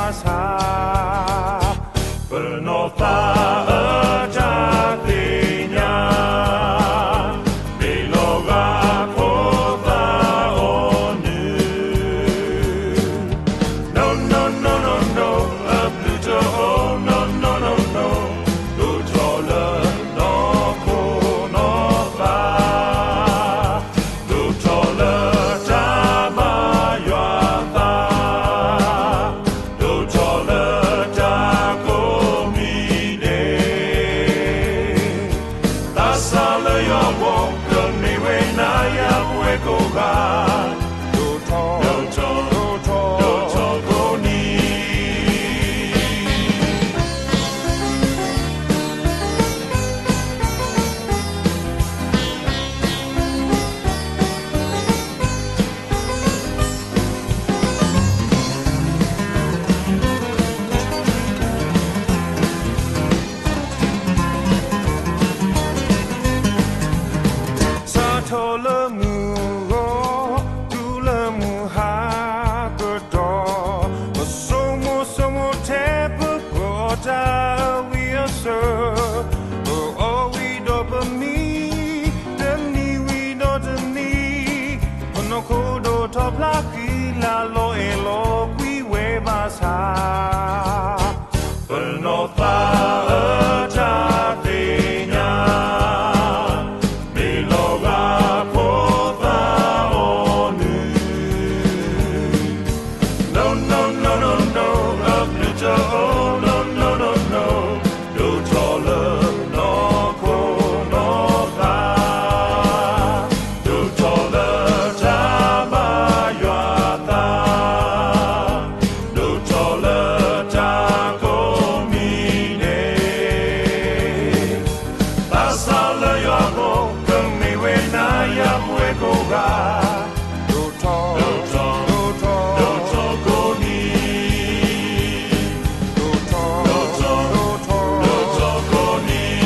ဘၣ်ဆၣ် ပနီၢ်သးအတၢ်သ့ၣ်ညါ မ့ၢ်လီၤဂာ်ဖိသၣ်အီၤနုၢ် No, no, no, no, no, အဘျုးတအိၣ် No, no, no, no, ဒိၣ်ထီၣ်လၢနီၢ်ခိနီၢ်သး ဒိၣ်ထီၣ်လၢတၢ်ဘါယွၤသး ဒိၣ်ထီၣ်လၢတၢ်ကိးမံၤဒဲး သးစၢ်လၢယွၤအဂီၢ် ကမ့ၢ်ဝဲနၤယၤပဝဲကိးဂၤ ဒိၣ်ထီၣ် ဒိၣ်ထီၣ် ဒိၣ်ထီၣ်ကိးနံၤ စးထီၣ်လၢမုၢ်ဂီၤ တုၤလၢမုၢ်ဟါကတီၢ် ပဆိမိၣ်ဆိကမိၣ်ထဲပကီၢ်တၢ်အဝံအစၢၤ ပအီၣ်ဝံၤဒီးပမံ တနံၤဝံၤဒီးတနံၤ ပနီၢ်ခိဒိၣ်ထီၣ်ဖျါဃံလၤ လီၤအဲၣ်လီၤကွံဝဲဘၣ်ဆၣ် ပနီၢ်သးအတၢ်သ့ၣ်ညါ မ့ၢ်လီၤဂာ်ဖိသၣ်အီၤနုၢ် No, no, no, no, no, အဘျုးတအိၣ် No, no, no, no, ဒိၣ်ထီၣ်လၢနီၢ်ခိနီၢ်သး ဒိၣ်ထီၣ်လၢတၢ်ဘါယွၤသး ဒိၣ်ထီၣ်လၢတၢ်ကိးမံၤဒဲး သးစၢ်လၢယွၤအဂီၢ် ကမ့ၢ်ဝဲနၤယၤပဝဲကိးဂၤ ဒိၣ်ထီၣ် ဒိၣ်ထီၣ် ဒိၣ်ထီၣ် ဒိၣ်ထီၣ်ကိးနံၤ ဒိၣ်ထီၣ် ဒိၣ်ထီၣ် ဒိၣ်ထီၣ်ကိးနံၤ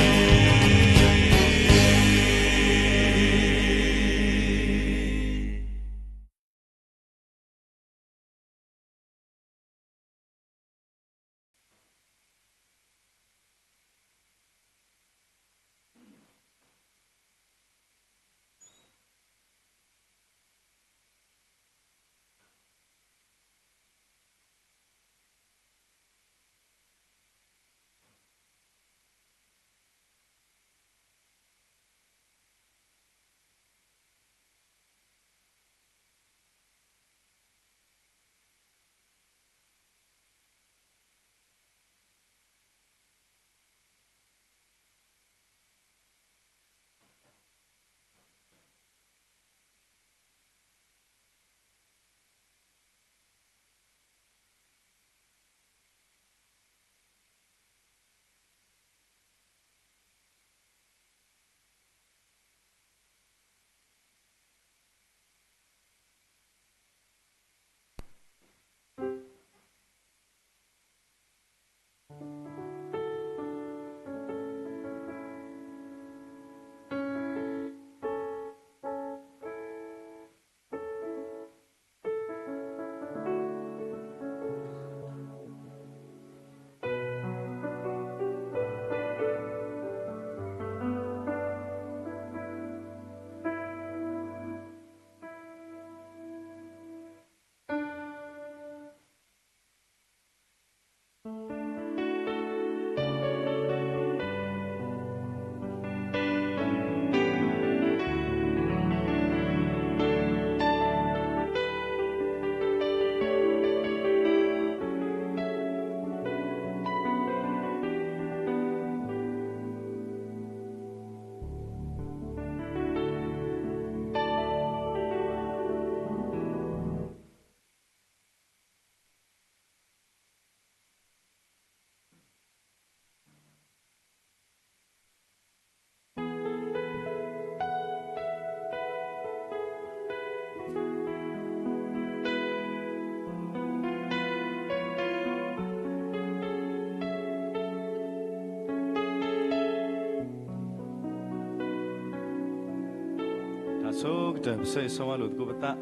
တၢ်ဆိကတၢၢ် ပဆၢဂ့ၤဆၢဝါလိာ်သကိးပသး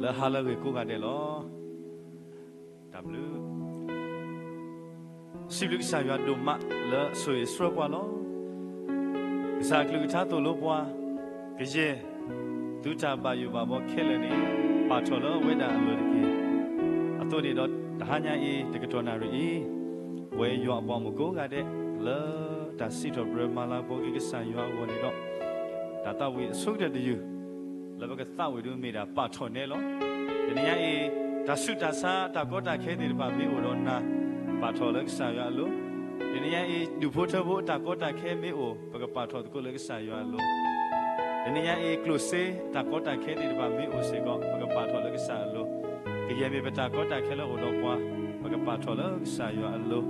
လၢဟါလၢအဂ့ၤကိးဂၤဒဲးလီၤ. တၢ်ဘျုး စံးဘျုးကစၢ်ယွၤဒိၣ်မးလၢအဆိၣ်ဂ့ၤဆှၢပှၤလီၤ. ကစၢ်အကလုၢ်ကထါသိၣ်လိပှၤ, ကယဲၢ်သုတၢ်ဘၣ်ယိၣ်ဘၣ်ဘီခဲလၢာ်န့ၣ် ပာ်ထီၣ်လၢအဝဲဒၣ်အလိၤတက့ၢ်. အသိးန့ၣ်ဒီး တဟါညါအံၤ တကတီၢ်နၣ်ရံၣ်အံၤ, ပဝဲယွၤအပှၤမုၣ်ကိးဂၤဒဲး လၢတၢ်စံးထီၣ်ပတြၢၤမၤလၤကပီၤက့ၤကစၢ်ယွၤအဂီၢ်န့ၣ်ဒီး, တၢ်သးဝံၣ်အဆိကတၢၢ်တယုၢ် လၢပကသးဝံၣ်ဒုးမ့ၢ်ဒၣ်ပာ်ထီၣ်နဲလီၤ. တနံၤညါအံၤ, တၢ်ဆူးတၢ်ဆါတၢ်ကီတၢ်ခဲသ့ၣ်တဖၣ်မ့ၢ်အိၣ်ဒီးနၤ, ပာ်ထီၣ်လၢကစၢ်ယွၤအလိၤ. တနံၤညါအံၤ ဒူၣ်ဖိထၢဖိအတၢ်ကီတၢ်ခဲမ့ၢ်အိၣ် ပကပာ်ထီၣ်သကိးလၢကစၢ်ယွၤအလိၤ. တနံၤညါအံၤ ကျိၣ်စ့အတၢ်ကီတၢ်ခဲသ့ၣ်တဖၣ်မ့ၢ်အိၣ်စ့ၢ်ကီး ပကပာ်ထီၣ်လၢကစၢ်အလိၤ. ကယဲၢ်မ့ၢ်ပတၢ်ကီတၢ်ခဲလၢအိၣ်ဒီးပှၤ, ပကပာ်ထီၣ်လၢကစၢ်ယွၤအလိၤ,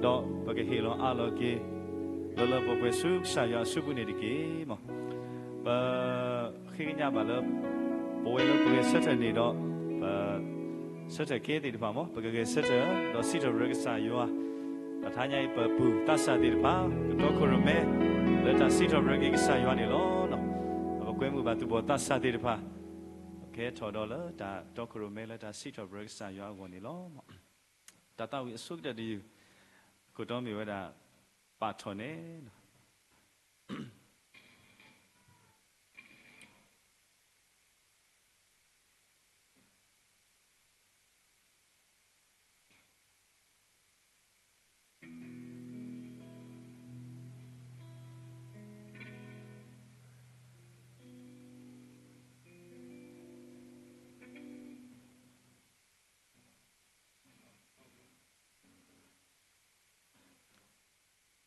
ဒီးပကဟ့ၣ်လီၤအါလီၤက့ၤ လၢလၢပှဲၤပှဲၤဆူကစၢ်ယွၤအစုပူၤန့ၣ်တက့ၢ်. ပဃ့ကညးဘၣ်လၢ ပဝဲလၢပဂဲၤဆၢထၢၣ်န့ၣ်ဒီး ပ ဆၢထၢၣ်ကဲသ့ၣ်တဖၣ်မ့ၢ် ပကဂဲၤဆၢထၢၣ် ဒီးစံးထီၣ်ပတြၢၤကစၢ်ယွၤ, တဟါညါအံၤ ပပုၢ်သးစၢ်သ့ၣ်တဖၣ် ကတီခိၣ်ရိၣ်မဲ လၢတၢ်စံးထီၣ်ပတြၢၤက့ၤကစၢ်ယွၤန့ၣ်လီၤ. ပကွဲမုာ်ဘၣ်သူၣ်ဘီၣ်သးစၢ်သ့ၣ်တဖၣ် ကဟဲထီၣ်ဒီးလၢတၢ်တီခိၣ်ရိၣ်မဲလၢတၢ်စံးထီၣ်ပတြၢၤကစၢ်ယွၤအဂီၢ်န့ၣ်လီၤ. တၢ်သးဝံၣ်အဆိကတၢၢ်တယုၢ် အခိၣ်တီမ့ၢ်ဝဲဒၣ် ပာ်ထီၣ်နဲလီၤ.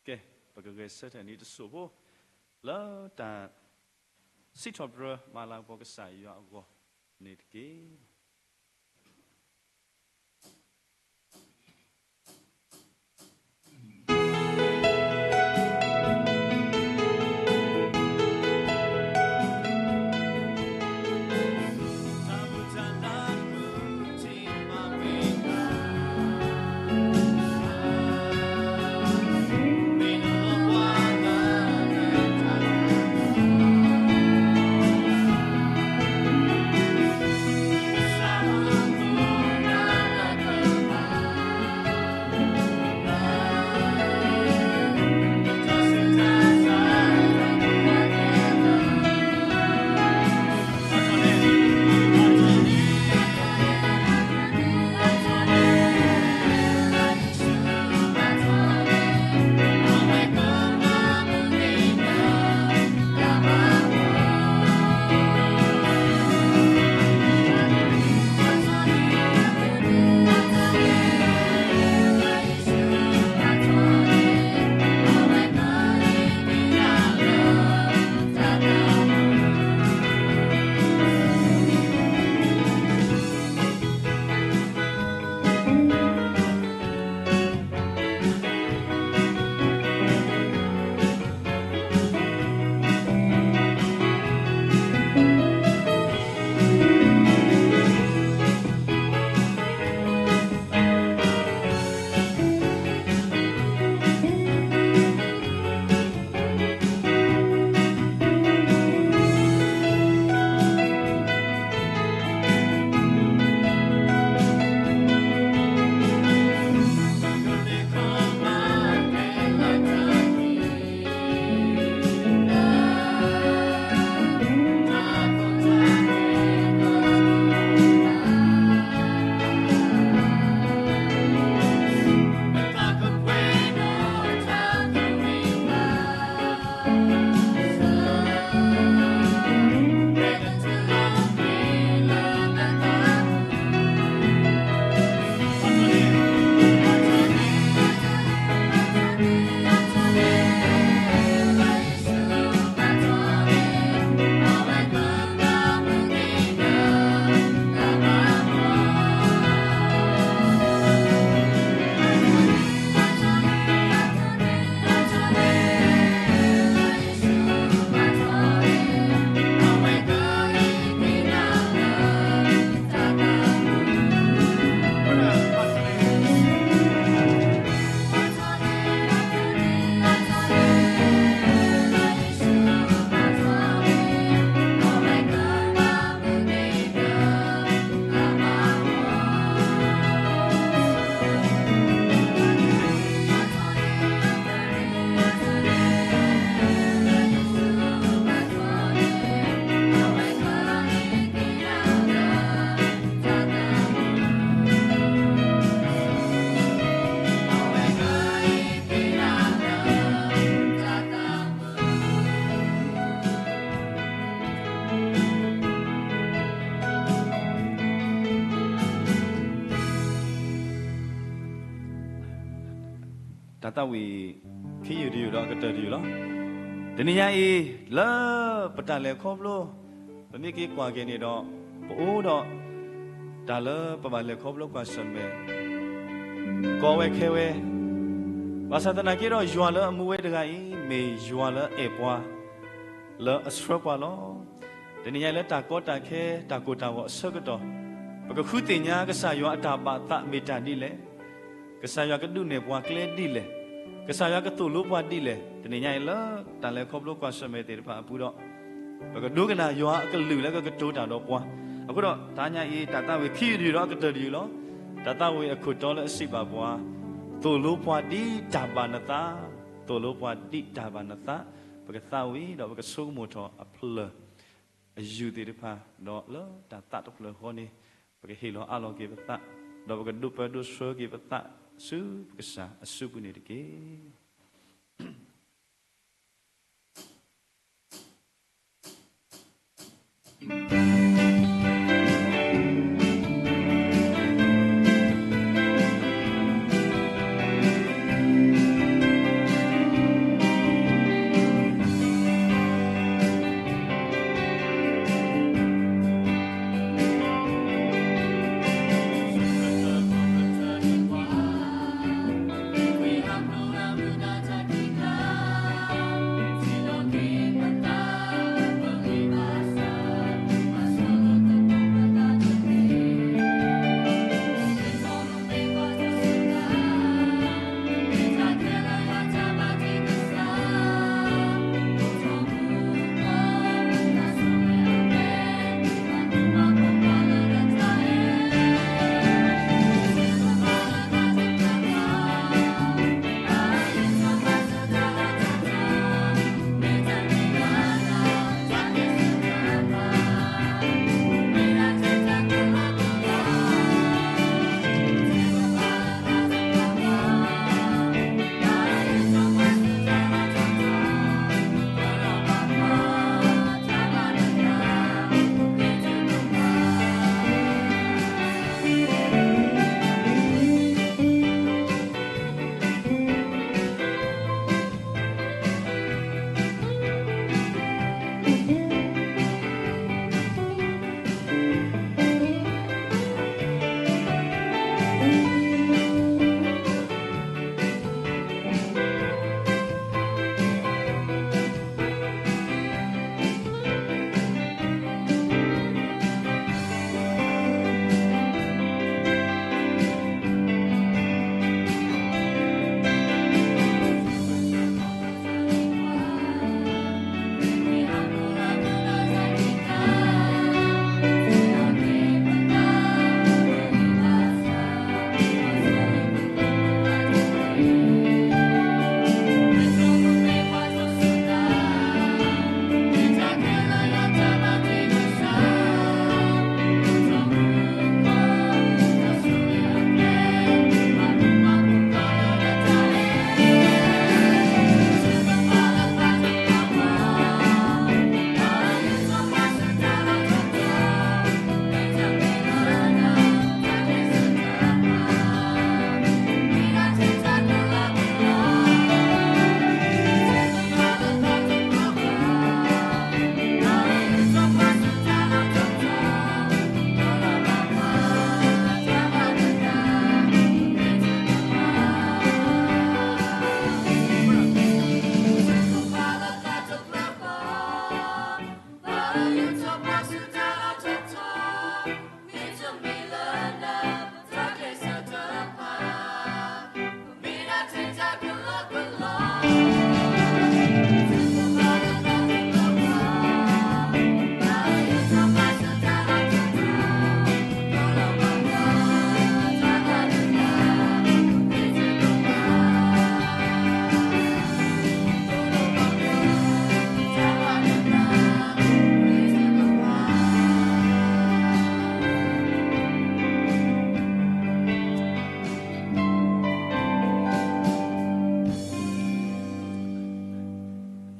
ကဲ, ပကဂဲၤဆၢထၢၣ်န့ၣ်တစိၢ်ဖိ လၢတၢ်စံးထီၣ်ပတြၢၤမၤလၤကပီၤကစၢ်ယွၤအဂီၢ်န့ၣ်တက့ၢ်. တၢ်သးဝံၣ်ခံယုၢ်တယုၢ်ဒီးအကတၢၢ်တယုၢ်လီၤ. တနံၤညါအံၤ လၢပတၢ်လဲၤခီဖျိ ပမ့ၢ်က့ၤကွၢ်က့ၤန့ၣ်ဒီး ပအိၣ်ဒီး တၢ်လၢပဘၣ်လဲၤခီဖျိကွၢ်ဆၢၣ်မဲာ် ကီဝဲခဲဝဲ, ဘၣ်ဆၣ်သနာ်က့ဒီး ယွၤလၢအမူဝဲတဂၤအံၤ မ့ၢ်ယွၤလၢအအဲၣ်ပှၤ လၢအဆှၢပှၤလီၤ. တနံၤညါအံၤလၢတၢ်ကီတၢ်ခဲ တၢ်ကိၢ်တၢ်ဂီၤအဆၢကတီၢ် ပကဃုသ့ၣ်ညါကစၢ်ယွၤအတၢ်ဘၣ်သးမ့ၢ်တၢ်ဒ်လဲၣ်, ကစၢ်ယွၤကဒုးနဲၣ်ပှၤကျဲဒ်လဲၣ်, ကစၢ်ယွၤကသိၣ်လိပှၤဒ်လဲၣ်, တနံၤညါအံၤလၢတၢ်လဲၤခီဖျိကွၢ်ဆၢၣ်မဲာ်သ့ၣ်တဖၣ်အပူၤဒီး ပကဒိကနၣ်ယွၤအကလုၢ်လၢကကတိၤတၢ်ဒီးပှၤ. အဃိဒီးတနံၤညါအံၤ တၢ်သးဝံၣ်ခံယုၢ်တယုၢ်ဒီးအကတၢၢ်တယုၢ်လီၤ. တၢ်သးဝံၣ်အခိၣ်တီလၢအစံးဘၣ်ပှၤ, သိၣ်လိပှၤဒ်တၢ်ဘၣ်နသး, သိၣ်လိပှၤဒ်တၢ်ဘၣ်နသး, ပကသးဝံၣ်ဒီးပကဆိကမိၣ်ထီၣ်အဖျၢၣ် အယုၢ်သ့ၣ်တဖၣ် ဒီးလၢတၢ်သးတဖျၢၣ်ဃီန့ၣ် ပကဟ့ၣ်လီၤအးလီၤက့ၤပသး, ဒီးပကဒိးပၢဒိးဆှၢက့ၤပသး ဆူပကစၢ်အစုပူၤန့ၣ်တက့ၢ်.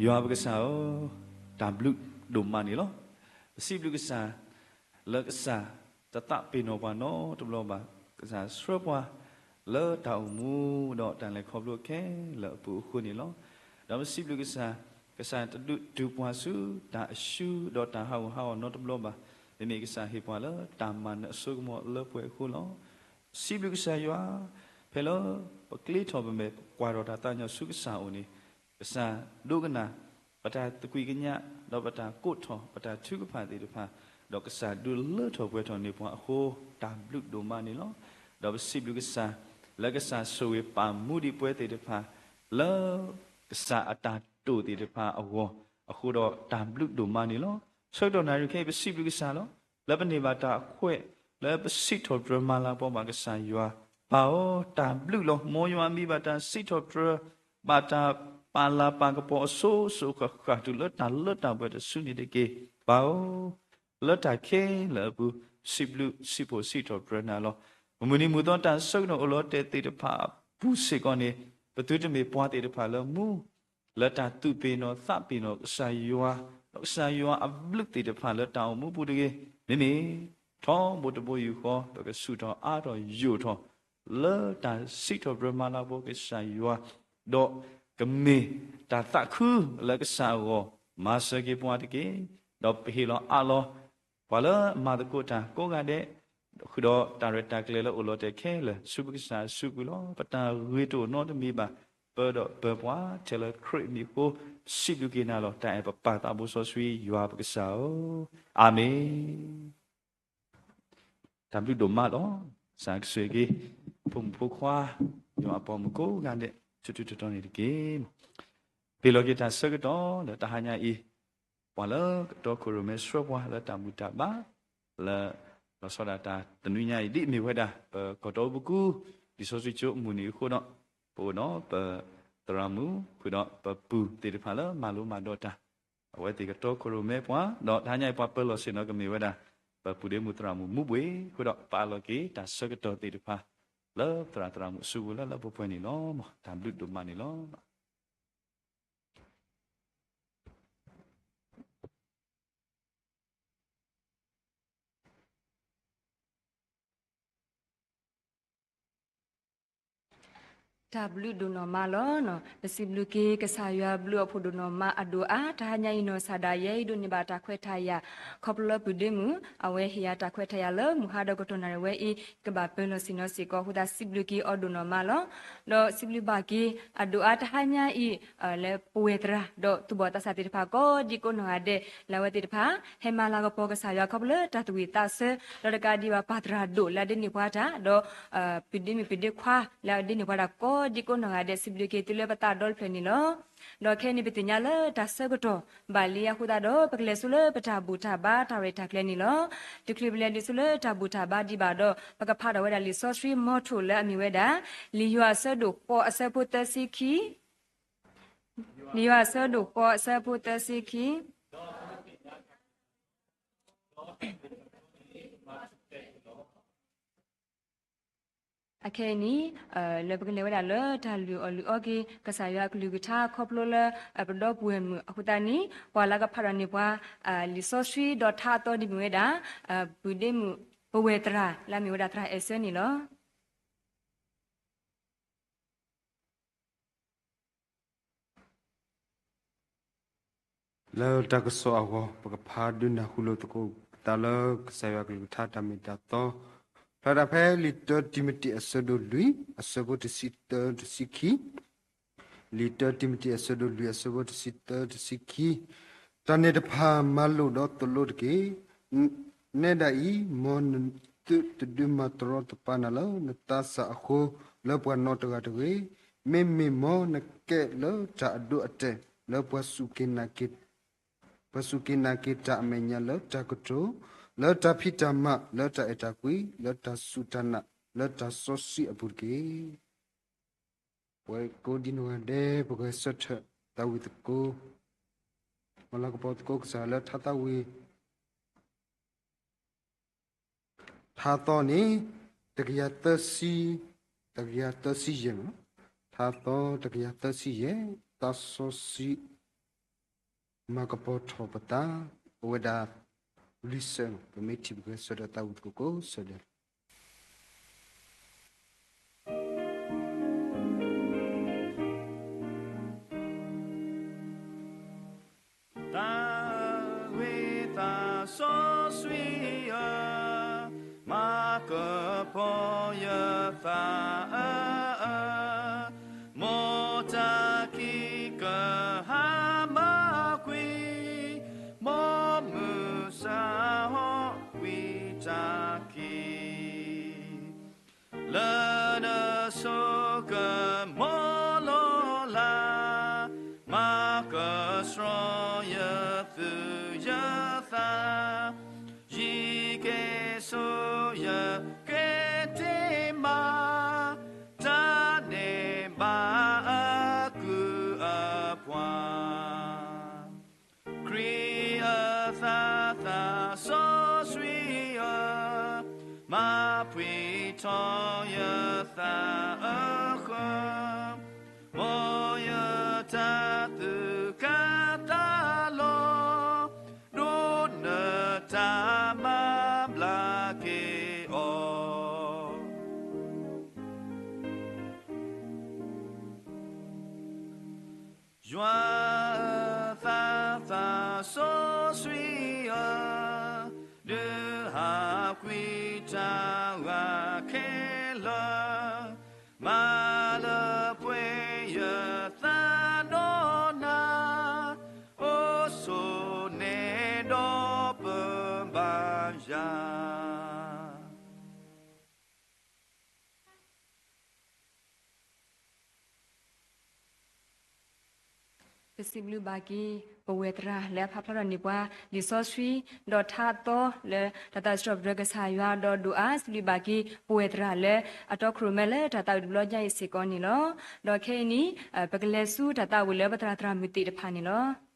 ယွၤပကစၢ်ဧၢ, တၢ်ဘျုးဒိၣ်မးန့ၣ်လီၤ. ပစံးဘျုးကစၢ် လၢကစၢ်တသးပ့ၤနီၣ်ပှၤနီတဘျီဘၣ်, ကစၢ်ဆှၢပှၤ လၢတၢ်အိၣ်မူ ဒီးတၢ်လဲၤခီဖျိခဲလၢာ်အပူၤအဃိန့ၣ်လီၤ. ဒီးပစံးဘျုးကစၢ်, ကစၢ်တဒုးတုၤပှၤဆူတၢ်အၡူဒီးတၢ်ဟးဂူာ်ဟးဂီၤနီတဘျီဘၣ်. မ့မ့ၢ်ကစၢ်ဟ့ၣ်ပှၤလၢတၢ်မၤနၢၤအစိကမီၤလၢပှဲၤအဃိလီၤ. စံးဘျုးကစၢ်ယွၤ, ဖဲလၢပကျ့ထီၣ်ပမဲာ် ပကွၢ်ထီၣ်တၢ်သးကညီၤဆူကစၢ်အအိၣ်န့ၣ်, ကစၢ်ဒိကနၣ် ပတၢ်သကွံာ်ကညး, ဒီးပတၢ်ကိးထီၣ် ပတၢ်ထုကဖၣ်သ့ၣ်တဖၣ်, ဒီးကစၢ်ဒုးလၢထီၣ်ပှဲၤထီၣ်န့ၢ်ပှၤအဃိ, တၢ်ဘျုးဒိၣ်မးန့ၣ်လီၤ. ဒီးပစံးဘျုးကစၢ်, လၢကစၢ်ဆိၣ်ဂ့ၤပာ်မူဒံးပဝဲသ့ၣ်တဖၣ်, လၢကစၢ်အတၢ်တိာ်သ့ၣ်တဖၣ်အဂီၢ်, အဃိဒီးတၢ်ဘျုးဒိၣ်မးန့ၣ်လီၤ. ဆၢကတီၢ်နၣ်ရံၣ်ခဲအံၤ ပစံးဘျုးကစၢ်လီၤ. လၢပန့ၢ်ဘၣ်တၢ်အခွဲး, လၢပစံးထီၣ်ပတြၢၤမၤလၤကပီၤဘၣ်ကစၢ်ယွၤ, ပၢ်ဧၢ, တၢ်ဘျုးလီၤ. မ်ယွၤမံဘၣ်တၢ်စံးထီၣ်ပတြၢၤ, ဘၣ်တၢ်ပာ်လၤပာ်ကပီၤအစိၤစိၤဃၣ်ဃၣ်တုၤလၢတၢ်လၢတၢ်ပှဲၤတစုန့ၣ်တက့ၢ်, ပၢ်ဧၢ. လၢတၢ်ခဲလၢာ်အပူၤ, စံးဘျုးစံးဖှိၣ်စံးထီၣ်ပတြၢၤနၤလီၤ. ပမုၢ်နံၤမုၢ်သီတၢ်ဆၢကတီၢ်အိၣ်လီၤတဲာ်သ့ၣ်တဖၣ်အပူၤစ့ၢ်ကီးန့ၣ်, ပသုတမ့ၢ်ပှၤသ့ၣ်တဖၣ်လၢမူ လၢတၢ်သူၣ်ပ့ၤနီၣ်သးပ့ၤနီၣ်ကစၢ်ယွၤ, ဒီးကစၢ်ယွၤအဘျုးသ့ၣ်တဖၣ်လၢတၢ်အိၣ်မူပူၤတဂ့ၤ. မ့မ့ၢ်ထီဘိတဘိယူၢ်ဃီ ပကဆူၣ်ထီၣ်အါထီၣ်ယိာ်ထီၣ် လၢတၢ်စံးထီၣ်ပတြၢၤမၤလၤကပီၤကစၢ်ယွၤ, ဒီးကမ့ၢ်တၢ်သးခုလၢကစၢ်အဂီၢ်, မၤစၢၤက့ၤပှၤတက့ၢ်. ဒီးပဟ့ၣ်လီၤအးလီၤ ပှၤလၢမၤသကိးတၢ်ကိးဂၤဒဲး, ဃုာ်ဒီးတၢ်ရဲၣ်တၢ်ကျဲၤလၢအိၣ်လီၤတဲာ်ခဲလၢာ် ဆူပကစၢ်အစုပူၤလီၤ. ပတၢ်ဂ့ၤတအိၣ်နီတမံၤဘၣ်, ပၢဒီးပၢပှၤထဲလၢခရံာ်အမံၤအဃိ, ပစံးဘျုးက့ၤနၤလီၤ. တၢ်အဲၣ်ပပၢ်သးဘိစီဆှံယွၤပကစၢ်ဧၢ, အၤမ့ၣ်. တၢ်ဘျုးဒိၣ်မးလီၤ. ကစၢ်ကဆိၣ်ဂ့ၤက့ၤ ဖိမုၣ်ဖိခွါ, ယွၤအပိာ်မုၣ်ကိးဂၤဒဲး ဆူထူတတီၤန့ၣ်တက့ၢ်. ပ့ၤလီၤက့ၤတၢ်ဆၢကတီၢ်လၢတဟါညါအံၤ, ပှၤလၢကတီခိၣ်ရိၣ်မဲဆှၢပှၤလၢတၢ်ဘူၣ်တၢ်ဘါ, လၢလီၤဆီဒၣ်တၢ်တနွံညါအံၤ ဒ်အမ့ၢ်ဝဲဒၣ် ပကီၢ်တီပူၤကူ, လံာ်စီဆှံကၠိအမုၢ်နံၤအဃိဒီး, ပအိၣ်ဒီးပသရၣ်မုၣ် ဃုာ်ဒီးပပုၢ်သ့ၣ်တဖၣ်လၢမၤလိမၤဒိးတၢ်, အဝဲသ့ၣ်ကတီခိၣ်ရိၣ်မဲပှၤ, ဒီးတဟါညါအံၤပှၤပၢၤလီၢ်ဆ့ၣ်နီၤကမ့ၢ်ဝဲဒၣ် ပပုၢ်ဒ့မုၣ်သရၣ်မုၣ်မူဘှ့ၣ်, ဃုာ်ဒီးပအးလီၤက့ၤတၢ်ဆၢကတီၢ်သ့ၣ်တဖၣ် လၢသရၣ်သရၣ်မုၣ်အစုပူၤလၢလၢပှဲၤပှဲၤန့ၣ်လီၤ. တၢ်ဘျုးဒိၣ်မးန့ၣ်လီၤ. တၢ်ဘျုးဒိၣ်နီၢ်မးလီၤ. ပစံးဘျုးက့ၤကစၢ်ယွၤဘျုးအဖှိၣ်ဒိၣ်နီၢ်မးအဒိၣ်အါ, တဟါညါအံၤနီၢ်ကစၢ်ဒၣ်ယဲအံၤဒိးန့ၢ်ဘၣ်တၢ်ခွဲးတၢ်ယာ် ခီဖျိလၢပုၢ်ဒ့မုၣ် အဝဲဟ့ၣ်ယၤတၢ်ခွဲးတၢ်ယာ်လၢမုၢ်ဟါဒီးကတီၢ်နၣ်ရံၣ်ဝဲအံၤ ကဘၣ်ပၢၤလီၢ်ဆ့ၣ်နီၤစ့ၢ်ကီးအဃိသတး စံးဘျုးက့ၤအီၤဒိၣ်နီၢ်မးလီၤ. ဒီးစံးဘျုးဘၣ်က့ၤအဒိၣ်အါတဟါညါအံၤ လၢပဝဲၢ်သရၣ် ဒီးသူၣ်ဘီၣ်သးစၢ်သ့ၣ်တဖၣ်ကိးဒံကိးနီၢ်ဂၤဒဲး လၢအဝဲသ့ၣ်တဖၣ် ဟဲမၤလၤကပီၤကစၢ်ယွၤခီဖျိလၢတၢ်သူၣ်ဝံၣ်သးဆၢ, ဒီးတကးဒံးဘၣ်ပၢ်သရၣ်ဒိၣ်လၢအဒ့န့ၢ်ပှၤတၢ်, ဒီးပုၢ်ဒ့မုၣ်ပုၢ်ဒ့ခွါလၢအဒ့န့ၢ်ပှၤတၢ်ကိးဒံကိးနီၢ်ဂၤဒဲး စံးဘျုးက့ၤသုလၢပသးဒီဖျၢၣ်န့ၣ်လီၤ. ဒီးခဲအံၤန့ၣ် ပသ့ၣ်ညါလၢတၢ်ဆၢကတီၢ်ဘၣ်လံအဃိသတးဒီး ပကလဲၤဆူလၢပတၢ်ဘူၣ်တၢ်ဘါတၢ်ရဲၣ်တၢ်ကျဲၤန့ၣ်လီၤ. တချုးပလဲၤဒံးဆူလၢတၢ်ဘူၣ်တၢ်ဘါဒံးဘၣ်ဒီး ပကဖးထီၣ်ဝဲဒၣ်လံာ်စီဆှံမီထိၣ်လၢအမ့ၢ်ဝဲဒၣ် လံာ်ယိၤဟၣ်အဆၢဒိၣ်ဃိးအဆၢဖိသၢဆံခံ လံာ်ယိၤဟၣ်အဆၢဒိၣ်ဃိးအဆၢဖိသၢဆံခံ အခဲအံၤန့ၣ် လၢပကလဲၤဝဲဒၣ်လၢတၢ်လုၢ်အီၣ်လုၢ်အီက့ၤ ကစၢ်ယွၤအကလုၢ်ကထါခီဖျိလၢ ပဒီပုၢ်ဝဲၢ်မုၣ်အဃိသတးန့ၣ် ပှၤလၢကဖးထီၣ်န့ၢ်ပှၤ လံာ်စီဆှံဒီးထါအသီဒ်မ့ၢ်ဝဲဒၣ် ပုၢ်ဒ့မုၣ် ပဝဲၢ်သရၣ်လၢအမ့ၢ်ဝဲဒၣ်သရၣ်အဲၣ်စၢန့ၣ်လီၤ. လၢတၢ်ကစီၣ်အဂီၢ် ပကဖးဒုးနၢ်ဟူလိာ်သကိးပသးလၢကစၢ်ယွၤအကလုၢ်ကထါတၢ်မ့ၢ်တၢ်တီ ဖျါဒၣ်ဖဲလံာ်တၢတံၤမသ့းအဆၢဒိၣ်လွံၢ် အဆၢဖိတဆံသၢတဆံခံ လံာ်တၢတံၤမသ့းအဆၢဒိၣ်လွံၢ်အဆၢဖိတဆံသၢတဆံခံ တၢ်န့ၣ်တဖၣ်မၤလိာ်ဒီးသိၣ်လိတက့ၢ်. နဲဒၣ်အံၤ မ်နသုတဒုးမၤတရီတပါနၤလၢနသးစၢ်အဃိ လၢပှၤနီတဂၤတဂ့ၤ. မ့မ့ၢ်မ်နကဲလၢတၢ်အဒိအတဲာ် လၢပှၤစူၢ်က့ၤနာ်က့ၤ ပှၤစူၢ်က့ၤနာ်က့ၤတၢ်အမဲာ်ညါလၢတၢ်ကတိၤ, လၢတၢ်ဖံးတၢ်မၤ, လၢတၢ်အဲၣ်တၢ်ကွံ, လၢတၢ်စူၢ်တၢ်နာ်, လၢတၢ်စီဆှံအပူၤတက့ၢ်. ပဝဲကိးဒံနီၢ်ဂၤဒဲး ပဂဲၤဆၢထၢၣ်သးဝံၣ်သကိး, မၤလၤကပီၤသကိးကစၢ်လၢထါသးဝံၣ် ထါသီန့ၣ် တကယၤသၢဆံ, တကယၤသၢဆံယဲၢ်မး, ထါသီတကယၤသၢဆံယဲၢ်, သးစီဆှံ မၤကပီၤထီၣ်ပသး, အိၣ်ဝဲဒၣ်လွံၢ်ဆၢ, ပမ့ၢ်ထံၣ်ပဂဲၤဆၢထၢၣ်သးဝံၣ်သကိးကိးဆၢဒဲးလီၤ. နဆိကမိၣ်လီၤလၢ်, မၤကဆှီယသူၣ်ယသး, ယံၤက့ၤဆိယက့ၤတ့ၢ်မး, တၢ်န့ၣ်ဘၣ်အကုၢ်အပှၤ ခရံာ်အသးသးစီဆှံဧၢ, မၤဖှံထီၣ်ယသးအဃၢၤ, မ်ယတၢ်သူၣ်ကၢ်သးလီၤ, ဒိးနတၢ်မၤဘျါက့ၤအီၤ. ယွၤအသးသးစီဆှံဧၢ, ဒုးဟးကွံာ်တၢ်ဂၤခဲလၢာ်, မၤလၢပှဲၤယသးဒီးနၤ, အိၣ်ဆိးနဲဒီးပဘါယွၤ ပစံးဘျုးဘၣ်က့ၤ ပဝဲၢ်သရၣ်လၢအဖးဖျါထီၣ်န့ၢ်ပှၤ လံာ်စီဆှံ ဒီးထါအသီလၢတၢ်သးစံးထီၣ်ပတြၢၤကစၢ်ယွၤဒီးဒိၣ်အါ, စံးဘျုးဘၣ်က့ၤပဝဲၢ်သရၣ်လၢအတီခိၣ်ရိၣ်မဲလၢတၢ်သးဝံၣ်တဘျီညါအံၤစ့ၢ်ကီးန့ၣ်လီၤ. ဒီးခဲအံၤန့ၣ် ပကလဲၤဆူတၢ်သးဝံၣ်လၢပသရၣ်သရၣ်မုၣ်သ့ၣ်တဖၣ်န့ၣ်လီၤ.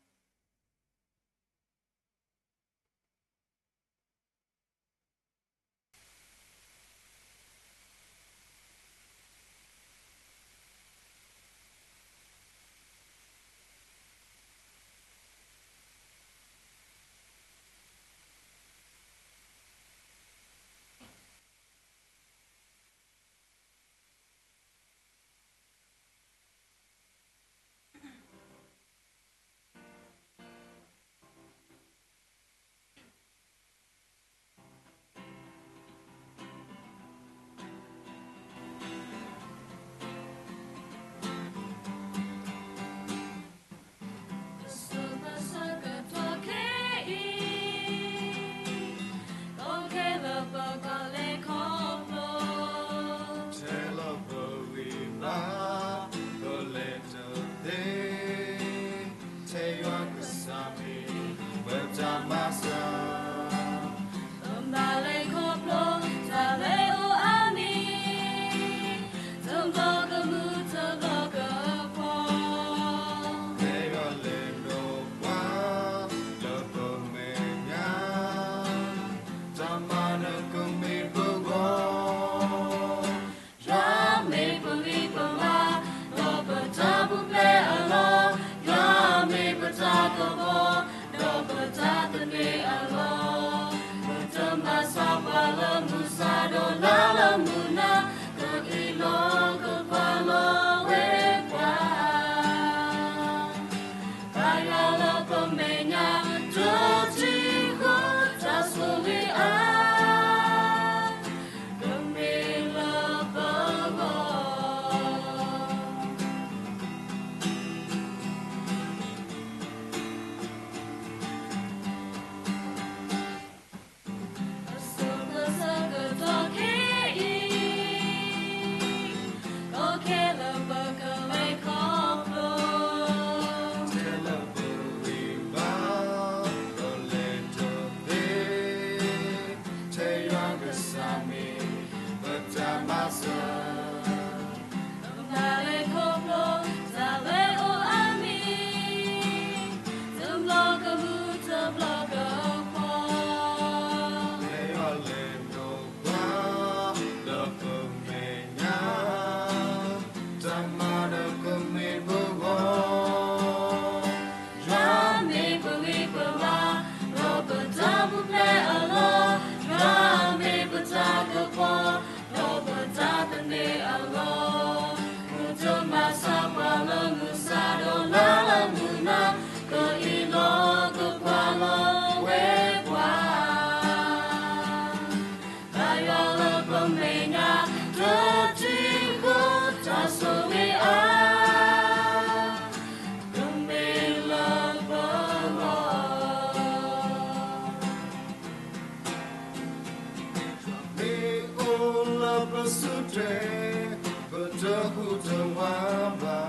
တဟူးတဝးဘၣ်,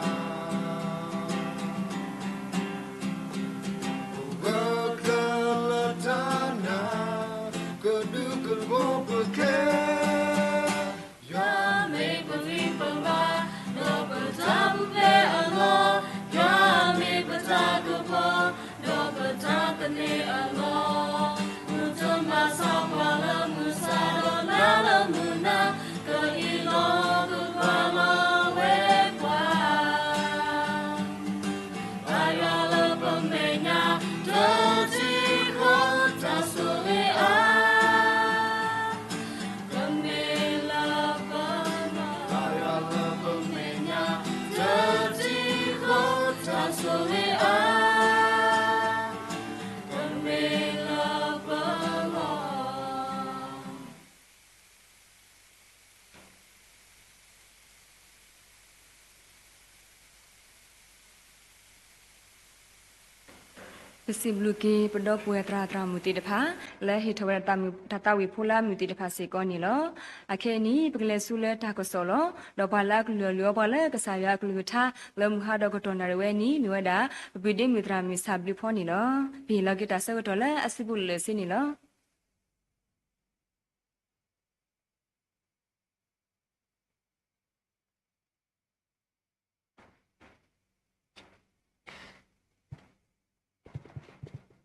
ပဂၢၢ်ကျၢၤလၢတၢ်နာ်, ကဒုးကလိပခဲ, ယွၤမ့ၢ်ပဂံၢ်ပဘါ, ဒီးပတၢ်ပူၤဖျဲးအလီၢ်, ယွၤမ့ၢ်ပတၢ်ကပီၤ, ဒီးပတၢ်သန့ၤအလီၢ်, မုၢ်တမၤဆါပှၤလၢမုၢ်ဆါ, ဒီးနၤလၢမုၢ်နၤ, ကအံးလီၤကကွၢ်လီၤဝဲပှၤ ဘါယွၤလၢပမဲာ်ညါ, တထံၣ်ဃီတၢ်ဆိၣ်ဂ့ၤအါ, ကမ့ၢ်လၢပ, ဘါယွၤလၢပမဲာ်ညါ, တထံၣ်ဃီတၢ်ဆိၣ်ဂ့ၤအါ, ကမ့ၢ်လၢပဂီၢ် ပစံးဘျုးက့ၤပဒီပုၢ်ဝဲၢ်သရၣ်သရၣ်မုၣ်သ့ၣ်တဖၣ် လၢဟ့ၣ်ထီၣ်ဝဲဒၣ်တၢ်သးဝံၣ်ဖိလၢအမုာ်သ့ၣ်တဖၣ်စ့ၢ်ကီးန့ၣ်လီၤ. အခဲအံၤန့ၣ် ပကလဲၤဆူလၢတၢ်ကစီၣ်လီၤ. ဒီးပှၤလၢအကလုၢ်အီၣ်လုၢ်အီပှၤလၢကစၢ်ယွၤအကလုၢ်ကထါ လၢမုၢ်ဟါဒီးကတီၢ်နၣ်ရံၣ်ဝဲန့ၣ် မ့ၢ်ဝဲဒၣ် ပပှ့ၤဒ့မုၣ်သရၣ်မုၣ်စၢ်ဘျုးဖီန့ၣ်လီၤ. ပဟ့ၣ်လီၤက့ၤတၢ်ဆၢကတီၢ်လၢအစုပူၤလၢာ်လၢာ်ဆ့န့ၣ်လီၤ.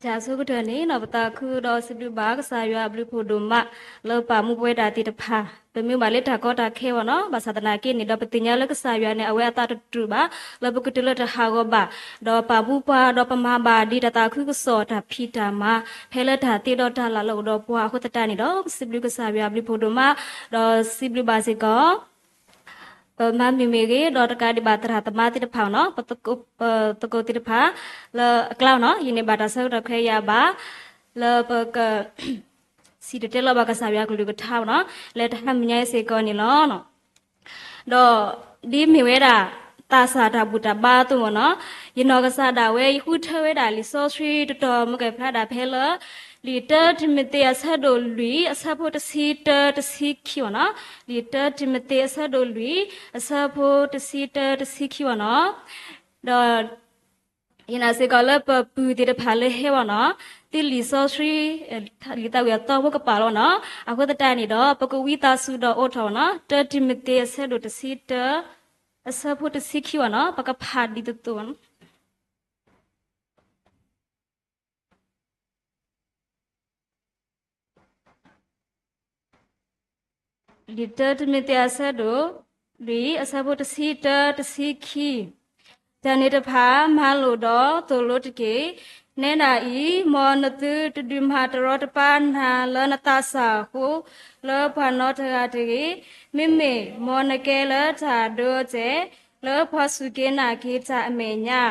တၢ်ဆၢကတီၢ်န့ၣ် ပသးခုဒီးစံးဘျုးဘၣ်ကစၢ်ယွၤအဘျုးဖးဒိၣ်မး လၢပာ်မူပဝဲဒၣ်သ့ၣ်တဖၣ် ပမ့ၢ်ဘၣ်လၢတၢ်ကီတၢ်ခဲအဂီၢ်န့ၣ် ဘၣ်ဆၣ်သနာ်က့န့ၣ်ဒီး ပသ့ၣ်ညါလၢကစၢ်ယွၤန့ၣ် အဝဲအသးတတူာ်ဘၣ် လၢပကတုၤလၢတၢ်ဟးဂီၤဘၣ် ဒီးပာ်မူပှၤဒီးပမၤဘၣ်ဒ်တၢ်သးခုကစီၣ်တၢ်ဖံးတၢ်မၤ ဖဲလၢတၢ်သ့ဒီးတၢ်လၢ်လၢအအိၣ်ဒီးပှၤအဃိသတးန့ၣ်ဒီး ပစံးဘျုးကစၢ်ယွၤအဘျုးဖးဒိၣ်မး ဒီးစံးဘျုးဘၣ်စ့ၢ်ကီး ပမါမ့ၢ်မ့ၢ်ဂ့ၤ ဒီးတကးဒံးဘၣ်သရၣ်သမါသ့ၣ်တဖၣ်န့ၣ် ပသကိးသ့ၣ်တဖၣ် လၢအကျါန့ၣ် ယန့ၢ်ဘၣ်တၢ်ဆၢကတီၢ်ခဲအံၤဘၣ် လၢပက စံၣ်တဲၤတဲလီၤဘၣ်ကစၢ်ယွၤကလုၢ်ကထါန့ၣ် လၢတၢ်ဟါမုၢ်ညါအံၤစ့ၢ်ကီးန့ၣ်လီၤ. ဒီးဒ်မ့ၢ်ဝဲဒၣ် သးစၢ်တၢ်ဘူၣ်တၢ်ဘါအသိးန့ၣ် ယနီၢ်ကစၢ်ဒၣ်ဝဲ ယဃုထၢဝဲဒၣ်လံာ်စီဆှံတတီၤ မ့ၢ်ကဲဖျါဒၣ်ဖဲလၢ လံာ်တၢတံၤမသ့းအဆၢဒိၣ်လွံၢ် အဆၢဖိတဆံတၢ တဆံခံန့ၣ် လံာ်တၢတံၤမသ့းအဆၢဒိၣ်လွံၢ် အဆၢဖိတဆံတၢ တဆံခံန့ၣ် ဒီး ယနာ်စ့ၢ်ကီးလၢပပုၢ်သ့ၣ်တဖၣ်လၢဟဲဝဲန့ၣ် သုလံာ်စီဆှံ လံာ်သးဝံၣ်အသီဖိကပာ်လီၤန့ၣ် အဃိသတးန့ၣ်ဒီး ပကဝံသးစူၤဒီးအိးထီၣ်န့ၣ် တၢတံၤမသ့းအဆၢဒိၣ်တဆံတၢ အဆၢဖိတဆံခံန့ၣ် ပကဖးဒ်သိးသိး လံာ်တၢတံၤမသ့းအဆၢဒိၣ် လွံၢ် အဆၢဖိတဆံတၢ တဆံခံ တၢ်န့ၣ်တဖၣ်မၤလိာ်ဒီးသိၣ်လိတက့ၢ်. နဲဒၣ်အံၤ မ်နသုတဒုးမၤတရီတပါနၤလၢနသးစၢ်အဃိ လၢပှၤနီတဂၤတဂ့ၤ, မ့မ့ၢ်မ်နကဲလၢတၢ်ဒိအတဲာ် လၢပှၤစူၢ်က့ၤနာ်က့ၤတၢ်အမဲာ်ညါ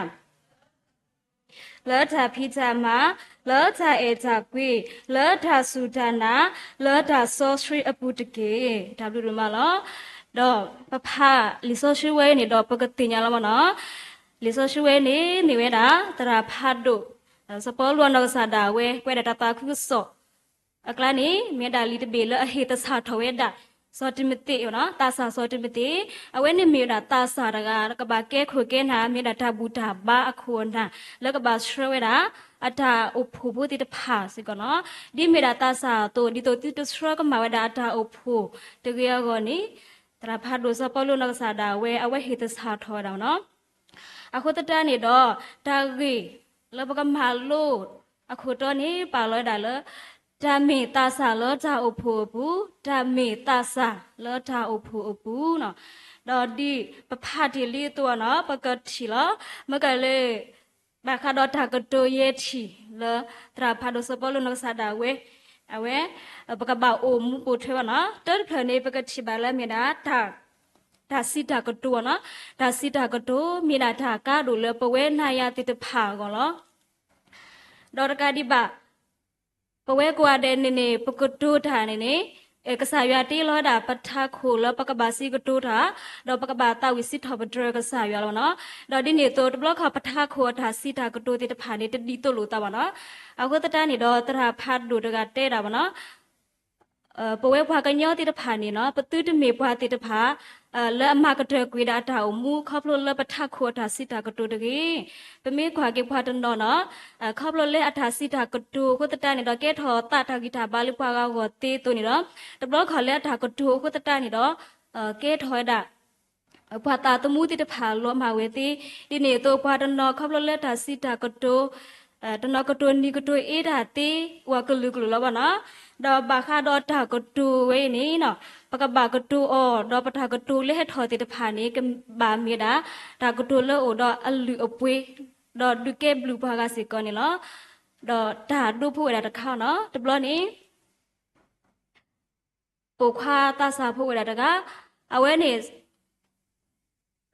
လၢတၢ်ဖံးတၢ်မၤ, လၢတၢ်အဲၣ်တၢ်ကွံ, လၢတၢ်စူၢ်တၢ်နာ်, လၢတၢ်စီဆှံအပူၤတက့ၢ်. တၢ်ဘျုးဒိၣ်မးလီၤ. ဒီးပဖးလံာ်စီဆှံဝဲအံၤန့ၣ်ဒီး ပကသ့ၣ်ညါလီၤမးန့ၣ်, လံာ်စီဆှံဝဲန့ၣ် မ့ၢ်ဝဲဒၣ် သရၣ်ဖးဒိၣ် စီၤပီလူးအနီၢ်ကစၢ်ဒၣ်ဝဲ ကွဲးဒၣ်တၢ်သးခုကစီၣ် အကျါန့ၣ် မ့ၢ်ဝဲဒၣ်လံာ်တဘ့ၣ်လၢအဟ့ၣ်သဆၣ်ထီၣ်ဝဲဒၣ် စီၤတံၤမသ့း, သးစၢ်စီၤတံၤမသ့း, အဝဲန့ၣ်မ့ၢ်ဝဲဒၣ်သးစၢ်တဂၤ ကဘၣ်ကဲခိၣ်ကဲနၢ် မ့ၢ်ဝဲဒၣ်တၢ်ဘူၣ်တၢ်ဘါအခိၣ်အနၢ် လၢကဘၣ်ဆှၢဝဲဒၣ် အတၢ်အိၣ်ဖှိၣ်ဖိသ့ၣ်တဖၣ်စ့ၢ်ကီးန့ၣ်, ဒ်မ့ၢ်ဒၣ်သးစၢ်အသိး ဒ်သိးသုတဆှၢကမၣ်ဝဲဒၣ်အတၢ်အိၣ်ဖှိၣ်တဂ့ၤအဂီၢ်န့ၣ်, သရၣ်ဖးဒိၣ်စီၤပီလူးနီၢ်ကစၢ်ဒၣ်ဝဲ အဝဲဟ့ၣ်သဆၣ်ထီၣ်ဝဲဒၣ်န့ၣ် အဃိသတးန့ၣ်ဒီး တၢ်ဂ့ၢ်လၢပကမၤလိအခိၣ်တီန့ၣ် ပာ်လီၤဝဲဒၣ်လၢ တၢ်မ့ၢ်သးစၢ်လၢတၢ်အိၣ်ဖှိၣ်အပူၤ, တၢ်မ့ၢ်သးစၢ်လၢတၢ်အိၣ်ဖှိၣ်အပူၤန့ၣ်, ဒီးဒ်ပဖးတ့ၢ်လံအသိးန့ၣ် ပကထံၣ်လီၤ, မ့ၢ်ကလဲၤ ဘၣ်ဃးဒီးတၢ်ကတိၤယဲၢ်ထံၣ်လၢ သရၣ်ဖးဒိၣ်စီၤပီလူးနီၢ်ကစၢ်ဒၣ်ဝဲ အဝဲ ပကဘၣ်အိၣ်မူပိာ်ထွဲဘၣ်န့ၣ်, တၢတဖျၢၣ်န့ၣ် ပကထံၣ်ဘၣ်လၢမ့ၢ်ဒၣ် တၢ်စံးတၢ်ကတိၤန့ၣ်, တၢ်စံးတၢ်ကတိၤ မ့ၢ်ဒၣ်တၢ်ကါဒိၣ်လၢပဝဲနၤယၤသ့ၣ်တဖၣ်အဂီၢ်လီၤ. ဒီးတကးဒံးဘၣ် ပဝဲကိးဂၤဒဲးန့ၣ်န့ၣ် ပကတိၤတၢ်န့ၣ်န့ၣ် ကစၢ်ယွၤတ့လီၤဝဲဒၣ်ပထးခိၣ်လၢပကဘၣ်စံးကတိၤတၢ်, ဒီးပကဘၣ်သးဝံၣ်စံးထီၣ်ပတြၢၤကစၢ်ယွၤလီၤန့ၣ်. ဒီးဒ်န့ၣ်အသိး တဘျီခီ ပထးခိၣ်အတၢ်စံးတၢ်ကတိၤသ့ၣ်တဖၣ်န့ၣ် တဒ်သိးလိာ်သးဘၣ်န့ၣ်. အဃိသတးန့ၣ်ဒီး သရၣ်ဖးဒိၣ်တဂၤတဲဒၣ်ဘၣ်န့ၣ် ပဝဲပှၤကညီသ့ၣ်တဖၣ်န့ၣ်န့ၣ် ပသုတမ့ၢ်ပှၤသ့ၣ်တဖၣ် လၢအမၤကတၢၢ်ကွံာ်ဒၣ်အတၢ်အိၣ်မူ ခီဖျိလၢပထးခိၣ်အတၢ်စံးတၢ်ကတိၤတဂ့ၤ. ပမ့ၢ်ကွၢ်က့ၤပှၤတနီၤနီၤ ခီဖျိလၢအတၢ်စံးတၢ်ကတိၤအဃိသတးန့ၣ်ဒီး ကဲထီၣ်သးတၢ်ဂံၢ်တၢ်ဘါလၢပှၤဂၤအဂီၢ်သ့အသိးန့ၣ်ဒီး တဘျီခီၣ်လၢအတၢ်ကတိၤအဃိသတးန့ၣ်ဒီး ကဲထီၣ်ဝဲဒၣ် ပှၤသးသမူသ့ၣ်တဖၣ်လီၤမၢ်ဝဲသ့, ဒ်န့ၣ်အသိးပှၤတနီၤ ခီဖျိလၢတၢ်စံးတၢ်ကတိၤ တနီၤကတိၤနံၤကတိၤအ့တၢ်သ့ အိၣ်အကလုာ်ကလုာ်လီၤဘၣ်နီၤ. ဒီးဘၣ်ဃးဒီးတၢ်ကတိၤဝဲအံၤန့ၣ်နီၤ ပကဘၣ်ကတိၤအီၤ ဒီးပတၢ်ကတိၤလၢဟဲထီၣ်သ့ၣ်တဖၣ်န့ၣ် ကဘၣ်မ့ၢ်ဒၣ် တၢ်ကတိၤလၢအိၣ်ဒီးအလုၢ်အပှ့ၤ ဒီးဒုးကဲဘျုးပှၤဂၤစ့ၢ်ကီးန့ၣ်လီၤ. ဒီးတၢ်ဒိဖိဝဲဒၣ်တခါနီၤ တဘျီန့ၣ် ပိာ်ခွါသးစၢ်ဖိဝဲဒၣ်တဂၤ အဝဲန့ၣ်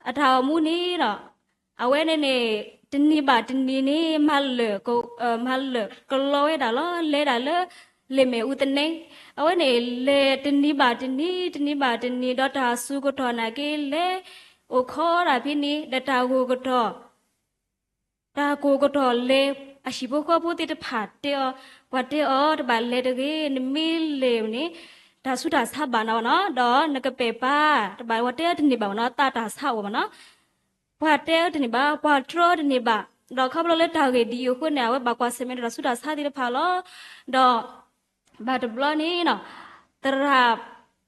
အတၢ်အိၣ်မူန့ၣ်ဒီး အဝဲန့ၣ်န့ၣ် တနံၤဘၣ်တနံၤန့ၣ် မၤလၢာ်ကလီဝဲဒၣ်လီၤ လဲၤဒၣ်လၢ လ့ၣ်မ့ၣ်အူသန့, အဝဲန့ၣ် လဲၤတနံၤဘၣ်တနံၤ တနံၤဘၣ်တနံၤ ဒီးတၢ်စူၤကတီၢ်နာ်က့ လဲၤအိၣ်ခိးဒၣ်ဖဲန့ၣ် ဒီးတၢ်ဂိၢ်ကတီၢ် တၢ်ကိၢ်ကတီၢ်လဲၤ အဟံၣ်ဖိဃီဖိသ့ၣ်တဖၣ်တဲအီၤ, ပှၤတဲအီၤ တဘၣ်လဲၤတဂ့ၤ, နမ့ၢ်လဲၤန့ၣ် တၢ်ဆူးတၢ်ဆါဘၣ်နၤဘၣ်နီၤ, ဒီးနကပဲာ်ပၢ် တဘၣ်ပှၤတဲအီၤတန့ၢ်ဘၣ်ဘၣ်နီၤ, သးတၢ်ဆါအိၣ်ဘၣ်နီၤ, ပှၤတဲအီၤတန့ၢ်ဘၣ်, ပှၤတြီတန့ၢ်ဘၣ်, ဒီးခီဖျိလၢတၢ်ဂ့ၢ်ဒ်အံၤအဃိန့ၣ် အဝဲဘၣ်ကွၢ်ဆၢၣ်မဲာ်ဒီးတၢ်ဆူးတၢ်ဆါသ့ၣ်တဖၣ်လီၤ. ဒီး ဘၣ်တဘျီန့ၣ်နီၤ, သရၣ်,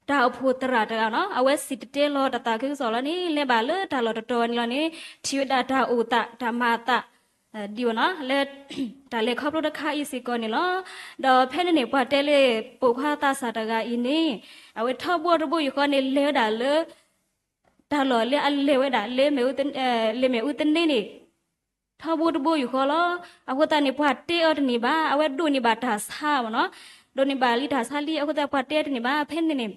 တၢ်အိၣ်ဖှိၣ်သရၣ်တဂၤနီၤ, အဝဲစံၣ်တဲၤတဲလီၤတၢ်သးခုကစီၣ်လီၤန့ၣ် လဲၤဘၣ်လၢတၢ်လီၢ်တတီၤန့ၣ်လီၤန့ၣ် ထံၣ်ဝဲဒၣ်တၢ်အိၣ်သးတၢ်မၤအသး ဒ်အံၤနီၤ, လၢ တၢ်လဲၤခီဖျိတခါအံၤစ့ၢ်ကီးန့ၣ်လီၤ. ဒီးဖဲန့ၣ်န့ၣ် ပှၤတဲလၢ ပိာ်ခွါသးစၢ်တဂၤအံၤန့ၣ် အဝဲထီဘိတဘိယူၢ်ဃီန့ၣ် လဲၤဝဲဒၣ်လၢ တၢ်လီၢ်လၢအလဲၤဝဲဒၣ် လ့ၣ်မ့ၣ်အူသန့န့ၣ် ထီဘိတဘိယူၢ်ဃီလီၤ. အဃိသတးန့ၣ် ပှၤတဲအီၤတန့ၢ်ဘၣ်, အဝဲဒိးန့ၢ်ဘၣ်တၢ်ဆါဘၣ်နီၤ, ဒိးန့ၢ်ဘၣ်လံတၢ်ဆါလံ, အဃိသတးပှၤတဲအီၤတန့ၢ်ဘၣ်. ဖဲန့ၣ်န့ၣ်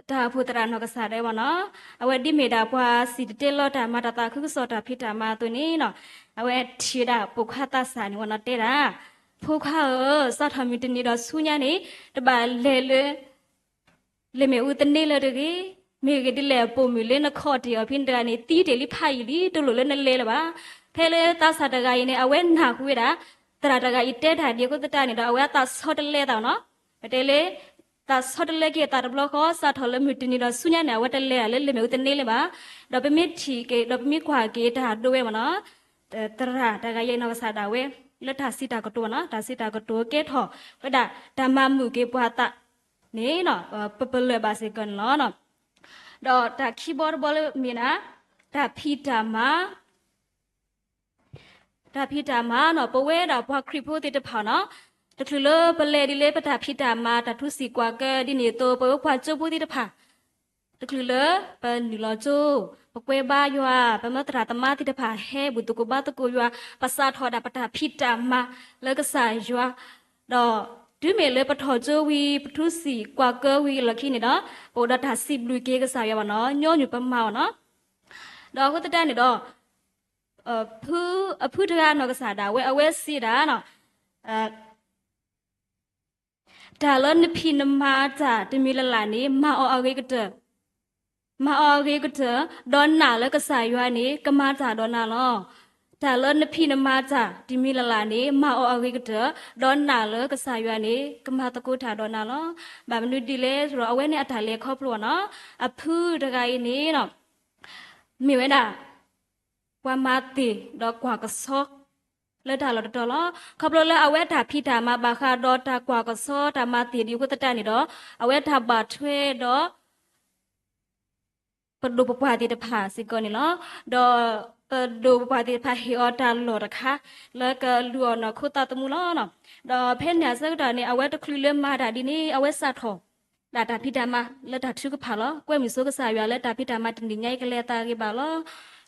တၢ်အိၣ်ဖှိၣ်သရၣ်နီၢ်ကစၢ်ဒၣ်ဝဲနီၤ, အဝဲဒ်မ့ၢ်ဒၣ်ပှၤစံၣ်တဲၤတဲလီၤတၢ်မၤတၢ်သးခုကစီၣ်တၢ်ဖံးတၢ်မၤအသိးန့ၣ်နီၤ, အဝဲထံၣ်ဝဲဒၣ်ပိာ်ခွါသးစၢ်န့ၣ်ဝဲနီၤ တဲဒၣ်, ဖိခွါဧၢ, စးထီၣ်မုၢ်တနံၤဒီးဆူညါန့ၣ် တဘၣ်လဲၤလၢ လ့ၣ်မ့ၣ်အူသန့လၢၤတဂ့ၤ. မ့ၢ်ဂ့ၢ်ဒ်လဲၣ် ပိာ်မုၣ်လၢနခီၣ်တ့ၢ်အီၤဖဲန့ၣ်တဂၤန့ၣ် သံတ့ၢ်လံဖးယံာ်လံ, တလိၣ်လၢနလဲၤလၢၤဘၣ်. ဖဲလၢသးစၢ်တဂၤအံၤန့ၣ် အဝဲနၢ်ဟူဝဲဒၣ် သရၣ်တဂၤအံၤတဲတၢ်ဒ်အဃိသတးန့ၣ်ဒီး အဝဲအသးဆီတလဲအသးနီၤ, ပတဲလၢ သးဆီတလဲက့ၤအသးတဘျီဃီ စးထီၣ်လၢမုၢ်တနံၤဒီးဆူညါန့ၣ် အဝဲတလဲၤဒၣ်လၢလ့ၣ်မ့ၣ်အူသန့လၢၤဘၣ်. ဒီးပမ့ၢ်ထံၣ်က့ၤ ဒီးပမ့ၢ်ကွၢ်က့ၤတၢ်ဒိဝဲမ့ၢ်နီၤ, သရၣ်တဂၤအံၤနီၢ်ကစၢ်ဒၣ်ဝဲ လၢတၢ်စံးတၢ်ကတိၤနီၤ, တၢ်စံးတၢ်ကတိၤကဲထီၣ်ဝဲဒၣ် တၢ်မၤမုာ်က့ၤပှၤသးန့ၣ် ပပလၢၢ်ဘၣ်စ့ၢ်ကီးန့ၣ်လီၤ. ဒီးတၢ်ခံဘီတဘီလၢမ့ၢ်ဒၣ် တၢ်ဖံးတၢ်မၤ တၢ်ဖံးတၢ်မၤနီၤ, ပဝဲဒၣ်ပှၤခရံာ်ဖိသ့ၣ်တဖၣ်နီၤ, တချုးလၢပလဲၤဒ်လၢပတၢ်ဖံးတၢ်မၤ တၢ်ထူစံာ်ကွၢ်ကၢဒ်န့ၣ်အသိး ပဝဲပှၤကၠိဖိသ့ၣ်တဖၣ် တချုးလၢပနုာ်လီၤကၠိ, ပကွဲဘါယွၤ, ပမၢသရၣ်သမါသ့ၣ်တဖၣ်ဟဲဘူၣ်သကိးဘါသကိးယွၤ, ပစးထီၣ်ဒၣ်ပတၢ်ဖံးတၢ်မၤလၢကစၢ်ယွၤ, ဒီးတုၤမ့ၢ်လၢပထီၣ်ကၠိဝံၤ ပထူစံာ်ကွၢ်ကၢဝံၤအလီၢ်ခံန့ၣ်ဒီး ပအိၣ်ဒီးတၢ်စံးဘျုးက့ၤကစၢ်ယွၤဘၣ်နီၤ, ညီနုၢ်ပမၤအီၤနီၤ. ဒီးအဃိသတးန့ၣ်ဒီး ဖု အဖုတဂၤနီၢ်ကစၢ်ဒၣ်ဝဲ အဝဲစံးဒၣ်နီၤ, တၢ်လၢနဖံးနမၤတၢ်တမံၤလၢ်လၢ်န့ၣ် မၤအီၤအဂ့ၤကတၢၢ်, မၤအီၤအဂ့ၤကတၢၢ်, ဒီးနာ်လၢကစၢ်ယွၤန့ၣ် ကမၤတၢ်ဒီးနၤလီၤ. တၢ်လၢနဖံးနမၤတၢ်တမံၤလၢ်လၢ်န့ၣ် မၤအီၤအဂ့ၤကတၢၢ်, ဒီးနာ်လၢကစၢ်ယွၤန့ၣ် ကမၤသကိးတၢ်ဒီးနၤလီၤ. ဘၣ်မနုၤဒ်လဲၣ်ဆိုတော့ အဝဲန့ၣ်အတၢ်လဲၤခီဖျိနီၤ, အဖုတဂၤအံၤန့ၣ် မ့ၢ်ဝဲဒၣ် ပှၤမၤသ့ၣ်ဒီးကွၢ်ကဆီ လၢတၢ်လီၢ်တတီၤလီၤ. ခီဖျိလၢအဝဲတၢ်ဖံးတၢ်မၤဘၣ်ဃးဒီးတၢ်ကွၢ်ကဆီတၢ်မၤသ့ၣ်ဒ်အဃိသတးန့ၣ်ဒီး အဝဲတၢ်ဘၣ်ထွဲဒီး ပဒိၣ်ပပှၢ်သ့ၣ်တဖၣ်စ့ၢ်ကီးန့ၣ်လီၤ. ဒီးပဒိၣ်ပပှၢ်သ့ၣ်တဖၣ်ဟ့ၣ်အီၤတၢ်လီၢ်တခါ လၢကလူၤအီၤနီၢ်ခိသးသမူလီၤ. ဒီးဖဲန့ၣ်အဆၢကတီၢ်န့ၣ် အဝဲတချုးလၢမၤတၢ်ဒ်န့ၣ် အဝဲစးထီၣ် ဒၣ်တၢ်ဖံးတၢ်မၤလၢတၢ်ထုကဖၣ်လီၤ. ကွဲမုာ်ဆိကစၢ်ယွၤလၢတၢ်ဖံးတၢ်မၤတနံၤညါအံၤကလဲၤအသးဂ့ၤဘၣ်လီၤ.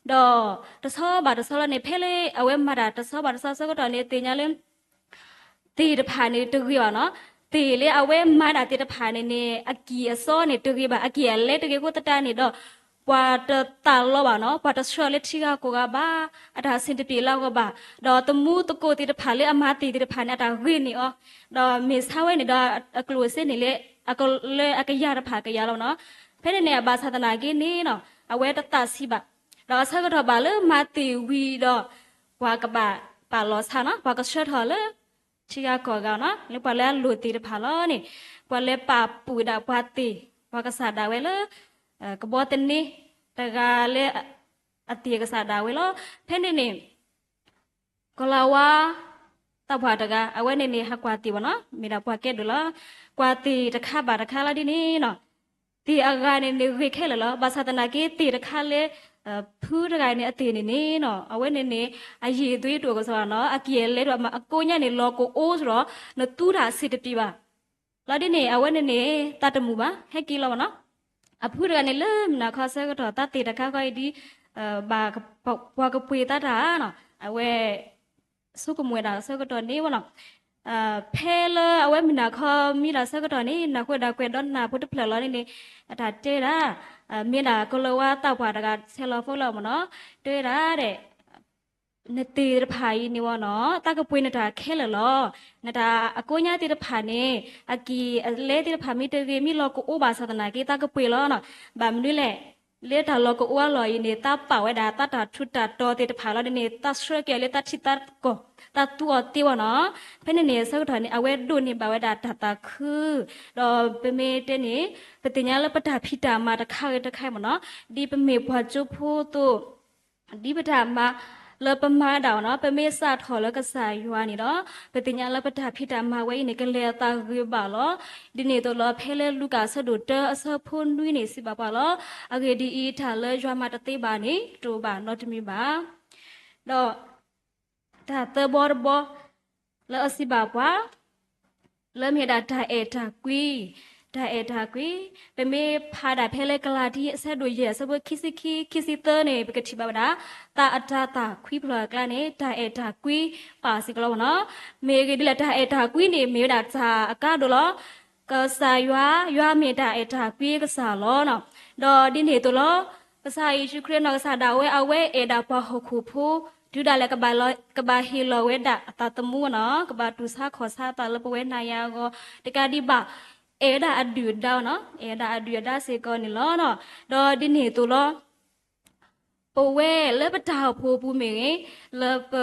ဒီးတဆီဘၣ်တဆီလီၤန့ၣ် ဖဲလၢအဝဲမၤတၢ်တဆီဘၣ်တဆီအဆၢကတီၢ်န့ၣ် သ့ၣ်ညါလၢ သ့ၣ်တဖၣ်န့ၣ်တဂ့ၤဘၣ်နီၤ. သ့ၣ်လၢအဝဲမၤဒၣ်သ့ၣ်တဖၣ်န့ၣ်န့ၣ် အကံၢ်အစီန့ၣ်တဂ့ၤဘၣ်, အကံၢ်အလဲတဂ့ၤအဃိသတးန့ၣ်ဒီး ပှၤတသးလီဘၣ်နီၤ, ပှၤတဆှၢလၢထံဂၤကီၢ်ဂၤဘၣ်, အတၢ်ဆင်တပ့ၤလၢအဂီၢ်ဘၣ်, ဒီးသမူသကိးသ့ၣ်တဖၣ်လၢအမၤသ့ၣ်သ့ၣ်တဖၣ်န့ၣ် အတၢ်ဂ့ၤန့ၢ်အီၤ, ဒီးမ့ၢ်ဆါဝဲန့ၣ်ဒီး အကျိၣ်အစ့န့ၣ်လၢ လၢအကယၤတဖၣ်ကယၤလီၤနီၤ. ဖဲန့ၣ်န့ၣ် အဘၣ်ဆၣ်သနာ်က့န့ၣ်နီၤ အဝဲတသးဆံးဘၣ်, ဒီးအဆၢကတီၢ်ဘၣ်လၢမၤသ့ၣ်ဝံၤဒီး ပှၤကဘၣ်ပာ်လီၤဆါနီၤ, ပှၤကဆှၢထီၣ်လၢ ထံဂၤကီၢ်ဂၤနီၤ, လၢပှၤလၢအလိၣ်သ့ၣ်တဖၣ်လီၤန့ၣ်, ပှၤလၢပာ်ပှ့ၤဒၣ်ပှၤသ့ၣ်, ပှၤကစၢ်ဒၣ်ဝဲလၢ ကဘီသန့တဂၤလၢ အသ့ၣ်အကစၢ်ဒၣ်ဝဲလီၤ. ဖဲန့ၣ်န့ၣ် ကီၤလၤဝါ သးပှၢ်တဂၤ အဝဲန့ၣ်န့ၣ် ဟးကွၢ်သ့ၣ်ဘၣ်နီၤ, မ့ၢ်ဒၣ်ပှၤကဲဒိၣ်လီၤ. ကွၢ်သ့ၣ်တခါဘၣ်တခါလီၤဒ်န့ၣ်နီၤ, သ့ၣ်အဂၤန့ၣ်န့ၣ်ဂ့ၤခဲလၢာ်လီၤ. ဘၣ်ဆၣ်သနာ်က့ သ့ၣ်တခါလၢ ဖုတဂၤန့ၣ် အသ့ၣ်န့ၣ်န့ၣ်နီၤ, အဝဲန့ၣ်န့ၣ် အယံာ်သွံၣ်တအိၣ်ကစီၣ်နီၤ, အကံၢ်အလဲတအိၣ်မး, အကိညါန့ၣ် လီၤကအိစ့ၢ်ဒီး နသူတၢ်အဆံးတပျံၤဘၣ် လီၤဒ်န့ၣ် အဝဲန့ၣ်န့ၣ် သးတမုာ်ဘၣ်, ဟဲက့ၤလီၤဘၣ်နီၤ. အဖုတဂၤန့ၣ်လၢမုၢ်နၤခီဆၢကတီၢ် သးသ့ၣ်တခါဃီအံၤဒ် ဘၣ်ပှၤကပှ့ၤသးတၢ်နီၤ, အဝဲ ဆိကမိၣ်ဝဲဒၣ်ဆၢကတီၢ်န့ၣ်ဝဲနီၤ, ဖဲလၢအဝဲမုၢ်နၤခီမံဒၣ်ဆၢကတီၢ်န့ၣ် နၢ်ဟူဝဲဒၣ်ကွဲးဒီးနၢ်ဖိတဖျၢၣ်လီၤန့ၣ်န့ၣ် အတၢ်တဲဒၣ် မ့ၢ်ဒၣ်ကီၤလၤဝါသးပှၢ်တဂၤဆဲးလီၤဖိလီၤမ့ၢ်နီၤ, တဲဝဲဒၣ်ဒဲး နသ့ၣ်တဖၣ်အံၤန့ၣ်ဝဲနီၤ သးကပှ့ၤနတၢ်ခဲလၢာ်လီၤ. နတၢ်အကိညါသ့ၣ်တဖၣ်န့ၣ် အကံၢ်အလဲသ့ၣ်တဖၣ်မ့ၢ်တဂ့ၤ မ့ၢ်လီၤကအိဘၣ်ဆၣ်သနာ်က့ သးကပှ့ၤလီၤနီၤ. ဘၣ်မနုၤလဲၣ်, လၢတၢ်လီၤကအိအလီၢ်အံၤန့ၣ် သးပာ်ဝဲဒၣ်သးတၢ်ထူးတၢ်တီၤသ့ၣ်တဖၣ်လီၤန့ၣ်န့ၣ် သးဆှၢက့ၤလၢသးထံသးကီၢ် သးသူအီၤသ့ဝဲနီၤ. ဖဲန့ၣ်န့ၣ် ဆၢကတီၢ်န့ၣ် အဝဲဒိးန့ၢ်ဘၣ်ဝဲဒၣ်တၢ်သးခု, ဒီးပမ့ၢ်တဲန့ၣ် ပသ့ၣ်ညါလၢပတၢ်ဖံးတၢ်မၤတခါဂ့ၤတခါမ့ၢ်နီၤ, ဒ်ပမ့ၢ်ပှၤကၠိဖိအသိး ဒ်ပတၢ်မၤလၢပမၤဒၣ်အီၤနီၤ, ပမ့ၢ်စးထီၣ်လၢကစၢ်ယွၤန့ၣ်ဒီး ပသ့ၣ်ညါလၢပတၢ်ဖံးတၢ်မၤဝဲအံၤန့ၣ် ကလဲၤအသးဂ့ၤဘၣ်လီၤ. ဒ်န့ၣ်အသိးလီၤ ဖဲလၢလူၤကၣ်အဆၢဒိၣ်တၢအဆၢဖိနွံန့ၣ် စံးဘၣ်ပှၤလီၤ. အဂ့ၢ်ဒ်အံၤ, တၢ်လၢယွၤမၤတသ့ဘၣ်န့ၣ် တအိၣ်ဘၣ်နီတမံၤဘၣ်. ဒီး တၢ်သၢဘီတဘီ လၢအစံးဘၣ်ပှၤ လၢမ့ၢ်ဝဲဒၣ်တၢ်အဲၣ်တၢ်ကွံ, တၢ်အဲၣ်တၢ်ကွံ, ပမ့ၢ်ဖးဒၣ်ဖဲလၢကလၤတံ အဆၢဒိၣ်ယဲၢ် အဆၢဖိခံဆံခံ ခံဆံသၢန့ၣ် ပကထံၣ်ဘၣ်ဝဲဒၣ် သးအတၤသၣ်ခွံဖျၢၣ်အကျါန့ၣ် တၢ်အဲၣ်တၢ်ကွံပာ်စ့ၢ်ကီးလီၤမ့ၢ်နီၤ. မ့ၢ်အဂ့ၢ်ဒ်လဲၣ် တၢ်အဲၣ်တၢ်ကွံန့ၣ် မ့ၢ်ဝဲဒၣ်တၢ်အကါဒိၣ်လီၤ. ကစၢ်ယွၤ, ယွၤမ့ၢ်တၢ်အဲၣ်တၢ်ကွံကစၢ်လီၤနီၤ. ဒီးဒ်န့ၣ်အသိးလီၤ ကစၢ်ယ့ၣ်ၡူးခရံာ်နီၢ်ကစၢ်ဒၣ်ဝဲ အဝဲအဲၣ်ဒၣ်ပှၤဟီၣ်ခိၣ်ဖိ တုၤဒၣ်လဲာ် ကဘၣ်ဟ့ၣ်လီၤဝဲဒၣ်အသးသမူနီၤ, ကဘၣ်တူၢ်ဆါခီၣ်ဆါသးလၢပဝဲနၤယၤအဂီၢ်, တကးဒံးဘၣ် အဲၣ်ဝဲဒၣ်အဒုၣ်အဒါနီၤ, အဲၣ်ဝဲဒၣ်အဒုၣ်အဒါစ့ၢ်ကီးန့ၣ်လီၤ. ဒီးဒ်န့ၣ်အသိးလီၤ ပဝဲလၢပတၢ်အိၣ်ဖှိၣ်ပူၤမ့ၢ်ဂ့ၤ, လၢပ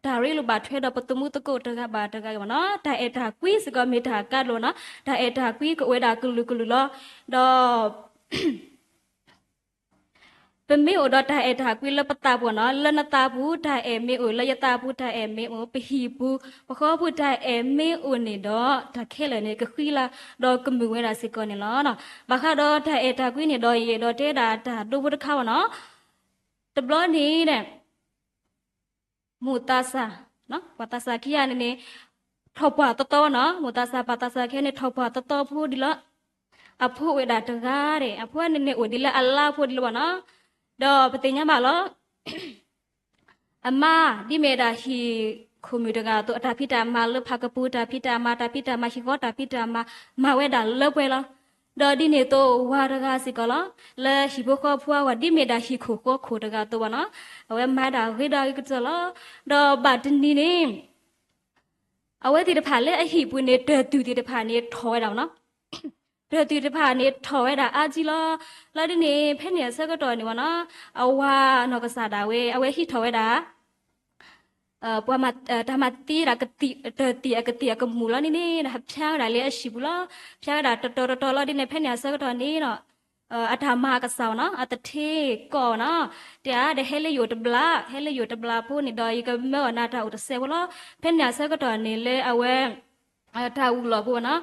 တၢ်ရ့လိာ်ဘၣ်ထွဲဒီးပသမူသကိးတဂၤဘၣ်တဂၤဂ့ၤမ့ၢ်နီၤ, တၢ်အဲၣ်တၢ်ကွံစ့ၢ်ကီးမ့ၢ်တၢ်ကါဒိၣ်နီၤ, တၢ်အဲၣ်တၢ်ကွံကအိၣ်ဝဲဒၣ်ကလုာ်ကလုာ်လီၤ. ဒီး ပမ့ၢ်အိၣ်ဒီးတၢ်အဲၣ်တၢ်ကွံလၢပသးပူၤနီၤ, လၢနသးပူၤတၢ်အဲၣ်မ့ၢ်အိၣ်, လၢယသးပူၤတၢ်အဲၣ်မ့ၢ်အိၣ်, ပဟံၣ်ပူၤ ပဃီပူၤတၢ်အဲၣ်မ့ၢ်အိၣ်န့ၣ်ဒီး တၢ်ခဲလၢာ်န့ၣ် ကဃံလၤ ဒီးကမုာ်ဝဲဒၣ်စ့ၢ်ကီးန့ၣ်လီၤ. ဘၣ်ဃးဒီးတၢ်အဲၣ်တၢ်ကွံန့ၣ်ဒီး ယအဲၣ်ဒိးတဲဒၣ်တၢ်ဒိဖိတခါမ့ၢ်နီၤ, တဘျီန့ၣ် မိၢ်သးစၢ်, ပှၤသးစၢ်ခံဂၤန့ၣ်န့ၣ် ထီၣ်ပှၢ်သီသီနီၤ, မိၢ်သးစၢ်ပၢ်သးစၢ်ခံဂၤန့ၣ် ထီၣ်ပှၢ်သီသီဖိဒ်လီၤ. အဖိအိၣ်ဝဲဒၣ်တဂၤဒီး အဖိန့ၣ်န့ၣ်အိၣ်ဒ်လၢအလါဖိဒ်လီၤဘၣ်နီၤ. ဒီးပသ့ၣ်ညါဘၣ်လီၤ အမါ ဒ်မ့ၢ်ဒၣ်ဟံၣ်ခိၣ်မုၣ်တဂၤအသိး အတၢ်ဖံးတၢ်မၤလၢဖးကပူၤတၢ်ဖံးတၢ်မၤ, တၢ်ဖံးတၢ်မၤ ဟံၣ်ဃီတၢ်ဖံးတၢ်မၤ မၤဝဲဒၣ်လၢပှဲၤလီၤ. ဒီးဒ်န့ၣ်အသိးဝၤတဂၤစ့ၢ်ကီးလီၤ, လၢဟံၣ်ဖိဃီဖိအဂီၢ် ဒ်မ့ၢ်ဒၣ်ဟံၣ်ခိၣ်ဃီခိၣ်တဂၤအသိးဘၣ်နီၤ, အဝဲမၤဒၣ်ဂ့ၤဒၣ်ဂ့ၤကတၢၢ်လီၤ. ဒီးဘၣ်တနံၤန့ၣ် အဝဲသ့ၣ်တဖၣ်လၢအဟံၣ်ပူၤန့ၣ် တၢၢ်သူၣ်သ့ၣ်တဖၣ်န့ၣ်ထီၣ်ဝဲဒၣ်ဘၣ်နီၤ, တၢၢ်သူၣ်တဖၣ်န့ၣ်ထီၣ်ဝဲဒၣ်အါကံလီၤ. လီၤဒ်န့ၣ် ဖဲန့ၣ်အဆၢကတီၢ်န့ၣ်ဘၣ်နီၤ, အဝၤနီၢ်ကစၢ်ဒၣ်ဝဲ အဝဲဟံးထီၣ်ဝဲဒၣ် ပှၤမၤ တၢ်မၤသံဒၣ်ကသံၣ် တၢ်သံၣ်အကသံၣ်အကမူၣ်လီၤန့ၣ်န့ၣ် ဖျါဝဲဒၣ်လၢအဟံၣ်ပူၤလီၤ. ဖျါဝဲဒၣ်တတီၤတတီၤလီၤဒ်န့ၣ် ဖဲန့ၣ်အဆၢကတီၢ်န့ၣ်နီၤ အတၢ်မၤအကစၢ်ဘၣ်နီၤ အသထ့ကိးနီၤ, တဲဒၣ်ဟဲလၢယအိၣ်တဘျီ, ဟဲလၢယအိၣ်တဘျီဖိန့ၣ်ဒီး ယကမၢအီၣ်နၤတၢ်အိၣ်တစဲးဖိလီၤ. ဖဲန့ၣ်အဆၢကတီၢ်န့ၣ်လၢအဝဲ တၢ်အူလီၢ်ဖိဘၣ်နီၤ,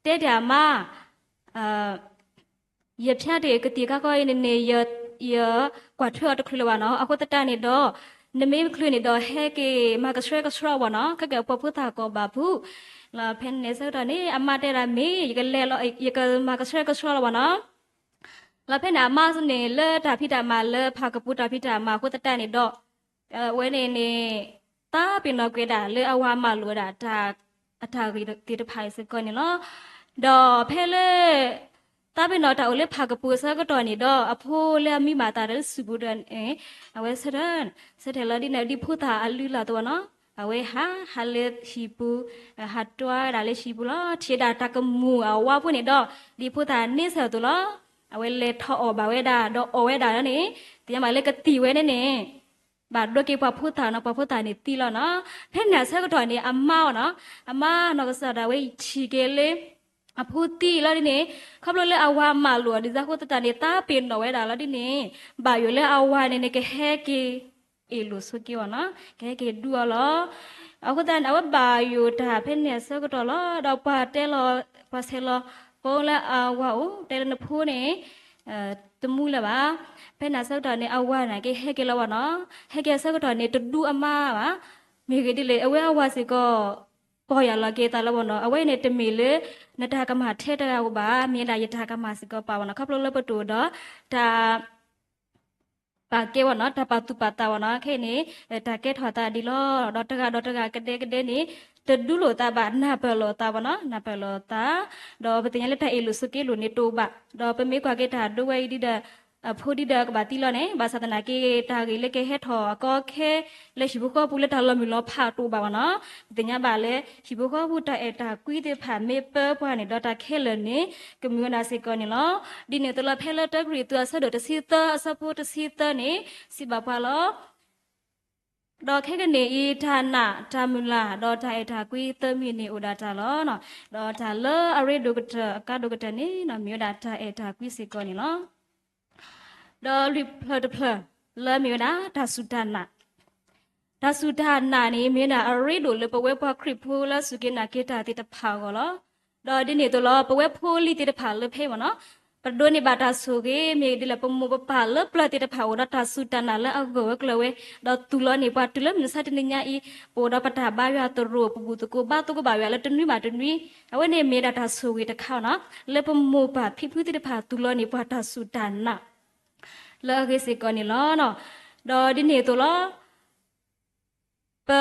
တဲတၢ်အမါ ယဖၠါတ့ၢ်ကသံၣ်ခါခီအံၤန့ၣ်န့ၣ် ယကွၢ်ထွဲအီၤတချုးလၢၤဘၣ်နီၤ. အဃိသတးန့ၣ်ဒီး နမ့ၢ်ချုးန့ၣ်ဒီး ဟဲက့ၤမၤကဆှဲကဆှီအီၤဘၣ်နီၤ, ခဲကဲပှၤဖိသၣ်ကိးဘၣ်ဖုး, ဖဲန့ၣ်ဆၢကတီၢ်န့ၣ် အမါတဲဒၣ်မ့ၢ် ယကလဲၤလီၤ ယကမၤကဆှဲကဆှီလီၤဘၣ်နီၤ. လီၤဖဲန့ၣ် အမါန့ၣ် လၢတၢ်ဖံးတၢ်မၤလၢဖးကပူၤတၢ်ဖံးတၢ်မၤအဃိသတးန့ၣ်ဒီး အဝဲန့ၣ်န့ၣ် သးပ့ၤနီၣ်ကွံာ်ဒၣ်လၢအဝၤမၤလိာ်ဝဲဒၣ် အတၢ်ဂ့ၢ်သ့ၣ်တဖၣ်အံၤစ့ၢ်ကီးန့ၣ်လီၤ. ဒီးဖဲလၢ သးပ့ၤနီၣ်တၢ်အိၣ်လၢဖးကပူၤအဆၢကတီၢ်န့ၣ်ဒီး အဖိလၢအမံဘၣ်သးလၢစုပူၤဒီး အဝဲဆၢထၢၣ် ဆၢထၢၣ်လီၤဒ်န့ၣ် ဒ်ဖိသၣ်အလုၢ်အလၢ်အသိးဘၣ်နီၤ, အဝဲဟး ဟးလၢဟံၣ်ပူၤ ဟးတွၤဝဲဒၣ်လၢဟံၣ်ပူၤလီၤ. ထံၣ်ဝဲဒၣ်တၢ်ကမူၣ်အဝါဖိန့ၣ်ဒီး ဒ်ဖိသၣ်န့ဆၢၣ်အသိးလီၤ. အဝဲလဲၤထီၣ်အီၣ်ဘၣ်ဝဲဒၣ် ဒီးအီၣ်ဝဲဒၣ်လီၤန့ၣ် သ့ၣ်ညါဘၣ်လၢကသံၣ်ဝဲန့ၣ်န့ၣ် ဘၣ်ဒိးက့ၤပှၤဖိသၣ်နီၤ, ပှၤဖိသၣ်န့ၣ်သံလီၤနီၤ. ဖဲန့ၣ်အဆၢကတီၢ်န့ၣ် အမါအီၤနီၤ, အမါနီၢ်ကစၢ်ဒၣ်ဝဲအံၤထံၣ်က့ၤလၢ အဖိသံလီၤဒ်န့ၣ်, ခီဖျိလၢအဝၤမၤလိာ်အီၤဒ်သိးအဃိသတးန့ၣ် သးပ့ၤနီၣ်ဝဲဒၣ်လီၤဒ်န့ၣ်, ဘၣ်ယိၣ်လၢအဝၤန့ၣ်န့ၣ် ကဟဲက့ၤအ့ၣ်လိာ်ဆိးက့အီၤနီၤ, ကဟဲက့ၤဒုးအီၤလီၤ. အဃိသတးန့ၣ် အဝဲဘၣ်ယိၣ်တၢ်ဖဲန့ၣ်အဆၢကတီၢ်လီၤ. ဒီးပှၤတဲလီၤ, ပှၤဆဲးလီၤ ဖိလၢအဝၤအိၣ် တဲလၢနဖိန့ၣ် တမူလၢၤဘၣ်. ဖဲန့ၣ်အဆၢကတီၢ်န့ၣ် အဝၤန့ၣ်က့ဟဲက့ၤလီၤဘၣ်နီၤ, ဟဲက့ၤအဆၢကတီၢ်န့ၣ် တဒူအမါဘၣ်. မ့ၢ်ဂ့ၢ်ဒ်လဲၣ် အဝဲအဝၤစ့ၢ်ကီး ပီၢ်ယၢ်လီၤက့ၤသးလၢၤဘၣ်နီၤ, အဝဲန့ၣ်တမ့ၢ်လၢ နတၢ်ကမၣ်ထဲတဂၤဧိၤဘၣ်, မ့ၢ်ဒၣ်ယတၢ်ကမၣ်စ့ၢ်ကီးပာ်ဘၣ်နီၤ, ခီဖျိလၢပတိၢ်ဒီး တၢ် ပာ်ကဲဘၣ်နီၤ, တၢ်ပာ်သူၣ်ပာ်သးဘၣ်နီၤ, ခဲအံၤန့ၣ် တၢ်ကဲထီၣ်သးဒ်လီၤ. ဒီးတဂၤဒီးတဂၤကဒဲကဒဲန့ၣ် တဒူလိာ်သးဘၣ်, နၢ်ပၢၢ်လိာ်သးဘၣ်နီၤ, နၢ်ပၢၢ်လိာ်သး, ဒီးပသ့ၣ်ညါလၢတၢ်အ့ၣ်လိာ်ဆိးက့လိာ်န့ၣ်တအိၣ်ဘၣ်. ဒီးပမ့ၢ်ကွၢ်က့ၤတၢ်ဒိဝဲအံၤဒ်ဒီး အဖိဒ်ဒီးကဘၣ်သံလီၤန့ၣ်, ဘၣ်ဆၣ်သနာ်က့ တၢ်ဂ့ၢ်လၢကဟဲထီၣ်အကီအခဲ လၢဟံၣ်ဖိဃီဖိလၢတၢ်လီၤမုၢ်လီၤဖးတအိၣ်ဘၣ်ဘၣ်နီၤ. ပသ့ၣ်ညါဘၣ်လၢ ဟံၣ်ဖိဃီဖိတၢ်အဲၣ်တၢ်ကွံသ့ၣ်တဖၣ်မ့ၢ်ပၢပှၤန့ၣ်ဒီး တၢ်ခဲလၢာ်န့ၣ် ကမုာ်ဝဲဒၣ်စ့ၢ်ကီးန့ၣ်လီၤ. ဒ်န့ၣ်အသိးလီၤ ဖဲလၢတၢကရံၣ်သူးအဆၢဒိၣ်တဆံသၢ အဆၢဖိတဆံသၢန့ၣ် စံးဘၣ်ပှၤလီၤ. ဒီးခဲကနံၣ်အံၤ တၢ်နာ်, တၢ်မုၢ်လၢ်, ဒီးတၢ်အဲၣ်တၢ်ကွံသၢမံၤန့ၣ်အိၣ်ဒၣ်တၢ်လီၤ. ဒီးတၢ်လၢအရ့ဒိၣ်ကတၢၢ် အကါဒိၣ်ကတၢၢ်န့ၣ် မ့ၢ်ဝဲဒၣ်တၢ်အဲၣ်တၢ်ကွံစ့ၢ်ကီးန့ၣ်လီၤ. ဒီးလွံၢ်ဖျၢၣ်တဖျၢၣ်လၢမ့ၢ်ဝဲဒၣ် တၢ်စူၢ်တၢ်နာ် တၢ်စူၢ်တၢ်နာ်န့ၣ် မ့ၢ်ဝဲဒၣ်အရ့ဒိၣ်လၢပဝဲပှၤခရံာ်ဖိလၢစူၢ်က့ၤနာ်က့ၤတၢ်သ့ၣ်တဖၣ်အဂီၢ်လီၤ. ဒီးဒ်န့ၣ်အသိးလီၤ ပဝဲဖိလံၤသ့ၣ်တဖၣ်လၢဖဲအံၤမ့ၢ်နီၤ ပဒိးန့ၢ်ဘၣ်တၢ်ဆိၣ်ဂ့ၤ မ့ၢ်ဒ်လဲၣ် ပမိၢ်ပပၢ်လၢပျၢၤသ့ၣ်တဖၣ်အိၣ်ဒီးတၢ်စူၢ်တၢ်နာ်လၢအဂၢၢ်ဝဲကျၢၤဝဲ, ဒီးသူၣ်လီၤန့ၢ်ပှၤတုၤလၢမုၢ်မဆါတနံၤညါအံၤ ပအိၣ်ဒီးပတၢ်ဘါယွၤသရိာ် ပဘူၣ်သကိးဘါသကိးဘၣ်ယွၤလၢတနွံဘၣ်တနွံ, အဝဲန့ၣ်မ့ၢ်ဒၣ်တၢ်ဆိၣ်ဂ့ၤတခါနီၤ လၢပမိၢ်ပၢ်ဖံဖုသ့ၣ်တဖၣ်သူၣ်လီၤန့ၢ်ပှၤတၢ်စူၢ်တၢ်နာ် လၢအဂ့ၤစ့ၢ်ကီးန့ၣ်လီၤ. ဒီးဒ်န့ၣ်အသိးလီၤ ပ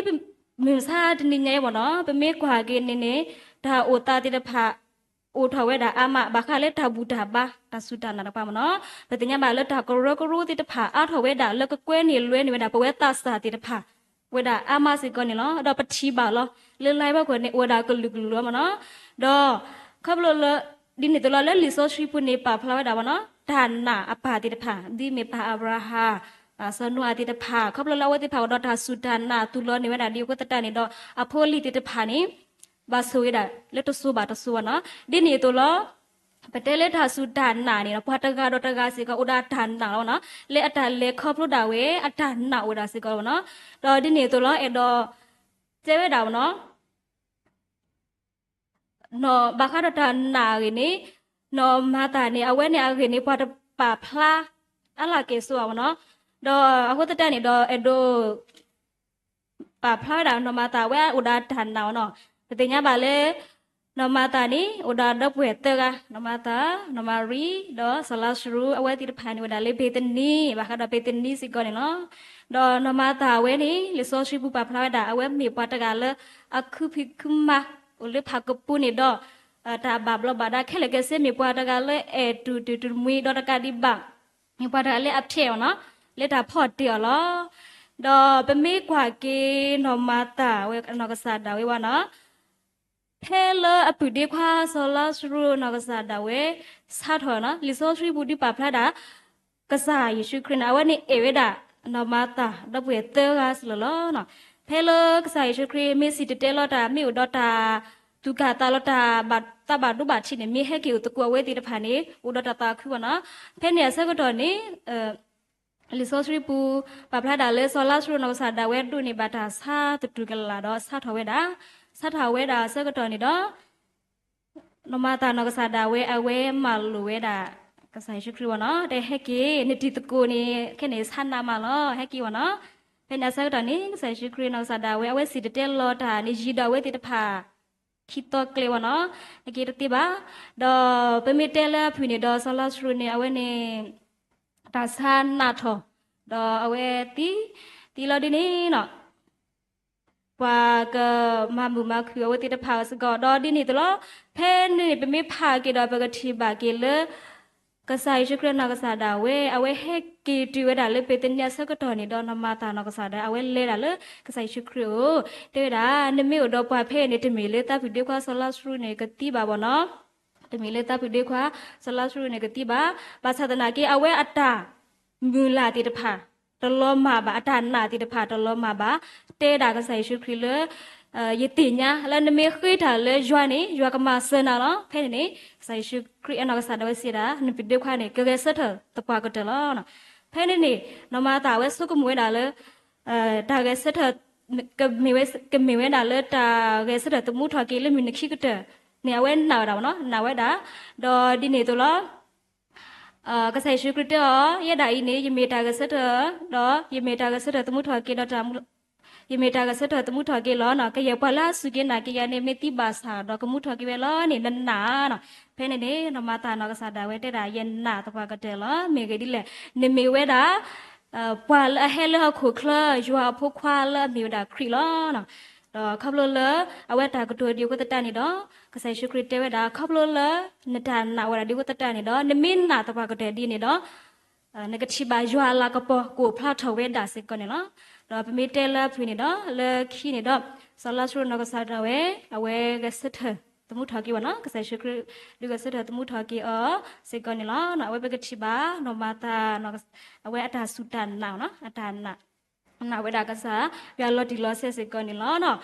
ဒ်ပမုၢ်မဆါတနံၤညါအံၤမ့ၢ်နီၤ ပမ့ၢ်ကွၢ်က့ၤန့ၣ်န့ၣ် တၢ်အိၣ်သးသ့ၣ်တဖၣ် အိၣ်ထီၣ်ဝဲဒၣ်အါမး ဘၣ်ဃးလၢတၢ်ဘူၣ်တၢ်ဘါ တၢ်စူၢ်တၢ်နာ်တကပၤမ့ၢ်နီၤ ပသ့ၣ်ညါဘၣ်လၢတၢ်ကရၢကရိသ့ၣ်တဖၣ် အါထီၣ်ဝဲဒၣ်လၢကကွဲန့ၢ်လွဲန့ၢ်ဝဲဒၣ် ပဝဲသးစၢ်သ့ၣ်တဖၣ် ဝဲဒၣ်အါမးစ့ၢ်ကီးန့ၣ်လီၤ. ဒီးပထံၣ်ဘၣ်လီၤ လၢလါဘီခိၣ်န့ၣ် အိၣ်ဝဲဒၣ်ကလုာ်ကလုာ်လီၤမ့ၢ်နီၤ ဒီး ခီဖျိလၢ ဒ်န့ၣ်အသိးလီၤ လၢလံာ်စီဆှံပူၤန့ၣ် ပာ်ဖျါဝဲဒၣ်မ့ၢ်နီၤ တၢ်နာ်အပၢ်သ့ၣ်တဖၣ် ဒ်မ့ၢ်ပၢ်အၤဘြၤဟၣ် စီၤနိအၤသ့ၣ်တဖၣ် ခီဖျိလၢအဝဲသ့ၣ်တဖၣ်အိၣ်ဒီးတၢ်စူၢ်တၢ်နာ်သူၣ်လီၤန့ၢ်ဝဲဒၣ်ဒ်အဃိသတးန့ၣ်ဒီး အဖိအလံၤသ့ၣ်တဖၣ်န့ၣ် ဘၣ်ဆိၣ်ဝဲဒၣ်လၢတစိၤဘၣ်တစိၤဘၣ်နီၤ ဒ်န့ၣ်အသိးလီၤ ပတဲလၢတၢ်စူၢ်တၢ်နာ်န့ၣ် ပှၤတဂၤဒီးတဂၤစ့ၢ်ကီး အိၣ်ဒီးတၢ်နာ်လီၤမ့ၢ်နီၤ လၢအတၢ်လဲၤခီဖျိဒၣ်ဝဲ အတၢ်နာ်အိၣ်ဝဲဒၣ်စ့ၢ်ကီးမ့ၢ်နီၤ ဒီးဒ်န့ၣ်အသိးလီၤ အဲၣ်ဒိး တဲဝဲဒၣ်မ့ၢ်နီၤ နီၢ်ဘၣ်ဃးဒီးတၢ်နာ်အဂ့ၢ်န့ၣ် နီၢ်မၤသၤန့ၣ် အဝဲန့ၣ်အဂ့ၢ်န့ၣ် ပှၤတပာ်ဖျါ အါလၢကဲၣ်ဆိးဘၣ်မ့ၢ်နီၤ ဒီးအဃိသတးန့ၣ်ဒီး အဲၣ်ဒိး ပာ်ဖျါဝဲဒၣ်နီၢ်မၤသၤဝဲအိၣ်ဒီးတၢ်နာ်မ့ၢ်နီၤ ပသ့ၣ်ညါဘၣ်လၢ နီၢ်မၤသၤန့ၣ် အိၣ်ဒီးဒီပုၢ်ဝဲၢ်သၢဂၤ နီၢ်မၤသၤ နီၢ်မၤရံ ဒီးစီၤလါစရူး အဝဲသ့ၣ်တဖၣ်န့ၣ် အိၣ်ဝဲဒၣ်လၢဘ့းသနံ ဘၣ်ဃးဒီးဘ့းသနံစ့ၢ်ကီးန့ၣ်လီၤ ဒီးနီၢ်မၤသၤဝဲန့ၣ် လံာ်စီဆှံပူၤပာ်ဖျါဝဲဒၣ် အဝဲမ့ၢ်ပှၤတဂၤလၢ အခုဖံးခုမၤ အိၣ်လၢဖးကပူၤန့ၣ်ဒီး တၢ်ဘၣ်ဘျီးဘၣ်ဒါခဲလၢာ်ခဲဆ့ မ့ၢ်ပှၤတဂၤလၢအဲၣ်တူၢ်တၢ်တမှံၤဒီးတကးဒံးဘၣ် မ့ၢ်ပှၤတဂၤလၢအဖျဲးအီၤနီၤ လၢတၢ်ဖီၣ်တ့ၢ်အီၤလီၤ ဒီးပမ့ၢ်ကွၢ်က့ၤနီၢ်မၤသၤဝဲနီၢ်ကစၢ်ဒၣ်ဝဲဘၣ်နီၤ ဖဲလၢအပုၢ်ဒ့ခွါစီၤလါစရူးနီၢ်ကစၢ်ဒၣ်ဝဲ ဆါထီၣ်နီၤ လံာ်စီဆှံပူၤဒုးပာ်ဖျါဒၣ် ကစၢ်ယ့ၣ်ၡူးခရံာ်န့ၣ် အဝဲန့ၣ်အဲၣ်ဝဲဒၣ် နီၢ်မၤသၤ ဒီပုၢ်ဝဲၢ်သၢဂၤစ့ၢ်ကီးလီၤ. ဖဲလၢကစၢ်ယ့ၣ်ၡူးခရံာ် မ့ၢ်စံၣ်တဲၤတဲလီၤတၢ် မ့ၢ်အိၣ်ဒီးတၢ်သူၣ်ကၢ်သးလီၤတၢ် သးဘၣ်ဒိဘၣ်ထံးန့ၣ် မ့ၢ်ဟဲက့ၤအိၣ်သကိးအဝဲသ့ၣ်တဖၣ်န့ၣ် အိၣ်ဒီးတၢ်သးခုဘၣ်နီၤ. ဖဲန့ၣ်အဆၢကတီၢ်န့ၣ် လံာ်စီဆှံပူၤ ပာ်ဖျါဒၣ်လၢစီၤလါစရူးနီၢ်ကစၢ်ဒၣ်ဝဲဒိးန့ၢ်ဘၣ်တၢ်ဆါသတူၢ်ကလာ်ဒီးဆါထီၣ်ဝဲဒၣ်, ဆါထီၣ်ဝဲဒၣ်အဆၢကတီၢ်န့ၣ်ဒီး နီၢ်မၤသၤနီၢ်ကစၢ်ဒၣ်ဝဲ အဝဲမၤလိာ်ဝဲဒၣ် ကစၢ်ယ့ၣ်ၡူးခရံာ်ဘၣ်နီၤ, တဲဟဲက့ၤ နတံၤသကိးန့ၣ် ခဲန့ၣ်ဆါနးမးလီၤ, ဟဲက့ၤဘၣ်နီၤ. ဖဲန့ၣ်အဆၢကတီၢ်န့ၣ် ကစၢ်ယ့ၣ်ၡူးခရံာ်နီၢ်ကစၢ်ဒၣ်ဝဲ အဝဲစံၣ်တဲၤတဲလီၤတၢ်န့ၣ် ယံၤဒီးအဝဲသ့ၣ်တဖၣ် ခံသီကျဲဘၣ်နီၤ, ဟဲက့ၤတသ့ဘၣ်. ဒီးပမ့ၢ်တဲလၢအဖုၣ်န့ၣ်ဒီး စီၤလါစရူးန့ၣ် အဝဲန့ၣ် တၢ်ဆါနးထီၣ်, ဒီးအဝဲသံ, သံလီၤဒ်န့ၣ်နီၤ ပှၤကမၤမုာ်မၤခုၣ်အဝဲသ့ၣ်တဖၣ်စ့ၢ်ကီး, ဒီးဒ်န့ၣ်အသိးလီၤ. ဖဲန့ၣ်ပမ့ၢ်ဖးက့ၤဒီး ပကထံၣ်ဘၣ်က့ၤလၢ ကစၢ်ယ့ၣ်ၡူးခရံာ်နီၢ်ကစၢ်ဒၣ်ဝဲ အဝဲဟဲက့ၤတုၤဝဲဒၣ်လၢဘ့းသနံအဆၢကတီၢ်န့ၣ်ဒီး နီၢ်မၤသၤနီၢ်ကစၢ်ဒၣ် အဝဲလဲၤဒၣ်လၢကစၢ်ယ့ၣ်ၡူးခရံာ်အအိၣ်, တဲဝဲဒၣ် နမ့ၢ်အိၣ်ဒီးပှၤဖဲအံၤန့ၣ် တမ့ၢ်လၢသးပုၢ်ဒ့ခွါစီၤလါစရူးန့ၣ်ကသံဘၣ်ဘၣ်နီၤ. တမ့ၢ်လၢသးပုၢ်ဒ့ခွါစီၤလါစရူးန့ၣ်ကသံဘၣ်. ဘၣ်ဆၣ်သနာ်က့ အဝဲအတၢ်မုၢ်လၢ်သ့ၣ်တဖၣ် တလီၤမၢ်ဘၣ်, အတၢ်နာ်သ့ၣ်တဖၣ်တလီၤမၢ်ဘၣ်. တဲဒၣ်ကစၢ်ယ့ၣ်ၡူးခရံာ်လၢ ယသ့ၣ်ညါလၢနမ့ၢ်ဃ့တၢ်လၢယွၤန့ၣ် ယွၤကမၤစၢၤနၤလီၤ. ဖဲန့ၣ်န့ၣ် ကစၢ်ယ့ၣ်ၡူးခရံာ်အဲၣ်နီၢ်ကစၢ်ဒၣ်ဝဲစံးဒၣ် နပဒိခွါန့ၣ် ကဂဲၤဆၢထၢၣ်သပှၢ်ကတၢၢ်လီၤ. ဖဲန့ၣ်န့ၣ် နီၢ်မၤသၤအဝဲဆိကမိၣ်ဝဲဒၣ်လၢ တၢ်ဂဲၤဆၢထၢၣ် ကမ့ၢ်ဝဲဒၣ်လၢတၢ်ဂဲၤဆၢထၢၣ်သမူထီၣ်က့ၤလၢမုၢ်နံၤခံကတၢၢ်န့ၣ် အဝဲနာ်ဝဲဒၣ်နီၤ နာ်ဝဲဒၣ်. ဒီးဒ်န့ၣ်အသိးလီၤ ကစၢ်ယ့ၣ်ၡူးခရံာ်တဲအီၤ ယဲဒၣ်အံၤန့ၣ် ယမ့ၢ်တၢ်ဂဲၤဆၢထၢၣ် ဒီးယမ့ၢ်တၢ်ဂဲၤဆၢထၢၣ်သမူထီၣ်က့ၤဒီး ယမ့ၢ်တၢ်ဂဲၤဆၢထၢၣ်သမူထီၣ်က့ၤလီၤနီၤ. ကယဲၢ်ပှၤလၢအစူၢ်က့ၤနာ်က့ၤယၤန့ၣ် မ့ၢ်သံဘၣ်ဆၣ်ဒီးကမူထီၣ်က့ၤဝဲလီၤန့ၣ် နနာ်နီၤ. ဖဲန့ၣ်န့ၣ် နီၢ်မၤသၤနီၢ်ကစၢ်ဒၣ်ဝဲတဲဒၣ် ယနာ်သပှၢ်ကတၢၢ်လီၤ. မ့ၢ်ဂ့ၢ်ဒ်လဲၣ် နမ့ၢ်ဝဲဒၣ် ပှၤလၢအဟဲလၢဟီၣ်ခိၣ်ချၢ ယွၤအဖိခွါလၢအမ့ၢ်ဝဲဒၣ်ခရံာ်လီၤ. ဒီးခီဖျိလၢ အဝဲတၢ်ကတိၤဒ်အဃိသတးန့ၣ်ဒီး ကစၢ်ယ့ၣ်ၡူးခရံာ်တဲဝဲဒၣ် ခီဖျိလၢ နတၢ်နာ်ဝဲဒၣ်ဒ်အဃိသတးန့ၣ်ဒီး နမ့ၢ်နာ်သပှၢ်ကတၢၢ်ဒ်န့ၣ်ဒီး နကထံၣ်ဘၣ်ယွၤအလၤကပီၤကအိၣ်ဖျါထီၣ်ဝဲဒၣ်စ့ၢ်ကီးန့ၣ်လီၤ. ဒီးပမ့ၢ်တဲလၢအဖုၣ်န့ၣ်ဒီး လၢခံန့ၣ်ဒီး စီၤလါစရူးနီၢ်ကစၢ်ဒၣ်ဝဲ အဝဲဂဲၤဆၢထၢၣ်သမူထီၣ်က့ၤဝဲနီၤ ကစၢ်ယ့ၣ်ၡူးခရံာ် ဒုးဂဲၤဆၢထၢၣ်သမူထီၣ်က့ၤအီၤစ့ၢ်ကီးန့ၣ်လီၤ. အဝဲပကထံၣ်ဘၣ် နီၢ်မၤသၤ အဝဲအတၢ်စူၢ်တၢ်နာ်နီၤ အတၢ်နာ် နာ်ဝဲဒၣ်ကစၢ်ယွၤလီၤတံၢ်လီၤဆဲးစ့ၢ်ကီးန့ၣ်လီၤ.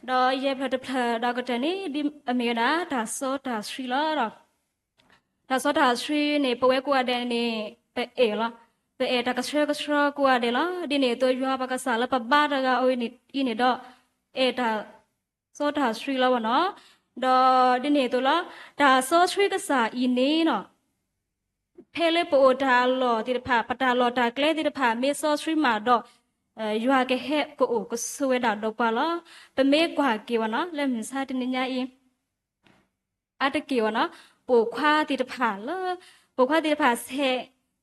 ဒီးယဲၢ်ဖျၢၣ်တဖျၢၣ်ဒီးကတၢၢ်န့ၣ် ဒ်အမ့ၢ်ဝဲဒၣ် တၢ်စီတၢ်ဆှံလီၤ. တၢ်စီတၢ်ဆှံန့ၣ် ပဝဲကိးဂၤဒဲးန့ၣ် ပအဲၣ်လီၤ. ပအဲၣ်တၢ်ကဆှဲကဆှီကိးဂၤဒဲးလီၤ. ဒ်န့ၣ်အသိး ယွၤပကစၢ်လၢပဘါတဂၤအံၤန့ၣ်ဒီး အဲၣ်တၢ်စီတၢ်ဆှံလီၤဝဲနီၤ. ဒီးဒ်န့ၣ်အသိးလီၤ တၢ်စီဆှံကစၢ်အံၤန့ၣ်နီၤ ဖဲလၢပအိၣ်တၢ်အလီၢ်သ့ၣ်တဖၣ် ပတၢ်လီၢ်တၢ်ကျဲသ့ၣ်တဖၣ် မ့ၢ်စီဆှံမးဒီး ယွၤကဟဲကအိၣ်ကဆိးဝဲဒၣ်ဒီးပှၤလီၤ. ပမ့ၢ်ကွၢ်က့ၤဝဲနီၤ လၢမုၢ်ဆါတနံၤညါအံၤ အါတက့ၢ်ဝဲနီၤ ပိာ်ခွါသ့ၣ်တဖၣ်လၢ ပိာ်ခွါသ့ၣ်တဖၣ် ဆဲး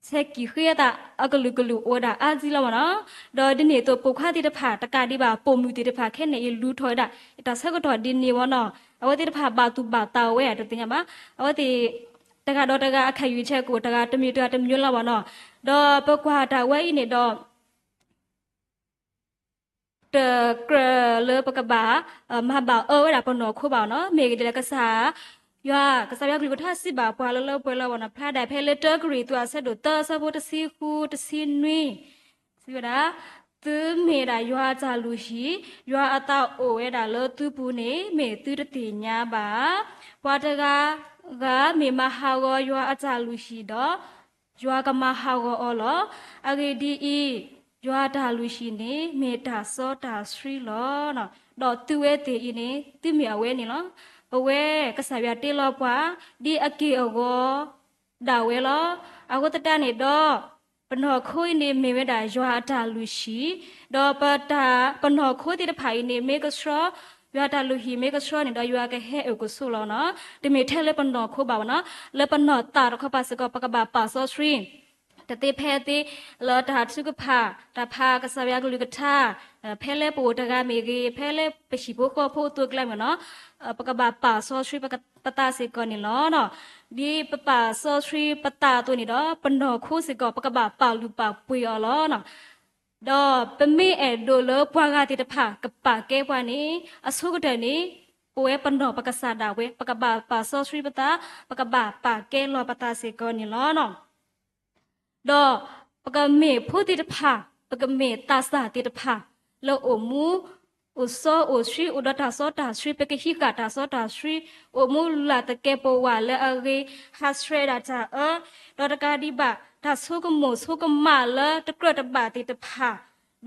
ကံၣ်ဃ့အသး အကလုာ်ကလုာ်အိၣ်ဝဲဒၣ်အါကံလီၤဝဲနီၤ. ဒီးဒ်န့ၣ်အသိး ပိာ်ခွါသ့ၣ်တဖၣ် တကးဒံးဘၣ် ပိာ်မုၣ်သ့ၣ်တဖၣ်ခဲန့ၣ်အံၤ လူၤထီၣ်ဝဲဒၣ် တၢ်ဆၢကတီၢ်ဒ်န့ၣ်ဝဲနီၤ. အဝဲသ့ၣ်တဖၣ်ဘၣ်သူၣ်ဘၣ်သးဝဲ တသ့ၣ်ညါဘၣ်. အဝဲသ့ၣ် တဂၤဒီးတဂၤအခါယူၢ်ဆဲးကအိၣ် တဂၤတမံၤတဂၤတမံၤလီၤဝဲနီၤ. ဒီးပကွၢ်တၢ်ဝဲအံၤန့ၣ်ဒီး တကြၢးလၢပကဘၣ် မၤဘၣ်အၢဝဲဒၣ်ပနီၢ်ခိဘၣ်နီၤ. မ့ၢ်ဂ့ၢ်ဒ်လဲၣ် ကစၢ်ယွၤ ကစၢ်ယွၤကလုၢ်ကထါစံးဘၣ်ပှၤလၢလၢပှဲၤပှဲၤလီၤဝဲနီၤ. ဖျါဒၣ်ဖဲလၢတၢကရံၣ်သူးအဆၢဒိၣ်သၢအဆၢဖိတဆံဃုတဆံနွံ စံးဝဲဒၣ် သုမ့ၢ်ဒၣ်ယွၤအတၢ်လုၢ်ဟံၣ်, ယွၤအသးအိၣ်ဝဲဒၣ်လၢသုပူၤန့ၣ် မ့ၢ်သုတသ့ၣ်ညါဘၣ်. ပှၤတဂၤဂၤမ့ၢ်မၤဟးဂီၤယွၤအတၢ်လုၢ်ဟံၣ်ဒီး ယွၤကမၤဟးဂီၤအီၤလီၤ. အဂ့ၢ်ဒ်အံၤ, ယွၤအတၢ်လုၢ်ဟံၣ်န့ၣ် မ့ၢ်တၢ်စီတၢ်ဆှံလီၤ. ဒီးသုဝဲသ့ၣ်အံၤန့ၣ် သုမ့ၢ်အဝဲန့ၣ်လီၤ. ပဝဲကစၢ်ယွၤတ့လီၤပှၤ ဒ်အက့ၢ်အဂီၤဒၣ်ဝဲလီၤ. အဃိသတးန့ၣ်ဒီး ပနီၢ်ခိအံၤန့ၣ်မ့ၢ်ဝဲဒၣ်ယွၤအတၢ်လုၢ်ဟံၣ်, ဒီးပတၢ် ပနီၢ်ခိသ့ၣ်တဖၣ်အံၤန့ၣ် မ့ၢ်ကဆှီ, ယွၤအတၢ်လုၢ်ဟံၣ်မ့ၢ်ကဆှီန့ၣ်ဒီး ယွၤကဟဲအုၣ်ကဆိးလီၤနီၤ. တမ့ၢ်ထဲလၢပနီၢ်ခိဘၣ်ဝဲနီၤ, လၢပနီၢ်သးတခီပၤစ့ၢ်ကီး ပကဘၣ်ပာ်စီဆှံ တသ့ဖဲသ့ လၢတၢ်ထုကဖၣ် တၢ်ဖးကစၢ်ယွၤကလုၢ်ကထါ, ဖဲလၢပအိၣ်တဂၤမ့ၢ်ဂ့ၤ, ဖဲလၢပဟံၣ်ဖိဃီဖိအသိးကျဲမ့ၢ်နီၤ, ပကဘၣ်ပာ်စီဆှံပသးစ့ၢ်ကီးန့ၣ်လီၤ. ဒ်ပပာ်စီဆှံပသးအသိးန့ၣ်ဒီး ပနီၢ်ခိစ့ၢ်ကီး ပကဘၣ်ပာ်လုၢ်ပာ်ပှ့ၤအီၤလီၤ. ဒီးပမ့ၢ်အဲၣ်ဒိးလၢပှၤဂၤသ့ၣ်တဖၣ် ကပာ်ကဲပှၤန့ၣ် အဆိကတၢၢ်န့ၣ် ပဝဲပနီၢ်ပကစၢ်ဒၣ်ဝဲ ပကဘၣ်ပာ်စီဆှံပသး, ပကဘၣ်ပာ်ကဲလီၤပသးစ့ၢ်ကီးန့ၣ်လီၤ. ဒီးပကမ့ၢ်ဖိသ့ၣ်တဖၣ်, ပကမ့ၢ်သးစၢ်သ့ၣ်တဖၣ် လၢအိၣ်မူ အိၣ်စီအိၣ်ဆှံ အိၣ်ဒီးတၢ်စီတၢ်ဆှံ, ပကဟံးဃာ်တၢ်စီတၢ်ဆှံ, အိၣ်မူလၢ်သကဲးပဝးလၢအဂ့ၤ, ဟးဆှဲးဒၣ်တၢ်အၢ, ဒီးတကးဒံးဘၣ် တၢ်ဆိကမိၣ်ဆိကမးလၢတကြၢးတဘၣ်သ့ၣ်တဖၣ်,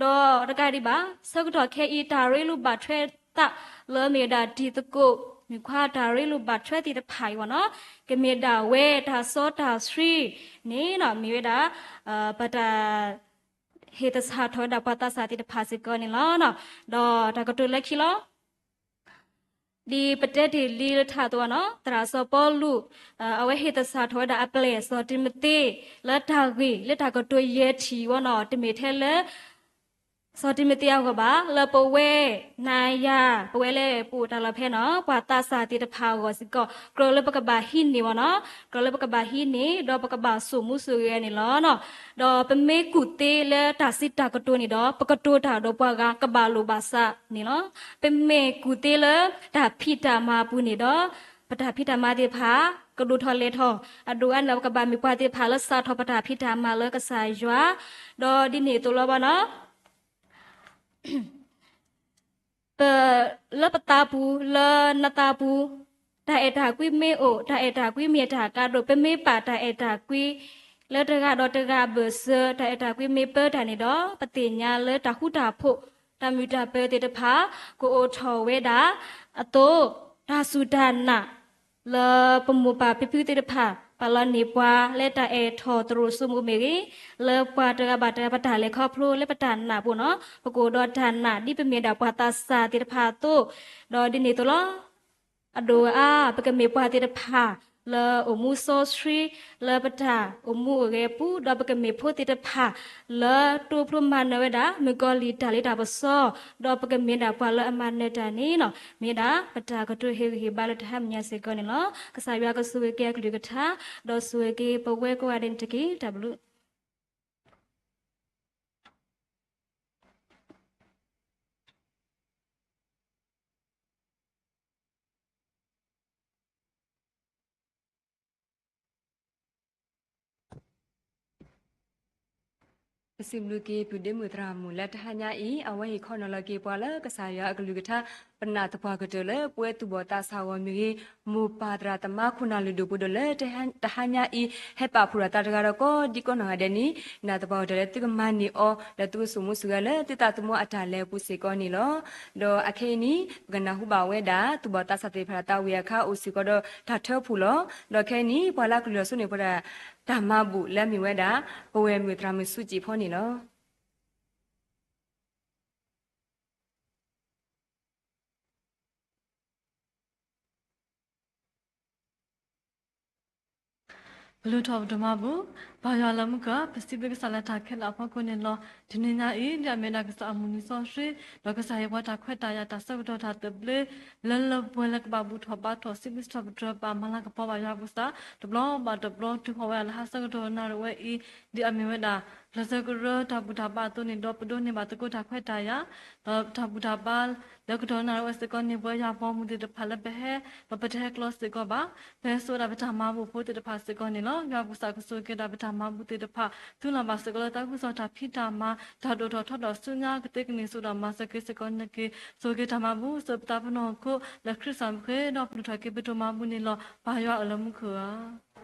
ဒီးတကးဒံးဘၣ် ဆၢကတီၢ်ခဲအံၤ တၢ်ရ့လိာ်ဘၣ်ထွဲသးလၢမ့ၢ်ဝဲဒၣ်တံၤသကိး မုၣ်ခွါတၢ်ရ့လိာ်ဘၣ်ထွဲသ့ၣ်တဖၣ်အံၤဝဲနီၤ, ကမ့ၢ်ဒၣ်ဝဲတၢ်စီတၢ်ဆှံန့ၣ်နီၤ မ့ၢ်ဝဲဒၣ် ပတၢ် ဟ့ၣ်သဆၣ်ထီၣ်ဝဲဒၣ်ပှၤသးစၢ်သ့ၣ်တဖၣ်စ့ၢ်ကီးန့ၣ်လီၤ. ဒီးတၢ်ကတိၤလၢခံလီၤ. ဒ်ပတဲတ့ၢ်လံလၢထးအသိးနီၤ, သရၣ်စီၤပီလူး အဝဲဟ့ၣ်သဆၣ်ထီၣ်ဝဲဒၣ်အပျဲၢ်စီၤတံၤမသ့း လၢတၢ်ဂ့ၢ်လၢတၢ်ကတိၤယဲၢ်ထံၣ်ဝဲနီၤ, တမ့ၢ်ထဲလၢ စီၤတံၤမသ့းအဂီၢ်ဘၣ်, လၢပဝဲ နၤယၤ ပဝဲလၢပအိၣ်တၢ်လီၢ်ဖဲနီၤ ပှၤသးစၢ်သ့ၣ်တဖၣ်အဂီၢ်စ့ၢ်ကီး ကြၢးလၢပကဘၣ်ဟံးန့ၢ်ဝဲနီၤ, ကြၢးလၢပကဘၣ်ဟံးန့ၢ် ဒီးပကဘၣ်စိာ်မူစိာ်ဂဲၤန့ၣ်လီၤ. ဒီးပမ့ၢ်ကူၣ်သ့လၢတၢ်စံးတၢ်ကတိၤန့ၣ်ဒီး ပကတိၤတၢ်ဒီးပှၤဂၤကဘၣ်လိာ်ဘၣ်စးန့ၣ်လီၤ. ပမ့ၢ်ကူၣ်သ့လၢတၢ်ဖံးတၢ်မၤအပူၤန့ၣ်ဒီး ပတၢ်ဖံးတၢ်မၤသ့ၣ်တဖၣ် ကဒိၣ်ထီၣ်လဲၤထီၣ်, အဒိၣ်အါန့ၣ် ပကဘၣ်မ့ၢ်ပှၤသ့ၣ်တဖၣ်လၢစးထီၣ်ပတၢ်ဖံးတၢ်မၤလၢကစၢ်ယွၤ, ဒီးဒ်န့ၣ်အသိးလီၤဘၣ်နီၤ. ပလၢပသးပူၤ လၢနသးပူၤ တၢ်အဲၣ်တၢ်ကွံမ့ၢ်အိၣ် တၢ်အဲၣ်တၢ်ကွံမ့ၢ်တၢ်ကါဒိၣ် ပမ့ၢ်ပာ်တၢ်အဲၣ်တၢ်ကွံ လၢတဂၤဒီးတဂၤအဘၢၣ်စၢၤ တၢ်အဲၣ်တၢ်ကွံမ့ၢ်ပၢတၢ်န့ၣ်ဒီး ပသ့ၣ်ညါလၢတၢ်ဃူတၢ်ဖိး တၢ်မုာ်တၢ်ပၢၤသ့ၣ်တဖၣ် ကအိၣ်ထီၣ်ဝဲဒၣ်အသိး တၢ်စူၢ်တၢ်နာ် လၢပမိၢ်ပၢ်ဖံဖုသ့ၣ်တဖၣ် ပာ်လီၤန့ၢ်ပှၤလၢတၢ်အဲၣ်ထီၣ်သရိာ်စိမိၢ်မ့ၢ်ဂ့ၤ, လၢပှၤတဂၤဘၣ်တဂၤပတၢ်လဲၤခီဖျိလၢပတၢ်နာ်ပူၤနီၤ, ပကအိၣ်ဒီးတၢ်နာ်ဒ်ပမ့ၢ်ဒၣ်ပှၤသးစၢ်သ့ၣ်တဖၣ်အသိး, ဒီးဒ်န့ၣ်အသိးလီၤ. အဒိၣ်အါ ပကမ့ၢ်ပှၤသ့ၣ်တဖၣ် လၢအိၣ်မူစီဆှံ လၢပတၢ်အိၣ်မူအိၣ်ဂဲၤအပူၤ, ဒီးပကမ့ၢ်ဖိသ့ၣ်တဖၣ် လၢတိဖျိမၤနၢၤဝဲဒၣ် မုၣ်ကီၤလံၢ်တၢ်လ့တၢ်ပစီ, ဒီးပကမ့ၢ်ဒၣ်ပှၤလၢအမၤနၢၤတၢ်န့ၣ်နီၤ, မ့ၢ်ဒၣ်ပတၢ်ကတိၤဟ့ၣ်ဂံၢ်ဟ့ၣ်ဘါလၢတဟါမုၢ်ညါစ့ၢ်ကီးန့ၣ်လီၤ. ကစၢ်ယွၤကဆိၣ်ဂ့ၤက့ၤအကလုၢ်ကထါ, ဒီးဆိၣ်ဂ့ၤက့ၤပဝဲကိးဂၤဒဲးန့ၣ်တက့ၢ်. တၢ်ဘျုး ပစံးဘျုးက့ၤပုၢ်ဒ့မုၣ်သရၣ်မုၣ်လၢတဟါညါအံၤ, အဝဲဟ့ၣ်ခီနီၤလီၤက့ၤပှၤလၢကစၢ်ယွၤအကလုၢ်ကထါ, ပနာ်သပှၢ်ကတၢၢ်လၢပဝဲသူၣ်ဘီၣ်သးစၢ်ဂီၢ်မ့ၢ်ဂ့ၤ, မိၢ်ပၢ်သရၣ်သမါခိၣ်နၢ်လုၢ်ဒိၣ်ပှ့ၤဒိၣ်လၢတဟါညါအံၤ, ဟဲပာ်ဖှိၣ်ဒီးသးတဂၤဒီးကိးဒံကိးနီၢ်ဂၤဒဲးန့ၣ်, နာ်သပှၢ်ကတၢၢ်လၢသုကမၤန့ၢ်အီၤ ဒီးသုကဆိၣ်မူဆိၣ်ဂဲၤလၢသုသးသမူအတၢ်လဲၤအပူၤစ့ၢ်ကီးန့ၣ်လီၤ. ဒီးအခဲအံၤန့ၣ် ပကနၢ်ဟူဘၣ်ဝဲဒၣ် သူၣ်ဘီၣ်သးစၢ်သ့ၣ်တဖၣ်တၢ်ဝံၤအခါအိၣ်စ့ၢ်ကီးဒီးတၢ်ထၢဖှိၣ်လီၤ. ဒီးခဲအံၤန့ၣ် ပှၤလၢအကလုၢ်ထီၣ်စိန့ၢ်ပှၤဒၣ် တၢ်မၤဘူၣ်လၢအမ့ၢ်ဝဲဒၣ် ပဝဲၢ်မုၣ်သရၣ်မုၣ်ဆူၣ်စံၣ်ဖီန့ၣ်လီၤ. ပလူၤထီၣ်ပဒိၣ်မၤဘူၣ်, ပၢ်ယွၤလၢမူခိၣ်, ပစံးဘျုးကစၢ်လၢတၢ်ခဲလၢာ်အဖီခိၣ်န့ၣ်လီၤ. တနံၤညါအံၤ ဒ်အမ့ၢ်ဒၣ်ကစၢ်အမုၢ်နံၤစီဆှံ, ဒီးကစၢ်ယွၤပှၤတၢ်ခွဲးတၢ်ယာ်တၢ်ဆၢကတီၢ်တၢ်သဘျ့ လၢလၢပှဲၤပှဲၤလၢကဘၣ်ဘူၣ်ထီၣ်ဘါထီၣ် စံးဘျုးစံးထီၣ်ပတြၢၤပၢ်မၤလၤကပီၤဘၣ်ယွၤပကစၢ် တဘျီဘၣ်တဘျီ တုၤဃီၤဝဲဒၣ်လၢဟါဆၢကတီၢ်နၣ်ရံၣ်ဝဲအံၤ, ဒ်အမ့ၢ်ဝဲဒၣ် လၢဆၢကရၢတၢ်ဘူၣ်တၢ်ဘါအသိးန့ၣ်ဒီး ပဒိးန့ၢ်ဘၣ်သကိးတၢ်ခွဲးတၢ်ယာ် ဒီးတၢ်ဘူၣ်တၢ်ဘါ လၢကတီၢ်နၣ်ရံၣ်ဝဲစ့ၢ်ကီးန့ၣ် ပဝဲယွၤဘီမုၢ်သ့ၣ်တဖၣ်လၢပဟဲ ဒီးပတဟဲကျီစ့ၢ်ကီးဘၣ်. ပဟဲစိာ်ဝဲဒၣ်ပတၢ်မၤဘူၣ်ဖိသ့ၣ်တဖၣ်စ့ၢ်ကီးန့ၣ်လီၤ. ယွၤပကစၢ်ကဆိၣ်ဂ့ၤက့ၤဒၣ်ပတၢ်မၤဘူၣ်သ့ၣ်တဖၣ် သူလီၤဘၣ်စ့ၢ်ကီးလၢတၢ်ကစီၣ်တၢ်ဖံးတၢ်မၤ တၢ်ဒိၣ်ထီၣ်ထီထီၣ်ဆူညါကသ့ကန့ၢ် ဆိၣ်ဒီးမၤစၢၤက့ၤစ့ၢ်ကီးန့ၣ်က့ၤ ဆိၣ်ဂ့ၤတၢ်မၤဘူၣ် စၢၤပသးပနီၢ်ခိ လၢခရံာ်စၢ်မုၢ်ဃ့ဒီးပလူၤထီၣ်က့ၤပဒိၣ်မၤဘူၣ်န့ၣ်လီၤ. ပၢ်ယွၤအိၣ်လၢမူခိၣ်ဧၢ.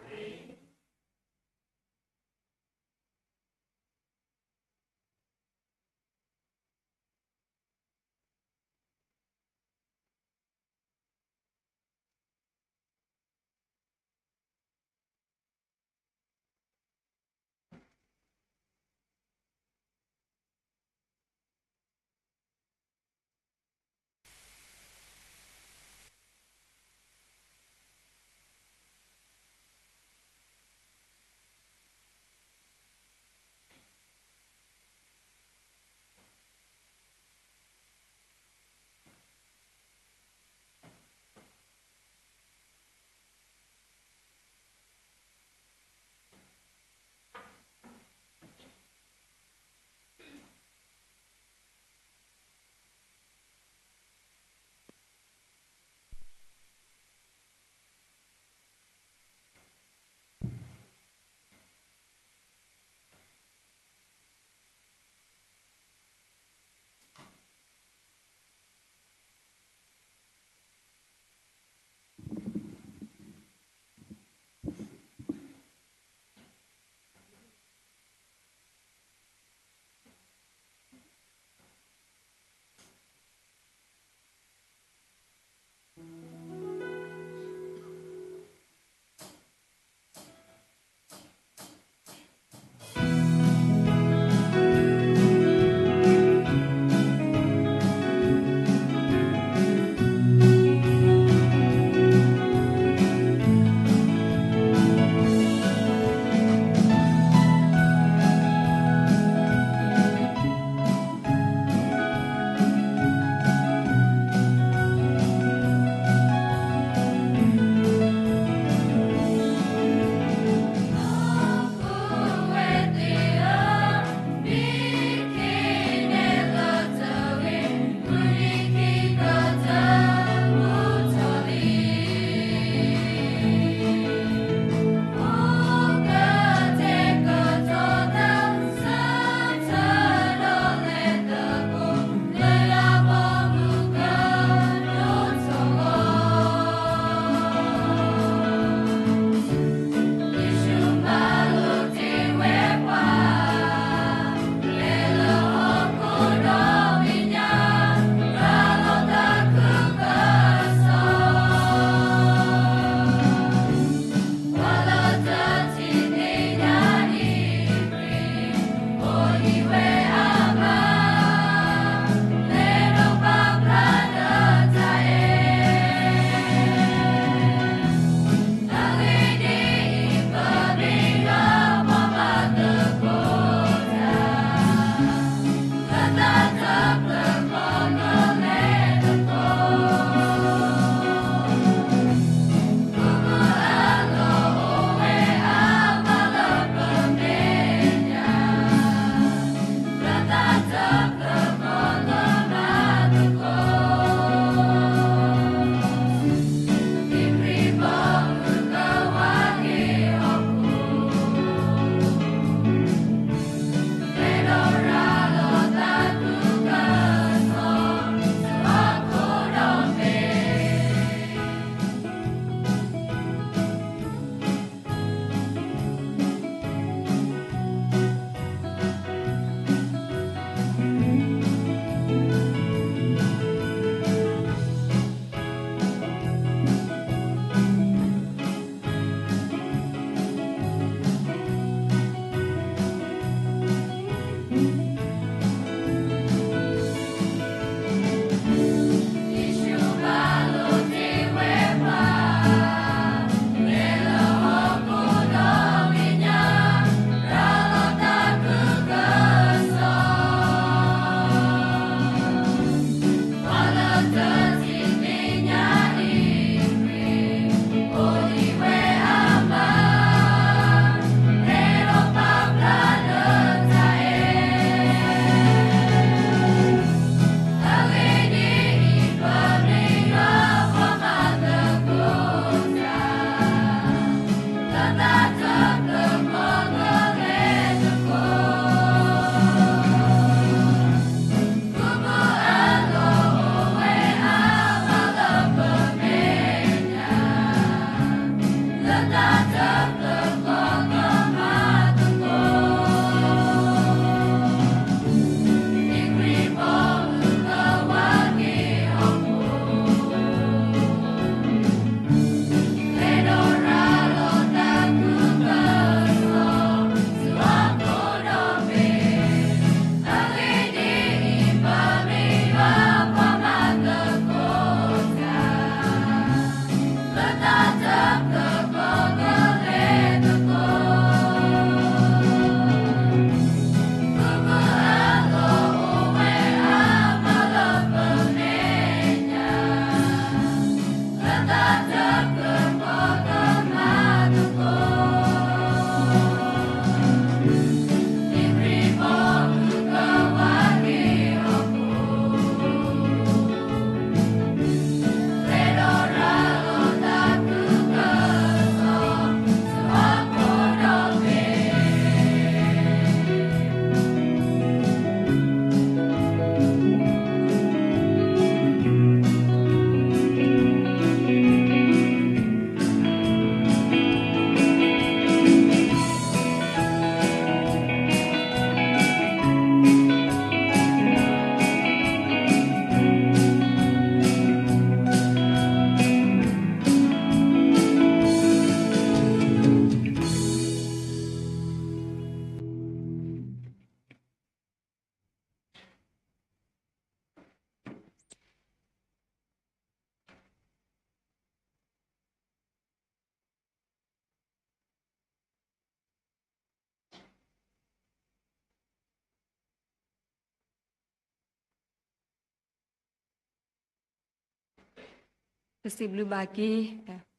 ပစံးဘျုးဘၣ်က့ၤ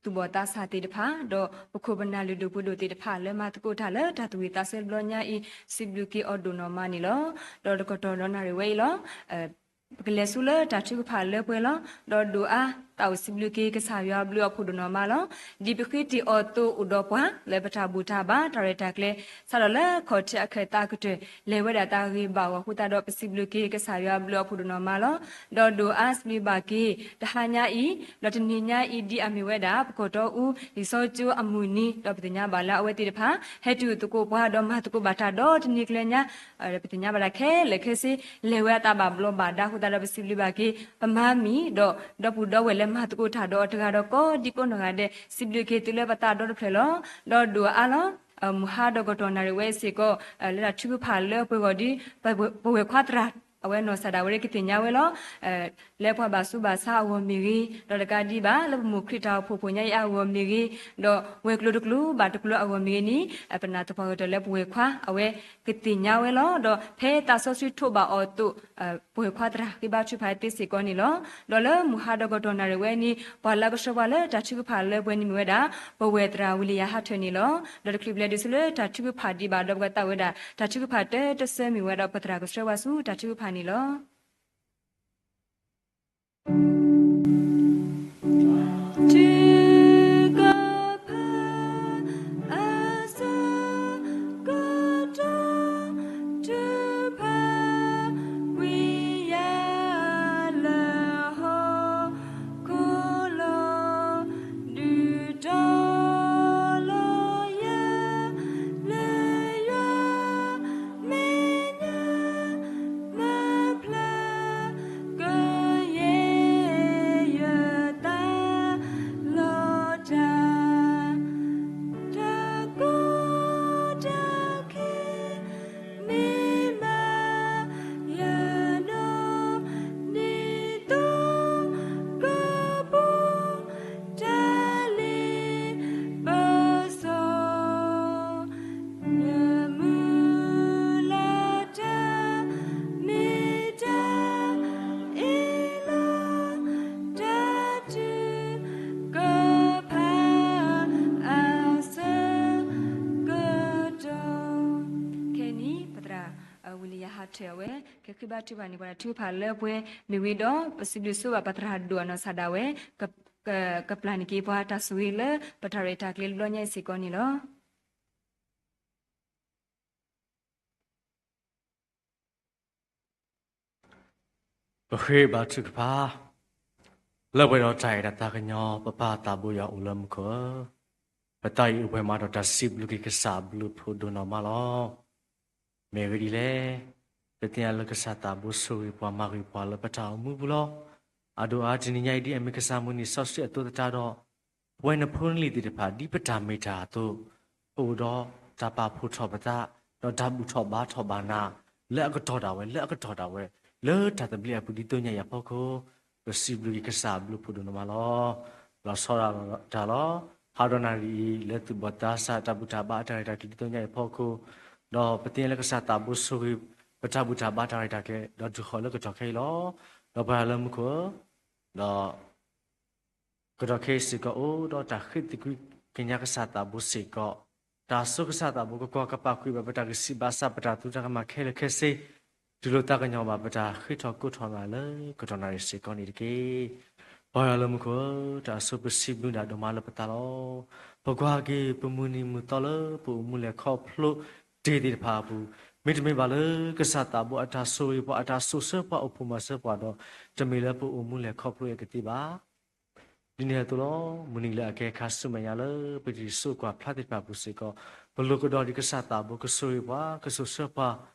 သူၣ်ဘီၣ်သးစၢ်သ့ၣ်တဖၣ် ဒီးပခိၣ်ပနၢ်လုၢ်ဒိၣ်ပှ့ၤဒိၣ်သ့ၣ်တဖၣ် လၢမၤသကိးတၢ်လၢတၢ်သူၣ်ဝံၣ်သးဆၢတဘျီညါအံၤ စံးဘျုးက့ၤအီၤဒိၣ်နီၢ်မးန့ၣ်လီၤ. ဒီးတကတီၢ်ဒီးနၣ်ရံၣ်ဝဲအံၤလီၤ. ပကလဲၤဆူလၢတၢ်ထုကဖၣ်လၢပှဲၤလီၤ. ဒီးဒိၣ်အါသးအိၣ်စံးဘျုးက့ၤကစၢ်ယွၤဘျုးအဖှိၣ်ဒိၣ်နီၢ်မးလီၤ. ဒ်ပဃ့တံၢ်အီၤသိးအိၣ်ဒီးပှၤလၢပတၢ်ဘူၣ်တၢ်ဘါတၢ်ရဲၣ်တၢ်ကျဲၤ စးထီၣ်လၢခီၣ်ထံးအခၢၣ်သးကတၢၢ် လဲၤဝဲဒၣ်တၢ်ဂ့ၢ်ဘၣ်အဂီၢ်အဃိသတးဒီး ပစံးဘျုးက့ၤကစၢ်ယွၤဘျုးအဖှိၣ်ဒိၣ်နီၢ်မးလီၤ. ဒီးဒိၣ်အါစံးဘျုးဘၣ်က့ၤ တဟါညါအံၤ ဒီးတနံၤညါအံၤ ဒ်အမ့ၢ်ဝဲဒၣ် ပကီၢ်တီအူ လံာ်စီဆှံကၠိအမုၢ်နံၤ ဒီးပသ့ၣ်ညါဘၣ်လၢအဝဲသ့ၣ်တဖၣ် ဟဲတုၤသကိးပှၤ ဒီးမၤသကိးဘၣ်တၢ်ဒီးတနံၤကျဲညါ ပသ့ၣ်ညါဘၣ်တၢ်ခဲလၢာ်ခဲဆ့ လဲၤဝဲအသးဘၣ်ဘျီးဘၣ်ဒါအဃိသတးဒီး ပစံးဘျုးဘၣ်က့ၤ ပမၤမံၤ ဒီးဒီပုၢ်ဒီဝဲၢ်လၢမၤသကိးတၢ်ဒီးအီၤတဂၤဒီးကိးဒံကိးနီၢ်ဂၤဒဲး စံးဘျုးက့ၤသုလၢပသးဒီတဖျၢၣ်လီၤ. ဒီးဒိၣ်အါလီၤ. မုၢ်ဟါဒီးကတီၢ်နၣ်ရံၣ်ဝဲအံၤစ့ၢ်ကီး လၢတၢ်ထုကဖၣ်လၢပှဲၤဂီၢ်ဒီး ပဝဲၢ်ခွါသရၣ် အဝဲနီၢ်စၢ်ဒၣ်ဝဲကသ့ၣ်ညါဝဲလီၤ. လၢပှၤဘၣ်ဆူးဘၣ်ဆါအဂီၢ်မ့ၢ်ဂ့ၤ, ဒီးတကးဒံးဘၣ် လၢပမိၢ်ခရံာ်တၢ်အိၣ်ဖှိၣ်ဖိညါအံၤအဂီၢ်မ့ၢ်ဂ့ၤ, ဒီးဝဲၤကျိၤတကျိၤဘၣ်တကျိၤအဂီၢ်မ့ၢ်ဂ့ၤန့ၣ် ပနာ်သပှၢ်ကတၢၢ်လၢပဝဲၢ်ခွါ အဝဲကသ့ၣ်ညါဝဲလီၤ. ဒီးဖဲသးစီဆှံထိးဘၣ်အီၤအသိး ပဝဲၢ်ခွါသရၣ်ဃ့ဘါထုကဖၣ်သ့စ့ၢ်ကီးန့ၣ်လီၤ. ဒီးလၢမုၢ်ဟါဒီးကတီၢ်နၣ်ရံၣ်ဝဲန့ၣ် ပှၤလၢကဆှၢပှၤလၢတၢ်ထုကဖၣ်လၢပှဲၤန့ၣ်မ့ၢ်ဝဲဒၣ် ပဝဲၢ်သရၣ်ဝံၤလံယၤဟးထၢၣ်န့ၣ်လီၤ. ဒီးတချုးပလဲၤဒံးဆူလၢတၢ်ထုကဖၣ်ဒံးဘၣ်ဒီး ပကသးဝဲဒၣ် တၢ်ထုကဖၣ်တၢတဆၢမ့ၢ်ဝဲဒီး ပသရၣ်ကဆှၢပှၤဆူတၢ်ထုကဖၣ်န့ၣ်လီၤ. ထုကဖၣ်အဆၢကတီၢ် ထုကဖၣ် ဝံယၤလၢဟီၣ်ခိၣ်လီၤ ဒုးတီၤလီၤယၤ လၢယွၤမဲာ်ညါ မၤဖျါ ကယဲၢ်ယသးလီၤတၢ် တၢ်ကီတၢ်ခဲ မ့ၢ်မၤယၤဒီး ဒ်သိးကပူၤ တၢ်လ့ပစီ ယမုၢ်လၢ်တၢ် မ့ၢ်တၢ်အ့ၣ်လိာ် တၢ်ထုကဖၣ်အဆၢကတီၢ်. ခဲအံၤန့ၣ် ပသရၣ် ဝံၤလံယၤဟးထၢၣ်အဝဲ ကဃ့ဘါထုကဖၣ်န့ၢ်ပှၤတၢ်ထုကဖၣ်လၢပှဲၤမ့ၢ်ဝံၤဒီး ပစံးဘျုးဆိဘၣ်ပသရၣ်ဒိၣ်အနီၢ်စၢ်ဒၣ်ဝဲ ကပျၢ်န့ၢ်က့ၤပှၤတၢ်ဆိၣ်ဂ့ၤလၢ ပတၢ်ရဲၣ်တၢ်ကျဲၤတဘျီညါအံၤစ့ၢ်ကီးန့ၣ်လီၤ. ပဃ့ဘါထုကဖၣ်, လၢပှဲၤဒီးတၢ်အဲၣ်တၢ်သးကညီၤ ပပၢ်သးဘိယွၤအိၣ်လၢမူခိၣ်ဧၢ, ပသးအံၤအိၣ်ပှဲၤမးဒီးတၢ်စံးဘျုးက့ၤကစၢ်ဘျုးဖှိၣ်ဒိၣ်နီၢ်မးလီၤ. မ့ၢ်ဂ့ၢ်ဒ်လဲၣ်, ပသ့ၣ်ညါလၢကစၢ်သးဘိဆိၣ်ဂ့ၤပှၤမၤဂ့ၤပှၤလၢပတၢ်အိၣ်မူပူၤလီၤ. အဒိၣ်အါတနံၤညါအံၤ ဒ်အမ့ၢ်ကစၢ်မုၢ်နံၤစီဆှံအသိးသတးဒီး ပဝဲနဖိနလံၤသ့ၣ်တဖၣ် ဒ်ပတၢ်မ့ၢ်တၢ်အသိး ပအိၣ်ဒီးတၢ်ပာ်ဖှိၣ်ထီၣ်ပသး ဒီးတၢ်ဘူၣ်ထီၣ်ဘါထီၣ်ဘၣ်နၤ လၢအကတီၢ်ဒၣ်ဝဲ လၢအကတီၢ်ဒၣ်ဝဲ လၢတၢ်သဘျ့အပူၤဒ်သိးညါအံၤအဖီခိၣ်, ပစံးဘျုးက့ၤကစၢ်ဘျုးဖှိၣ်ဒိၣ်နီၢ်မးလီၤ. လီၤဆီဒၣ်တၢ်လီၤ. ဟါဒီးနၣ်ရံၣ်အံၤ လၢသူၣ်ဘီၣ်သးစၢ်တၢ်ဘူၣ်တၢ်ဘါအတၢ်ရဲၣ်တၢ်ကျဲၤဒ်သိးညါအံၤအဖီခိၣ်, ဒီးပသ့ၣ်ညါလၢကစၢ်သးဘိဆိၣ်ဂ့ၤ ပတၢ်ဘူၣ်တၢ်ဘါတၢ်ရဲၣ်တၢ်ကျဲၤ ဒီးဒုးဃီၤလၢကတီၢ်ခဲအံၤလီၤ. ဒီးပှၤလၢမူခိၣ်, ဒီး ကတီၢ်ခဲအံၤစ့ၢ်ကီး အိၣ်ဒီးတၢ်ဃ့သကွံၢ်ကညးကစၢ်သးဘိစ့ၢ်ကီး, တၢ်ဆိကစၢ်သးဘိကကွၢ်ကပာ်ကွံာ်ဘၣ်ပတၢ်ကဆံးဘၣ်ဆၣ် ပတၢ်သူတၢ်ကမၣ်ခဲလၢာ်ခဲဆ့, တူၢ်လိာ်သးကညီၤဘၣ်ပတၢ်ဃ့ထီၣ်ကိးထီၣ်နၤလၢကတီၢ်နၣ်ရံၣ်စ့ၢ်ကီးန့ၣ်တက့ၢ်. ပၢ်ယွၤလၢမူခိၣ်ဧၢ, တၢ်အဆိပစံးဘျုးနၤဒိၣ်မးလၢပသးလီၤ. ပကွၢ်က့ၤပမုၢ်နံၤမုၢ်သီလၢပအိၣ်မူလဲၤခီဖျိတ့ၢ်သ့ၣ်တဖၣ်အပူၤ, မ့တမ့ၢ်ဘၣ်လၢကစၢ်သးဘိအတၢ်ဆိၣ်ဂ့ၤပှၤ အတၢ်စိာ်ဆှၢပှၤ အိၣ်ဖှိၣ်မၤစၢၤပှၤဒီး တမ့ၢ်လၢပအိၣ်မူလဲၤခီဖျိအကသ့ဘၣ်. ဒ်န့ၣ်အသိးလီၤ. မုၢ်နံၤလၢအကဲခါဆူမဲာ်ညါလၢပတစိၤကွၢ်ဖျါသ့ၣ်တဖၣ်အပူၤစ့ၢ်ကီး, ပလိၣ်ကဒီးဒံးကစၢ်သးဘိကဆိၣ်ဂ့ၤပှၤ, ကစိာ်ဆှၢပှၤ,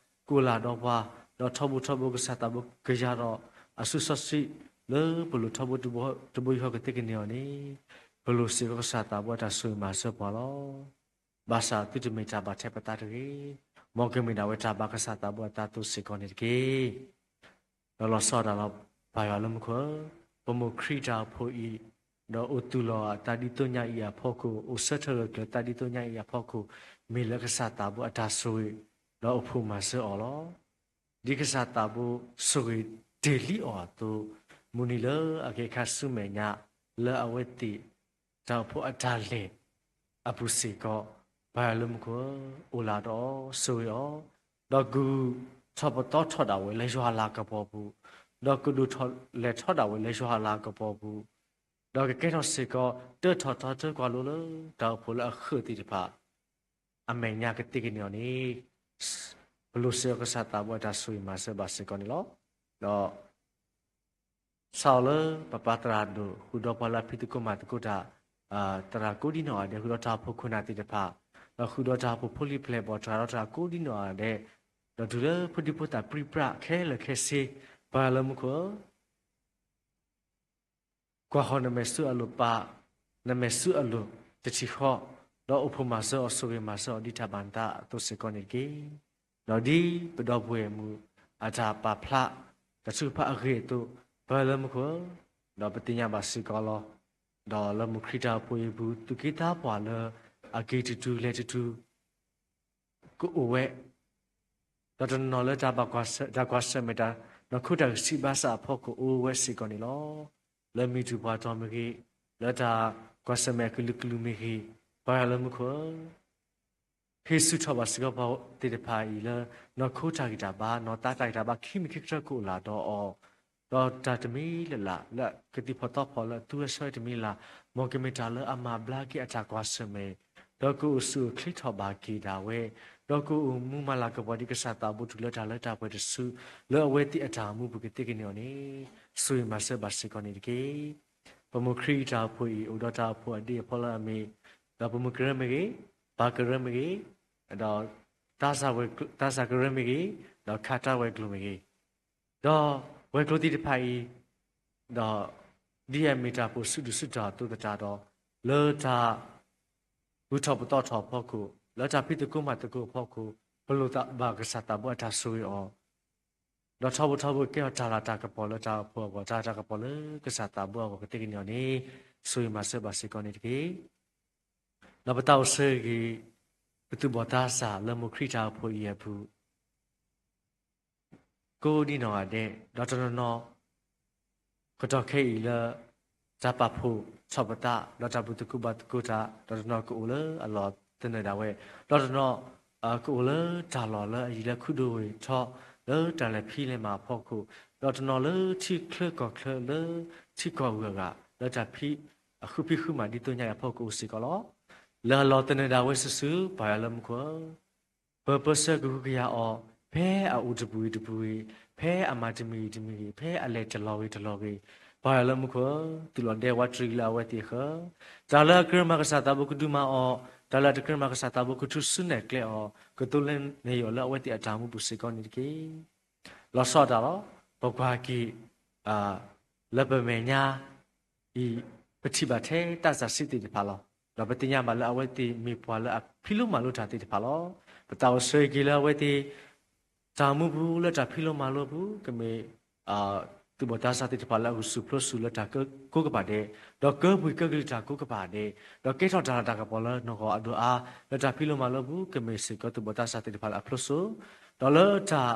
ကအိၣ်လၢဒီးပှၤ, ဒီးထီဘိထီဘိကစၢ်သးဘိကယၤဒီးအစုစီဆှံ လၢပလိၣ်ထီဘိတဘိယူၢ်ဃီကသ့ကန့ၢ်အီၤန့ၣ်, ပလိၣ်စ့ၢ်ကီးကစၢ်သးဘိအတၢ်ဆိၣ်ဂ့ၤမၤစၢၤပှၤလီၤ. ဘၣ်ဆၣ်သုတမ့ၢ်တၢ်ဘၣ်ထဲပသးတဂ့ၤ, မ်ကမ့ၢ်ဒၣ်ဝဲတၢ်ဘၣ်ကစၢ်သးဘိအသးသိစ့ၢ်ကီးန့ၣ်တက့ၢ်. ဒီးလီၤဆီဒၣ်တၢ်လီၤ. ပၢ်ယွၤလၢမူခိၣ်ဧၢ, ပမိၢ်ခရံာ်တၢ်အိၣ်ဖှိၣ်အံၤ, ဒီးအိၣ်သူၣ်လီၤအသးဒ်သိးညါအံၤအဖီခိၣ်, အိၣ်ဆၢထၢၣ်ဂၢၢ်ကျၢၤသးဒ်သိးညါအံၤအဖီခိၣ်, မ့ၢ်လၢကစၢ်သးဘိအတၢ်ဆိၣ်ဂ့ၤ, ဒီးအိၣ်ဖှိၣ်မၤစၢၤအီၤလီၤ. ဒ်ကစၢ်သးဘိဆိၣ်ဂ့ၤတ့ၢ်လံအီၤအသိး, မုၢ်နံၤလၢအကဲခါဆူမဲာ်ညါ, လၢအဝဲသ့ၣ်တၢ်အိၣ်ဖှိၣ်အတၢ်လဲၤအပူၤစ့ၢ်ကီး, ပၢ်ယွၤလၢမူခိၣ်ဧၢ, အိၣ်လၢ်ဒီးအီၤ, ဆိၣ်ဂ့ၤအီၤ, ဒီးကဂုာ်ထီၣ်ပသီထီၣ်ဒၣ်ဝဲလၢယွၤအလၤကပီၤပူၤ, ဒီးကဒိၣ်ထီၣ်လဲၤထီၣ်ဒၣ်ဝဲလၢယွၤအလၤကပီၤပူၤ, ဒီးကကဲထီၣ်စ့ၢ်ကီး တၢထီၣ်ထီတၢကွၢ်လိလၢတၢ်အိၣ်ဖှိၣ်လၢအဃၢၤသ့ၣ်တဖၣ် အမဲာ်ညါကသ့ကန့ၢ်အီၤန့ၣ်, ပလိၣ်စ့ၢ်ကီးကစၢ်သးဘိအတၢ်ဆိၣ်ဂ့ၤမၤစၢၤဘၣ်စ့ၢ်ကီးန့ၣ်လီၤ. ဒီး စးထီၣ်လၢပပၢ်သရၣ်ဒိၣ် ဃုာ်ဒီးပှၤလၢအဖံးသကိးမၤသကိးတၢ် သရၣ်ကိးဒံနီၢ်ဂၤဒဲး, ဃုာ်ဒီးတၢ်အိၣ်ဖှိၣ်ခိၣ်နၢ်သ့ၣ်တဖၣ်, ဒီးဃုာ်ဒီးတၢ်အိၣ်ဖှိၣ်ဖိလံၤဖျဲၣ်ဘီၣ်တဂၤဒီးတဂၤကိးဒံနီၢ်ဂၤဒဲး, ဒီးတုၤလၢဖိဒံဖိသၣ်ပြံပြါခဲလၢာ်ခဲဆ့, ပၢ်ယွၤလၢမူခိၣ်ဧၢ, ကွၢ်ဃီၤနမဲာ်ဆူအလိၤပာ်, နမဲာ်ဆူအလိၤတထံၣ်ဃီ, ဒီးအိၣ်ဖှိၣ်မၤစၢၤအီၤ ဆိၣ်ဂ့ၤမၤစၢၤအီၤဒ်တၢ်ဘၣ်နသးအသိးစ့ၢ်ကီးန့ၣ်တက့ၢ်. ဒီးဒ်ပဒီပုၢ်ဝဲၢ်မုၣ်အတၢ်ပာ်ဖျါ တၢ်ထုကဖၣ်အဂ့ၢ်အသိး, ပၢ်ယွၤလၢမူခိၣ်ဧၢ, ဒီးပသ့ၣ်ညါဘၣ်စ့ၢ်ကီးလီၤ. ဒီးလၢမူခရံာ်တၢ်အိၣ်ဖှိၣ်အံၤအပူၤ သူၣ်က့သးပှၢ်လၢအက့ၤတတုၤလဲၤတတုၤ ကအိၣ်ဝဲ, ဒီးတနီၤလၢတၢ်ကွၢ်ဆၢၣ်မဲာ်တၢ်နီၢ်ခိတၢ်ကဆံးဘၣ်ဆၣ်အဖီခိၣ်အိၣ်ဝဲစ့ၢ်ကီးန့ၣ်လီၤ. လၢမံၤတူၢ်ပှၤတီၤမ့ၢ်ဂ့ၤ, လၢတၢ်ကွၢ်ဆၢၣ်မဲာ်အကလုာ်ကလုာ်မ့ၢ်ဂ့ၤ, ပၢ်ယွၤလၢမူခိၣ်ဧၢ, ဟ့ၣ်ဆူၣ်ထီၣ်ဘၣ်စ့ၢ်ကီးပှၤသ့ၣ်တဖၣ်အံၤလၢ နီၢ်ခိတၢ်ဂံၢ်တၢ်ဘါ နီၢ်သးတၢ်ဂံၢ်တၢ်ဘါ ခံမံၤခံကတၢၢ်ကအိၣ်လၢ်ဒီးအီၤ, ဒီးတၢ်တမံၤလၢ်လၢ်လၢကသံၣ်ဖီၣ်သီဖီၣ်လၢအသူဝဲဆှၢဝဲတမံၤလၢ်လၢ်, မ်ကမ့ၢ်တၢ်လၢအမၤဘျါက့ၤအတၢ်ကွၢ်ဆၢၣ်မဲာ်, ဒီးကအိၣ်ဆူၣ်အိၣ်ချ့ထီၣ်ဘၣ်က့ၤဒၣ်ဝဲ, ဒီးကအိၣ်မူမၤလၤကပီၤဒ်ကစၢ်သးဘိတုၤလၢတၢ်လၢတၢ်ပှဲၤတစု, လၢအဝဲသ့ၣ်အတၢ်အိၣ်မူပူၤကသ့ကန့ၢ်အီၤန့ၣ်, ဆိၣ်ဂ့ၤမၤစၢၤဘၣ်စ့ၢ်ကီးန့ၣ်တက့ၢ်. ပမူခရံာ်တၢ်အိၣ်ဖှိၣ်အံၤ အိၣ်ဒီးတၢ်အိၣ်ဖှိၣ်အဒ့အဖီလၢအမ့ၢ်, ဒီးပမုၢ်ကရၢမ့ၢ်ဂ့ၤ, ပၢ်ကရၢမ့ၢ်ဂ့ၤ, ဒီး သးစၢ်ကရၢမ့ၢ်ဂ့ၤ, ဒီးခးတၢ်ဝဲၤကျိၤမ့ၢ်ဂ့ၤ, ဒီးဝဲၤကျိၤသ့ၣ်တဖၣ်အံၤ, ဒီး ဒ်အမ့ၢ်တၢ်အိၣ်ဖှိၣ်ဆူၣ်ဒူဆူၣ်တၢ်အသိးသတးဒီး, လၢတၢ် ဂုၤထီၣ်ပသီထီၣ်အဖီခိၣ်, လၢတၢ်ဖံးသကိးမၤသကိးအဖီခိၣ်, ပလိၣ်ဘၣ်ကစၢ်သးဘိအတၢ်ဆိၣ်ဂ့ၤအီၤ, ဒီးထီဘိထီဘိကဲထီၣ်တၢ်လၤတၢ်ကပီၤလၢတၢ်အိၣ်ဖှိၣ်အဂီၢ်, တၢ်လၤတၢ်ကပီၤလၢကစၢ်သးဘိအဂီၢ်ကသ့ကန့ၢ်အီၤန့ၣ်, ဆိၣ်ဂ့ၤမၤစၢၤဘၣ်စ့ၢ်ကီးန့ၣ်တက့ၢ်. ဒီးပသးအိၣ်ဆၢဂ့ၤ, ပသူၣ်ဘီၣ်သးစၢ်လၢမူခရံာ်တၢ်အိၣ်ဖှိၣ်အံၤအပူၤ ကိးဒံနီၢ်ဂၤဒဲး, ဒီးတနီၤနီၤ ကတီၢ်ခဲအံၤလၢ တၢ်ပာ်ဖှိၣ်ထီၣ်ပသး ဒီးတၢ်ဘူၣ်သကိးဘါသကိးတၢ်, ဒီးတနီၤကအိၣ်လၢအလီၢ်သနၢၣ်ဒၣ်ဝဲ, ဒီးတနီၤ ကအိၣ်လၢတၢ်လီၢ်လၢအယံၤလၢခူဒိၣ်ဝ့ၢ်ထီၣ် လၢတၢ်လဲၤဖံးလဲၤမၤအဖီခိၣ်, ဒီးတနီၤလၢထံချၢကီၢ်ချၢလၢထံကီၢ်ဂုၤအဂၤ လၢတၢ်ဖံးအဃုဖံးဃုမၤဒ်သိးညါအံၤအဖီခိၣ်အိၣ်စ့ၢ်ကီးလီၤ. လၢအလီၢ်သနၢၣ်ဒၣ်ဝဲစုာ်စုာ် ပၢ်ယွၤလၢမူခိၣ်ဧၢ, ပၢၤပၢဆှၢကဟုကယာ်အီၤ, ဖဲအအိၣ်တပူၤဂ့ၤတပူၤဂ့ၤ, ဖဲအမၤတမံၤဂ့ၤတမံၤဂ့ၤ, ဖဲအလဲၤတလီၤဂ့ၤတလီၤဂ့ၤ, ပၢ်ယွၤလၢမူခိၣ်ဧၢ, သူၣ်လီၤဒဲဝးတရံးလၢအဝဲသ့ၣ်အဃၢၤ, တၢ်လၢအကြၢးမၤကစၢ်သးဘိကဒုးမၤအီၤ, တၢ်လၢအတကြၢးမၤကစၢ်သးဘိကထုးစုနဲၣ်ကျဲအီၤ, ကသိလၢနယီၢ်လၢအဝဲသ့ၣ်အတၢ်မူပူၤစ့ၢ်ကီးန့ၣ်တက့ၢ်. လီၤဆီဒၣ်တၢ်လီၤ. ပကွၢ်က့ၤ လၢပမဲာ်ညါအံၤ ပထံၣ်ဘၣ်ထဲတၢ်စၢ်စံးသ့ၣ်တဖၣ်လီၤ. ဒီးပသ့ၣ်ညါဘၣ်လၢအဝဲသ့ၣ်မ့ၢ်ပှၤလၢအဖံးလိမၤလိတၢ်သ့ၣ်တဖၣ်လီၤ. ပသးအိၣ်ဆၢဂ့ၤက့ၤလၢအဝဲသ့ၣ် တၢ်မူပူၤလၢတၢ်ဖံးလိမၤလိပူၤ ကမ့ၢ် သူၣ်ဘီၣ်သးစၢ်သ့ၣ်တဖၣ်လၢအဂုာ်ဆူၣ်ပျိဆူၣ်လၢတၢ်ကိးကပၤဒဲး, ဒီးကၢပှ့ၤကၢကလံၤတၢ်ကိးကပၤဒဲး, ဒီးကဲထီၣ်တၢ်လၤတၢ်ကပီၤလၢနီၢ်ဂီၤအဒိၣ်အါ လၢတၢ်ဖံးလိမၤလိပူၤ ကမ့ၢ်စ့ၢ်ကီးသူၣ်ဘီၣ်သးစၢ်သ့ၣ်တဖၣ်လၢအဖျိစိ, ဒီးလၢတၢ်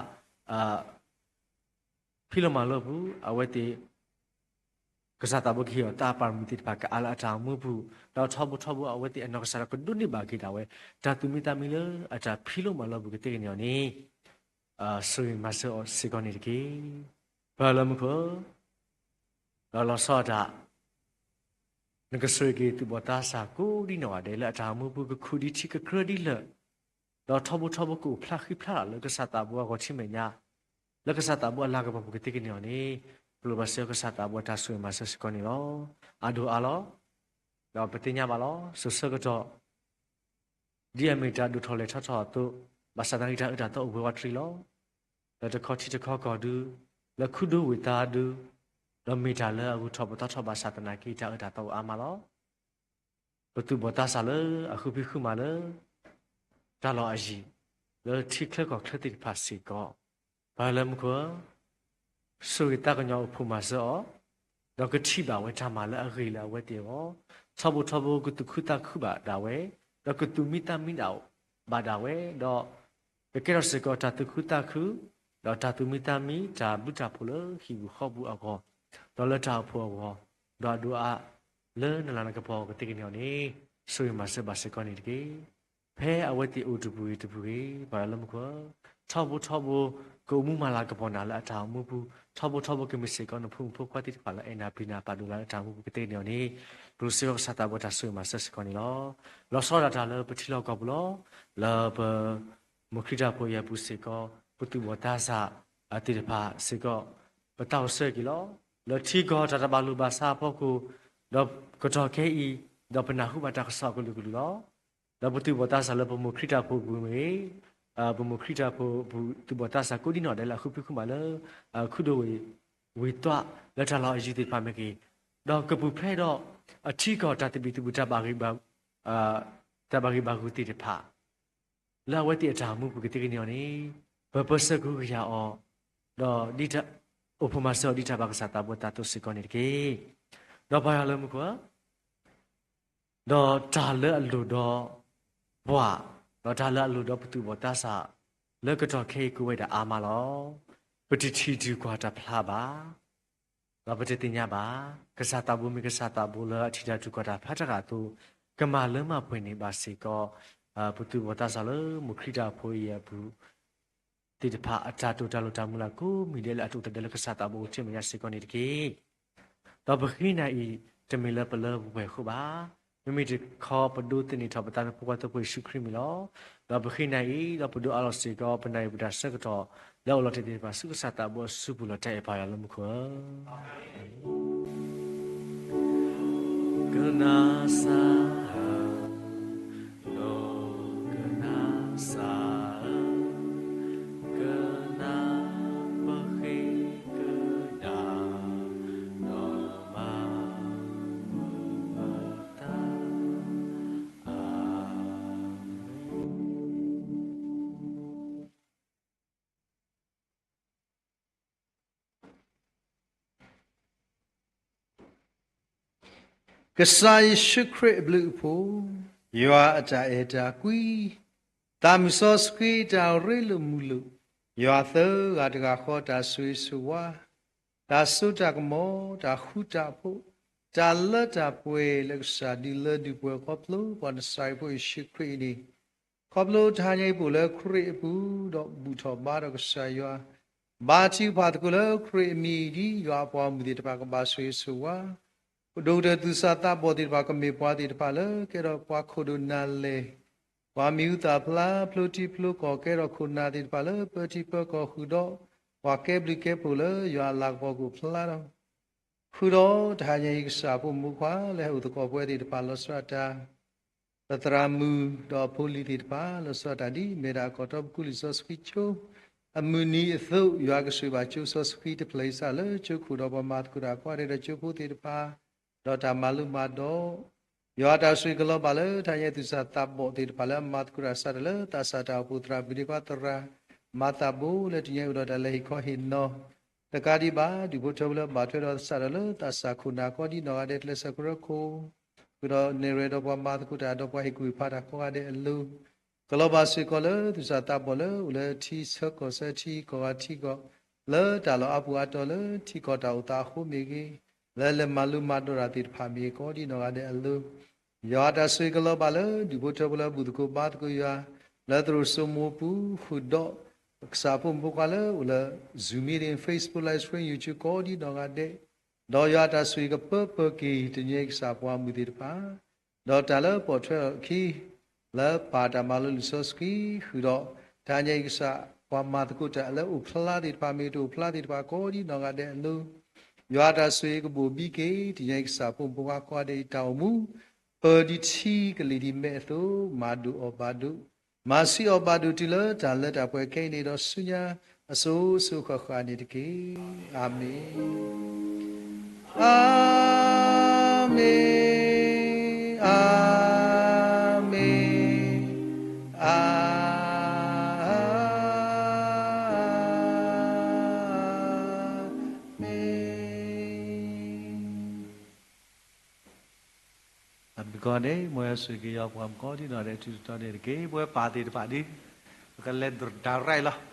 ဖံးလိမၤလိပူၤ အဝဲသ့ၣ် ကစၢ်သးဘိကဟ့ၣ်အီၤသးအပၢ်မုၢ်သ့ၣ်တဖၣ်ကအါလၢအတၢ်အိၣ်မူပူၤ, ဒီးထီဘိထီဘိအဝဲသ့ၣ်အနီၢ်ကစၢ်ဒီးကဒိးန့ၢ်ဘၣ်က့ၤဒၣ်ဝဲ တၢ်သူၣ်မံသးမံလၢအတၢ်ဖံးလိမၤလိပူၤကသ့ကန့ၢ်အီၤန့ၣ် ဆိၣ်ဂ့ၤမၤစၢၤအီၤစ့ၢ်ကီးန့ၣ်တက့ၢ်. ပၢ်လၢမူခိၣ် ဒီးလီၤဆီဒၣ်တၢ် နကဆိၣ်ဂ့ၤက့ၤသူၣ်ဘီၣ်သးစၢ်ကိးဒံနီၢ်ဂၤဒဲး လၢအတၢ်အိၣ်မူပူၤကခူၣ်ဒံးထံကကြၢးဒံးလၢာ်, ဒီးထီဘိထီဘိကအိၣ်ဖျါဃံဖျါလၢ်လၢကစၢ်သးဘိအဂီၢ်ထံမဲာ်ညါ, လၢကစၢ်သးဘိအလၤကပီၤပူၤကသ့ကန့ၢ်အီၤန့ၣ်, ပလိၣ်ဘၣ်စ့ၢ်ကီးကစၢ်သးဘိအတၢ်ဆိၣ်ဂ့ၤမၤစၢၤစ့ၢ်ကီးန့ၣ်လီၤ. အဒိၣ်အါလီၤ. ဒီးပသ့ၣ်ညါဘၣ်လီၤ. စိၤဆၢကတီၢ် ဒ်အမ့ၢ်တၢ်ဒိၣ်ထီၣ်လဲၢ်ထီၣ်ထီအသိး, ဘၣ်ဆၣ်သနာ်က့တၢ်အၢတၢ်သီအိၣ်ဘှံးဝးတရံးလီၤ. လၢတခီထံတခီကီၢ်ဒု, လၢခူဒိၣ်ဝ့ၢ်သါဒု, ဒီးမ့ၢ်တၢ်လၢအဂုၤထီၣ်ပသီထီၣ်ဘၣ်ဆၣ်သနာ်က့တၢ်အၢတၢ်သီအိၣ်အါမးလီၤ. ပသူၣ်ဘီၣ်သးစၢ်လၢအဃုဖံးဃုမၤလၢ တၢ်လီၢ်အယံၤ, လၢထံချၢကီၢ်ချၢသ့ၣ်တဖၣ်စ့ၢ်ကီး, ပၢ်လၢမူခိၣ်ဧၢ, ဆိၣ်ဂ့ၤသးကညီၤအိၣ်ဖှိၣ်မၤစၢၤအီၤ, ဒီးကထံၣ်ဘၣ်ဝဲတၢ်မၤလၢအဂ့ၤလၢအဝဲသ့ၣ်အဂီၢ်, ထီဘိထီဘိကသူၣ်ခုသးခုဘၣ်ဒၣ်ဝဲ, ဒီးကသူၣ်မံသးမံဒၣ်ဘၣ်ဒၣ်ဝဲ, ဒီးကကဲထီၣ်စ့ၢ်ကီးတၢ်သူၣ်ခုသးခု, ဒီးတၢ်သူၣ်မံသးမံ တၢ်ဘျုးတၢ်ဖှိၣ်လၢဟံၣ်ပူၤဃီပူၤအဂီၢ်, ဒီးလၢတၢ်အိၣ်ဖှိၣ်အဂီၢ်, ဒီးအဒိၣ်အါ လၢနလၤနကပီၤကသ့ကန့ၢ်အီၤန့ၣ် ဆိၣ်ဂ့ၤမၤစၢၤဘၣ်စ့ၢ်ကီးန့ၣ်တက့ၢ်. ဖဲအဝဲသ့ၣ်အိၣ်တပူၤဂ့ၤတပူၤဂ့ၤ ပှၤလၢမူခိၣ် ထီဘိထီဘိ ကအိၣ်မူမၤလၤကပီၤနၤလၢအတၢ်အိၣ်မူပူၤ, ထီဘိထီဘိကမ့ၢ်စ့ၢ်ကီးနဖိမုၣ်ဖိခွါသ့ၣ်တဖၣ်လၢအအဲၣ်နၤပျံၤနၤပာ်ဒိၣ်နၤလၢအတၢ်အိၣ်မူပူၤကသ့ကန့ၢ်အီၤန့ၣ် ပစံးဘျုးကစၢ်သးဘိတၢ်ဆိၣ်ဂ့ၤမၤစၢၤစ့ၢ်ကီးန့ၣ်လီၤ. လီၤဆီဒၣ်တၢ်လၢပထံလီၢ်ကီၢ်ပူၤလီၤ. လၢပ မိၢ်ခရံာ်တၢ်ဖိအံၤအပူၤစ့ၢ်ကီး ပသူၣ်ဘီၣ်သးစၢ်သ့ၣ်တဖၣ်စ့ၢ်ကီး ပသးအိၣ်ဆၢက့ၤလီၤ. လၢထံကီၢ်တၢ်တဘၣ်လိာ်ဘၣ်စးအဖီခိၣ် ဒီးကတီၢ်ခဲအံၤ ဒီးပနၢ်ဟူဘၣ်တၢ်ကစီၣ်ကလုာ်ကလုာ်လီၤ. ဒီးပသူၣ်ဘီၣ်သးစၢ်လၢပမိၢ်ခရံာ်တၢ်ဖိအပူၤမ့ၢ်ဂ့ၤ, ပမိၢ်ခရံာ်တၢ်ဖိအပူၤ သူၣ်ဘီၣ်သးစၢ်ကိးဒံနီၢ်ဒဲးလၢအဃုဖံးဃုမၤလၢ ခုဒိၣ်ဝ့ၢ်သွးလၢတၢ်လီၢ်အယံၤသ့ၣ်တဖၣ်မ့ၢ်ဂ့ၤ, ဒီးကပူၤဖျဲးဒီးအထံကီၢ်တၢ်သဘံၣ်သဘုၣ် တၢ်ဘၣ်ဂ့ၢ်ဘၣ်ဂုာ်သ့ၣ်တဖၣ် လၢအဝဲသ့ၣ်အတၢ်အိၣ်မူပူၤကသ့ကန့ၢ်အီၤန့ၣ် ပပၢဆှၢကဟုကယာ်အီၤ, ဒီးဒ်တၢ်အိၣ်ဖှိၣ်မၤစၢၤအီၤဒ်တၢ်ဘၣ်ကစၢ်သးဘိတၢ်သိၣ်စ့ၢ်ကီးန့ၣ်တက့ၢ်. ဒီးပှၤယွၤလၢမူခိၣ်ဧၢ, ဒီးတၢ်လၢအလိၣ်ဒီးပှၤ, ဒီးတၢ်လၢအလိၣ်ဒီးပသူၣ်ဘီၣ်သးစၢ် လၢကတီၢ်ခဲအံၤကအိၣ်ဝဲဒၣ်အါမးလီၤ. ပတထံၣ်တုၤကွၢ်တၢ်ဖျါဘၣ် ဒီးပတသ့ၣ်ညါဘၣ် ကစၢ်သးဘိမ့ၢ်ကစၢ်သးဘိလၢအထံၣ်တၢ်တုၤကွၢ်တၢ်ဖျါတဂၤအသိး ကမၤလၢမၤပှဲၤန့ၢ်ဘၣ်စ့ၢ်ကီး ပသူၣ်ဘီၣ်သးစၢ်လၢမိၢ်ခရံာ်တၢ်ဖိအံၤအပူၤ သ့ၣ်တဖၣ်အတၢ်တိာ်တၢ်လိၤတၢ်မုၢ်လၢ်ကိးမံၤဒဲးလၢအတအိၣ်တဒၢလၢကစၢ်သးဘိအိၣ်ထဲမဲာ်ညါစ့ၢ်ကီးန့ၣ်တက့ၢ်. ဒီးပဃ့နၤအံၤ တမ့ၢ်လၢပလၢပပှဲၤအဃိဘၣ်. မ့မ့ၢ်တခီပဒိးသန့ၤထီၣ်ပသးနဖိခွါသိဖိယ့ၣ်ၡူးခရံာ်မံၤလီၤ. ဒီးပဃ့နၤအံၤ ဒီးပဒိးအးလီၤစ့ၢ်ကီး ပနၢ်အံၤပတၢ်ဆၢကတီၢ် လၢအအိၣ်လီၤတ့ၢ်သ့ၣ်တဖၣ်ဆူကစၢ်သးဘိအစုပူၤလီၤ. တၢ်အဲၣ်ပှၤယွၤလၢမူခိၣ်ဧၢ, ကနၣ်စၢ်ဧၢ, ကနၣ်စၢ်ဧၢ, ကနၣ်ပဃ့ကညး ဒီးမၤဝဲပသး, အၤမ့ၣ်. ကစၢ်ယ့ၣ်ၡူးခရံာ်အဘျုးအဖှိၣ်, ယွၤအတၢ်အဲၣ်တၢ်ကွံ, သးမုၢ်စီဆှံတၢ်ရ့လိာ်မုာ်လိာ်, ယွၤသၢဂၤတဂၤဃီတၢ်ဆိၣ်ဂ့ၤဆိၣ်ဝါ, တၢ်စိတၢ်ကမီၤ, တၢ်ဃူတၢ်ဖိး, တၢ်လၢတၢ်ပှဲၤလၢကစၢ်ဒုးလၢဒုးပှဲၤခီဖျိပှၤနစၤရ့းဖိယ့ၣ်ၡူးခရံာ်အံၤန့ၣ်, ခီဖျိတဟါညါအံၤပအိၣ်လၢခရံာ်အပူၤ, ဒီးဘူၣ်ထီၣ်ဘါထီၣ်ကစၢ်ယွၤ, ဘါထုကဖၣ်သကိးလၢခရံာ်အမံၤ ဒ်ယွၤအပှၤဂီၢ်မုၢ်သ့ၣ်တဖၣ်ကဘၣ်ဆိၣ်ဂ့ၤဆိၣ်ဝါ, ပဒိၣ်ကတၢၢ်သူၣ်စၢ်သးဘီၣ်သ့ၣ်တဖၣ် ကမ့ၢ်ပှၤသ့ၣ်တဖၣ်လၢကဲထီၣ်ပှၤခိၣ်ဒိၣ်နၢ်လဲၢ်, ပှၤမံၤဟူသၣ်ဖျါ ဖျိထံဖျိကီၢ် ကဲထီၣ်ခိၣ်နၢ်သ့ၣ်တဖၣ်လၢပၢထံပၢကီၢ်ဃုာ်ဒီး ပှၤကဲဘျုးကဲဖှိၣ်လၢယွၤအလၤကပီၤကအိၣ်ဖျါထီၣ် ဃုာ်ဒီးတဟါညါအံၤကစၢ်ဖိမူခွါလၢဟဲအိၣ်သကိးပဝဲသ့ၣ်တဖၣ် လီၤဆီဒၣ်တၢ် ပသရၣ်မုၣ်ဒီးအဖိလံၤသ့ၣ်တဖၣ် လီၤဆီဒၣ်တၢ်ဒ်အမ့ၢ်ဒၣ်အကီၢ်တီပူၤလံာ်စီဆှံကၠိ အမုၢ်နံၤအသိး ယွၤကဆိၣ်ဂ့ၤဘၣ်ကၠိစီဆှံတဖျၢၣ်အံၤစးလၢကၠိခိၣ်ဒီးပှၤမၤသကိးတၢ်ကိးဂၤဒဲးဒီးကၠိဖိသ့ၣ်တဖၣ် ဒီးတၢ်မၤလိမၤဒိး ယွၤတၢ်ဆိၣ်ဂ့ၤကလီၤဘၣ်လၢတဟါညါအံၤသူၣ်စၢ်သးဘီၣ်သ့ၣ်တဖၣ်လၢအမၤသကိးတၢ်စးထီၣ်အပူၤ သရၣ်မုၣ်ဒ့ခွါသရၣ် မၤသးဘိလၢတနံၤအံၤအိၣ်ဒီးတၢ်လဲၤဟ့ၣ်ခီဟ့ၣ်နီၤ တကးဒံးဘၣ် ဒူၣ်ဖိထၢဖိလၢဘၣ်ထွဲဒီးသးဒီးလၢသးစၢ်ခိၣ်နၢ်ကိးဒ်နီၢ်ဂၤဒဲး ကျဲးစၢးကရၢခိၣ် ဃုာ်ဒီးနဲၣ်ရွဲဒီးပှၤမၤသကိးတၢ်ဒီးပှၤဟ့ၣ်ကူၣ်ဟ့ၣ်ဖးတၢ်ကိးဂၤဒဲးအလိၤ ကလီၤဘၣ်စ့ၢ်ကီးလၢသူၣ်စၢ်သးဘီၣ်လၢအိၣ်လၢထံဆၢကီၢ်ဆၢထံကီၢ်ဂၤထံကီၢ် လၢတၢ်လီၢ်အါပူၤအါတီၤလၢထံကီၢ်တၢ်အိၣ်သးအဃိမ့ၢ်ဂ့ၤ လၢလဲၤမၤလိမၤဒိးတၢ်သ့ၣ်တဖၣ်မ့ၢ်ဂ့ၤ ကိးဒ်နီၢ်ဂၤဒဲးအလိၤ ယွၤတၢ်ဆိၣ်ဂ့ၤကလီၤဘၣ်လၢဒူၣ်ဖိထၢဖိလၢဘူၣ်သကိးဘါသကိးယွၤ လၢသရိာ်စိမိပူၤ ဃုာ်ဒီး ကစၢ်ဖိမုၣ်ဖိခွါလၢအိၣ်လၢ Zoom meeting, Facebook live stream, YouTube ကိးဒ်နီၢ်ဂၤဒဲး ဒီးယွၤတၢ်ဆိၣ်ဂ့ၤကပၢပၢက့ၤ တနံၤအံၤကစၢ်ပှၤဂီၢ်မုၢ်သ့ၣ်တဖၣ် ဒီးတၢ်လၢပိာ်ထွဲအီၤအခံ လၢပၢ်တၢ်မၤလိလံာ်စီဆှံ ဃုာ်ဒီး တဟါညါအံၤကစၢ် ပှၤမၤသကိးတၢ်လၢအိၣ်ဖျါသ့ၣ်တဖၣ် မ့ၢ်တအိၣ်ဖျါသ့ၣ်တဖၣ် ကိးဒ်နီၢ်ဂၤဒဲးအလိၤ ယွၤတၢ်ဆိၣ်ဂ့ၤကဘိၣ်ဘံက့ၤ တနံၤအံၤကစၢ်ဖိမုၣ်ဖိခွါကိးဂၤဒဲးအံၤတၢ်အိၣ်မူ ပၢဒ်ထံကလံၤဒ်မဲးအသိး မၤဒိၣ်အီၣ်ဘၣ်ဒိၣ် မၤဆံးအီၣ်ဘၣ်ဒိၣ်တုၤလၢတၢ်လၢတၢ်ပှဲၤခဲအံၤန့ၣ်ဒီးဆူညါအစိၤစိၤဃၣ်ဃၣ်န့ၣ်တက့ၢ်. အၤမ့ၣ်, အၤမ့ၣ်, အၤမ့ၣ်, အၤမ့ၣ်. အမ့ၢ်ကီးန့ၣ် မ်ယွၤဆိၣ်ဂ့ၤက့ၤယွၤပှၤမုၣ်ကိးဒ်နီၢ်ဒဲး ထူးတတီၤန့ၣ်တက့ၢ်. ပဝဲပၢ်သ့ၣ်တဖၣ်ဒ် ပကလဲၤ direct လီၤ.